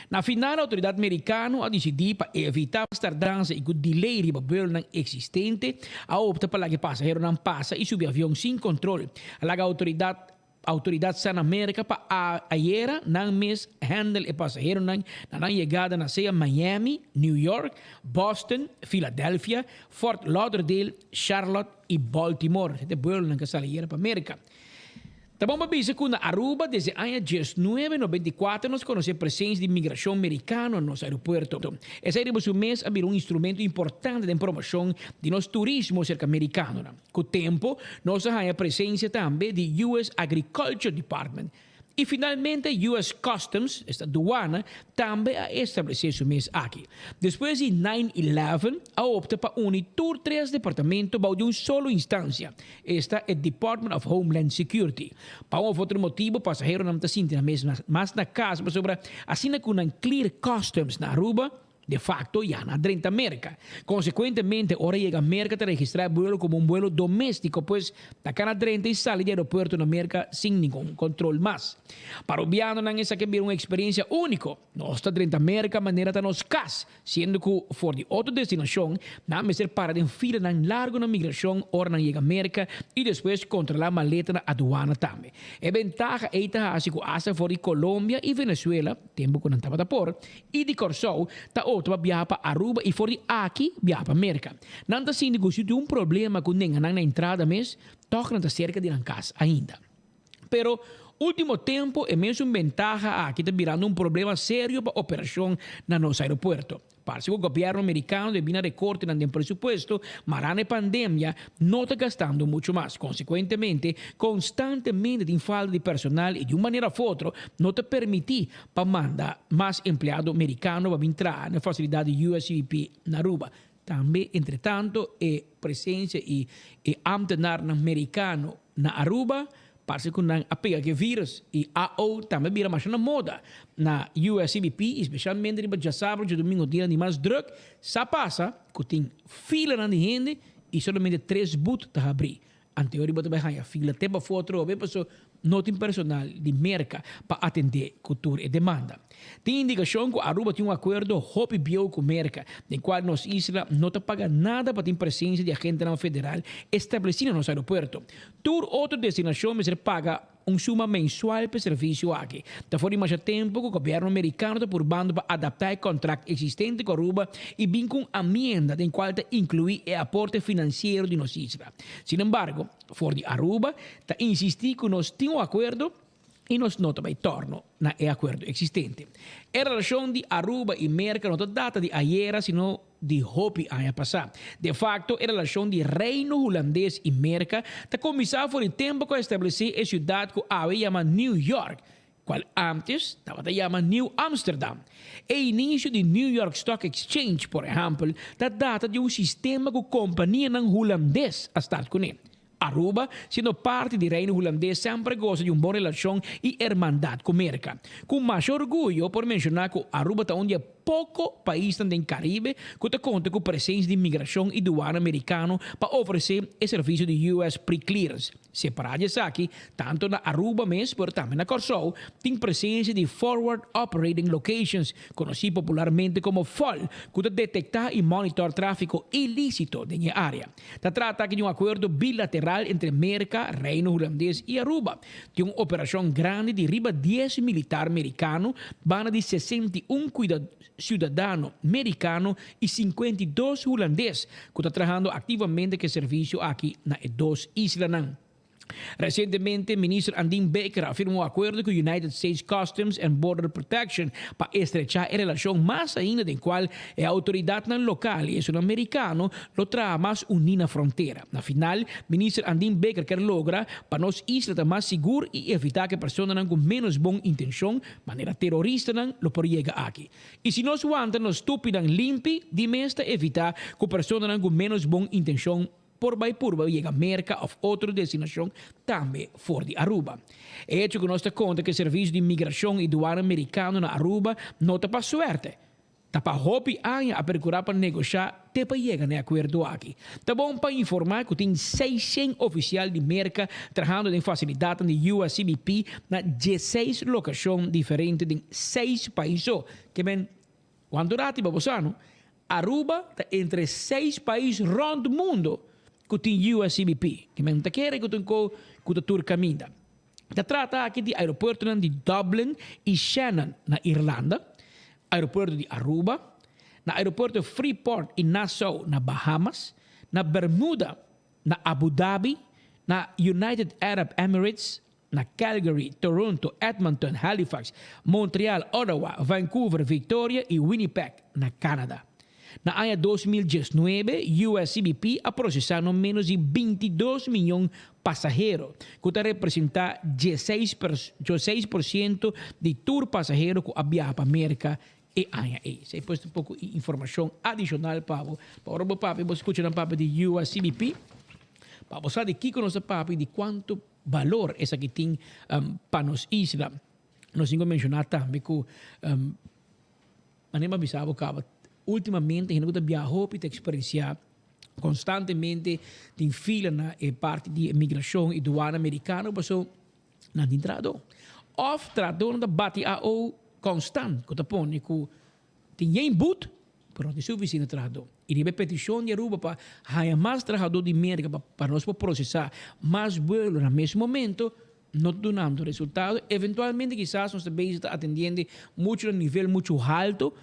[SPEAKER 9] Na final outoridat merikano a disidí pa evitá mas tardansa i ku delay riba buelonan eksistente, a opta pa laga e pasaheronan pasa i subi avion sin kontrol. A laga outoridat outoridat sa na Merka pa ayera nan mes handle e pasaheronan na nan yegada na sea Miami, New York, Boston, Philadelphia, Fort Lauderdale, Charlotte i Baltimore. Esei ta e buelonan ku a sali ayera pa Merka. Ta bon pa bisa ku na Aruba desde aña diesnuebe nobenta i kuater nos konosé presensia di migrashon merikano na nos aeropuerto. Esei riba su mes a bira un instrumento importante den promoshon di nos turismo serka merikanonan. Ku tempu nos a haña presensia tambe di US Agriculture Department. I finalmente US Customs, esta duana, tambe a establesé su mes aki. Despues di nine eleven a opta pa uni tur tres departamento bou di un solo instansia, Esta e Department of Homeland Security. Pa un of otro motibo pasaheronan ta sinti nan mes mas na cas pasobra asina cu nan clear customs na Aruba, de facto ya nan a drenta Merca. Consecuentemente ora yega Merca ta registra e buelo como un buelo domestico pues ta cana drenta y sali di aeropuerto na Merca sin ningun control mas. Pa Rubianonan esaki a bira un experiencia unico. Nos ta drenta Merca manera ta nos cas. Siendo ku for di otro destinashon nan mester para den filanan largu na migrashon ora nan yega Merka i despues kontrolá maleta na aduana tambe. E bentaha ei ta hasi ku asta for di Colombia i Venezuela, tempu ku nan tabata por, i di Kòrsou ta opta pa biaha pa Aruba i for di aki biaha pa Merka. Nan ta sinti ku si tin un problema ku nenga nan na entrada mes, tòg nan ta serka di nan kas ainda. Pero ultimo tempo e mesun bentaha aki ta birando un problema serio pa operacion na nos aeropuerto. Parse cu gobierno Mericano debí na recortenan den presupuesto mará na e pandemia no ta gastando mucho mas. Consecuentemente, constantemente tin falta di personal y di un manera of otro no ta permiti pa manda mas empleado Mericano pa bin traha na e facilidad di USCBP na Aruba. Tambe entretanto e presencia y e ambtenarnan Mericano na Aruba parse cu nan a pega cu e virus y AO tambe a bira masha na moda na USCBP y specialmente riba djasabra djadomingo dianan di mas druk sa pasa cu tin filanan di hende y solamente tres boot ta habri. Anteori bo ta bai haña fila te pafó atrobe paso no tin personal di Merca pa atendé ku tur e demanda. Tin indikashon ku Aruba tin un akuerdo hopi bieu ku Merca den kual nos isla no ta paga nada pa tin presensia di agentenan federal establesí na nos aeropuerto. Tur otro destinashon mester paga Un suma mensual p'e servisio aki. Ta for di masha tempu ku gobièrnu merikano ta purbando pa adaptá e kontrakt eksistente ku Aruba i bin ku un amienda den kual ta inkluí e aporte finansiero di nos isla. Sin embargo, for di Aruba ta insistí ku nos tin un akuerdo i nos no ta bai tòrno na e akuerdo eksistente. E relashon di Aruba i Merka no ta data di ayera sino di hopi aña pasá. De facto, e relacion di Reino Hulandes i Merca ta cuminsá for di tempo cu a establece e ciudad cu awe yama New York, cual antes tabata yama New Amsterdam. E inicio di New York Stock Exchange, por ehempel, ta data di un sistema cu companianan Hulandes a start cuné. Aruba, siendo parti di Reino Hulandes semper a gosa di un bon relacion i hermandad cu Merca. Cu masha orguyo por menciona cu Aruba ta un di e. poko paisnan den Karibe ku ta konta ku presensia di Migrashon i Duana Merikano pa ofresé e servisio di US Pre-Clearance. Separá di esaki, tantu na Aruba mes pero tambe na Kòrsou tin presensia di Forward Operating Locations, konosí popularmente komo fol, ku ta detektá i monitor tráfiko ilísito den e área. Ta trata aki di un akuerdo bilateral entre Merka, Reino Hulandes i Aruba. Tin un operashon grandi di riba dies militar merikano banda di 61 siudadano merikano i 52 hulandes ku ta trahando aktivamente ku e servisio aki na e dos islanan. Resientemente Minister Andin Bikker a firma un akuerdo ku United States Customs and Border Protection pa estrechá e relashon mas ainda den kual e outoridatnan lokal i esunnan merikano lo traha mas uní na frontera. Na final, Minister Andin Bikker kier logra pa nos isla ta mas sigur i evitá ku e personanan ku ménos bon intenshon, manera teroristanan, lo por yega aki. I si nos wanta nos tupinan limpi, di mes ta evitá ku personanan ku ménos bon intenshon por bai purba yega Merka òf otro destinashon tambe for di Aruba. E hecho ku nos ta konta ku e servisio di migrashon i duana merikano na Aruba no ta pa suerte, ta pa hopi aña a perkurá pa negoshá te pa yega na e akuerdo aki. Ta bon pa informá ku tin 600 ofisial di Merka trahando den fasilidatnan di USCBP na dieseis lokashon diferente den seis pais so. Ke men, Cuanto rati pa bo sa no? Aruba ta entre seis pais rond mundo cu tin USCBP. Ki men ta kere cu ta un co cu ta tur caminda. Ta trata aki di aeropuertonan di Dublin y Shannon na Irlanda, aeropuerto di Aruba, na aeropuerto Freeport y Nassau na Bahamas, na Bermuda, na Abu Dhabi, na United Arab Emirates, na Calgary, Toronto, Edmonton, Halifax, Montreal, Ottawa, Vancouver, Victoria i Winnipeg, na Canada. Na aña 2019, USCBP a prosesá no ménos di 22 miyon pasahero, ku ta representá 16 por siento di tur pasahero ku a biaha pa Merka e aña ei. Esei pues ta un poko informashon adishonal pa bo. Pa ora bo papia, bo skucha nan papia di USCBP, pa bo sa di kiko nos ta papia i di kuantu Balor esaki tin pa nos isla. Nos tin ku menshoná tambe ku manera mi a bisa bo kaba, ultimamente hende ku ta biaha hopi ta eksperensiá konstantemente tin fila na e parti di migrashon i duana merikano pasobra nan tin trahadó. Òf trahadónan ta bati AO konstant ku ta pone ku Tin yen but, pero no tin sufisiente trahadó. I riba e petishon di Aruba pa haña mas trahadó di Merka pa pa nos por prosesá mas buelo na mes momento, no ta dunando resultado. Eventualmente kisas nos ta bezig ta atendiendo muchu na nivel muchu halto.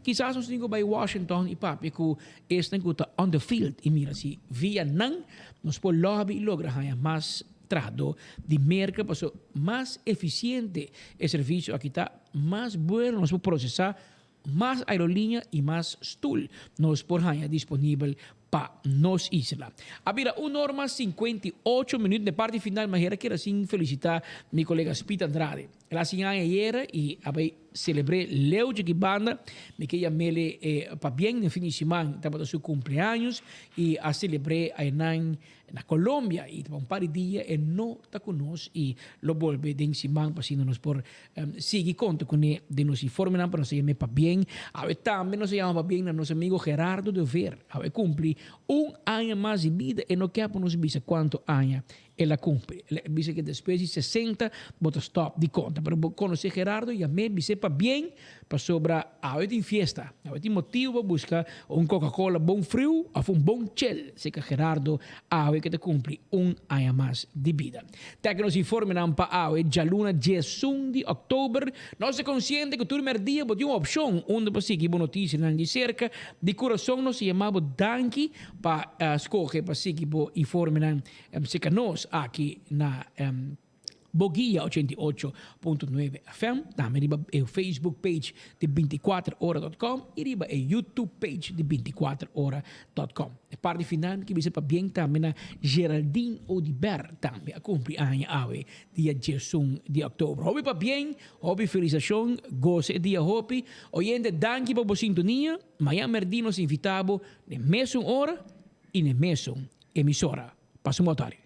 [SPEAKER 9] Kisas nos tin ku bai Washington i papia ku esnan ku ta on the field i mira si via nan nos por lobby i logra haña mas trahadó di Merka pasobra mas efisiente e servisio aki ta, mas buelo nos por prosesá, mas aerolínea i mas stul nos por haña disponibel pa nos isla. A bira un or mas 58 minüt na e parti final mi a hera kier asin felisitá mi kolega Speed Andrade. El a haci aña ayera y a bay celebr'é leu djaki banda. Mi ke yam'ele pabien den fin di siman tabata su cumpleaños y a celebr'é ayanan na Colombia y pa un par di dia e no ta cu nos y lo bolbe den siman pa asina nos por sigui conta cune den nos informenan pa nos a yam'é pabien. Awe tambe nos a yama pabien na nos amigo Gerardo de Veer. Awe cumpli un aña mas di bida e no ke pa nos bisa cuanto aña El a cumpli. El a bisa que despues di 60 bo ta stop di conta. Pero bo conoce Gerardo, yam'é, bis'é pabien, pasobra awe tin fiesta. Awe tin motibo pa busca un Coca-Cola bon friu of un bon chel, seca Gerardo awe que ta cumpli un aña mas di bida. Ta que nos informenan pa awe, djaluna 11 di october. Nos ta consciente cu tur merdia bo tin un opcion unda pa sigui bo noticianan di cerca. Di curason nos ta yama bo danki pa scoge pa sigui bo informenan. Seka nos aki na Boguia 88.9 FM, tambe riba e Facebook page di 24ora.com y riba e YouTube page di 24ora.com. E parti final mi ke bisa pabien tambe na Geraldine Oduber tambe a cumpli aña awe dia 11 di october. Hopi pabien, hopi felicitacion, goza e dia hopi. Oyente danki pa bo sintonia, mañan merdi nos invita bo den mesun ora y den mesun emisora. Pasa un bon tardi.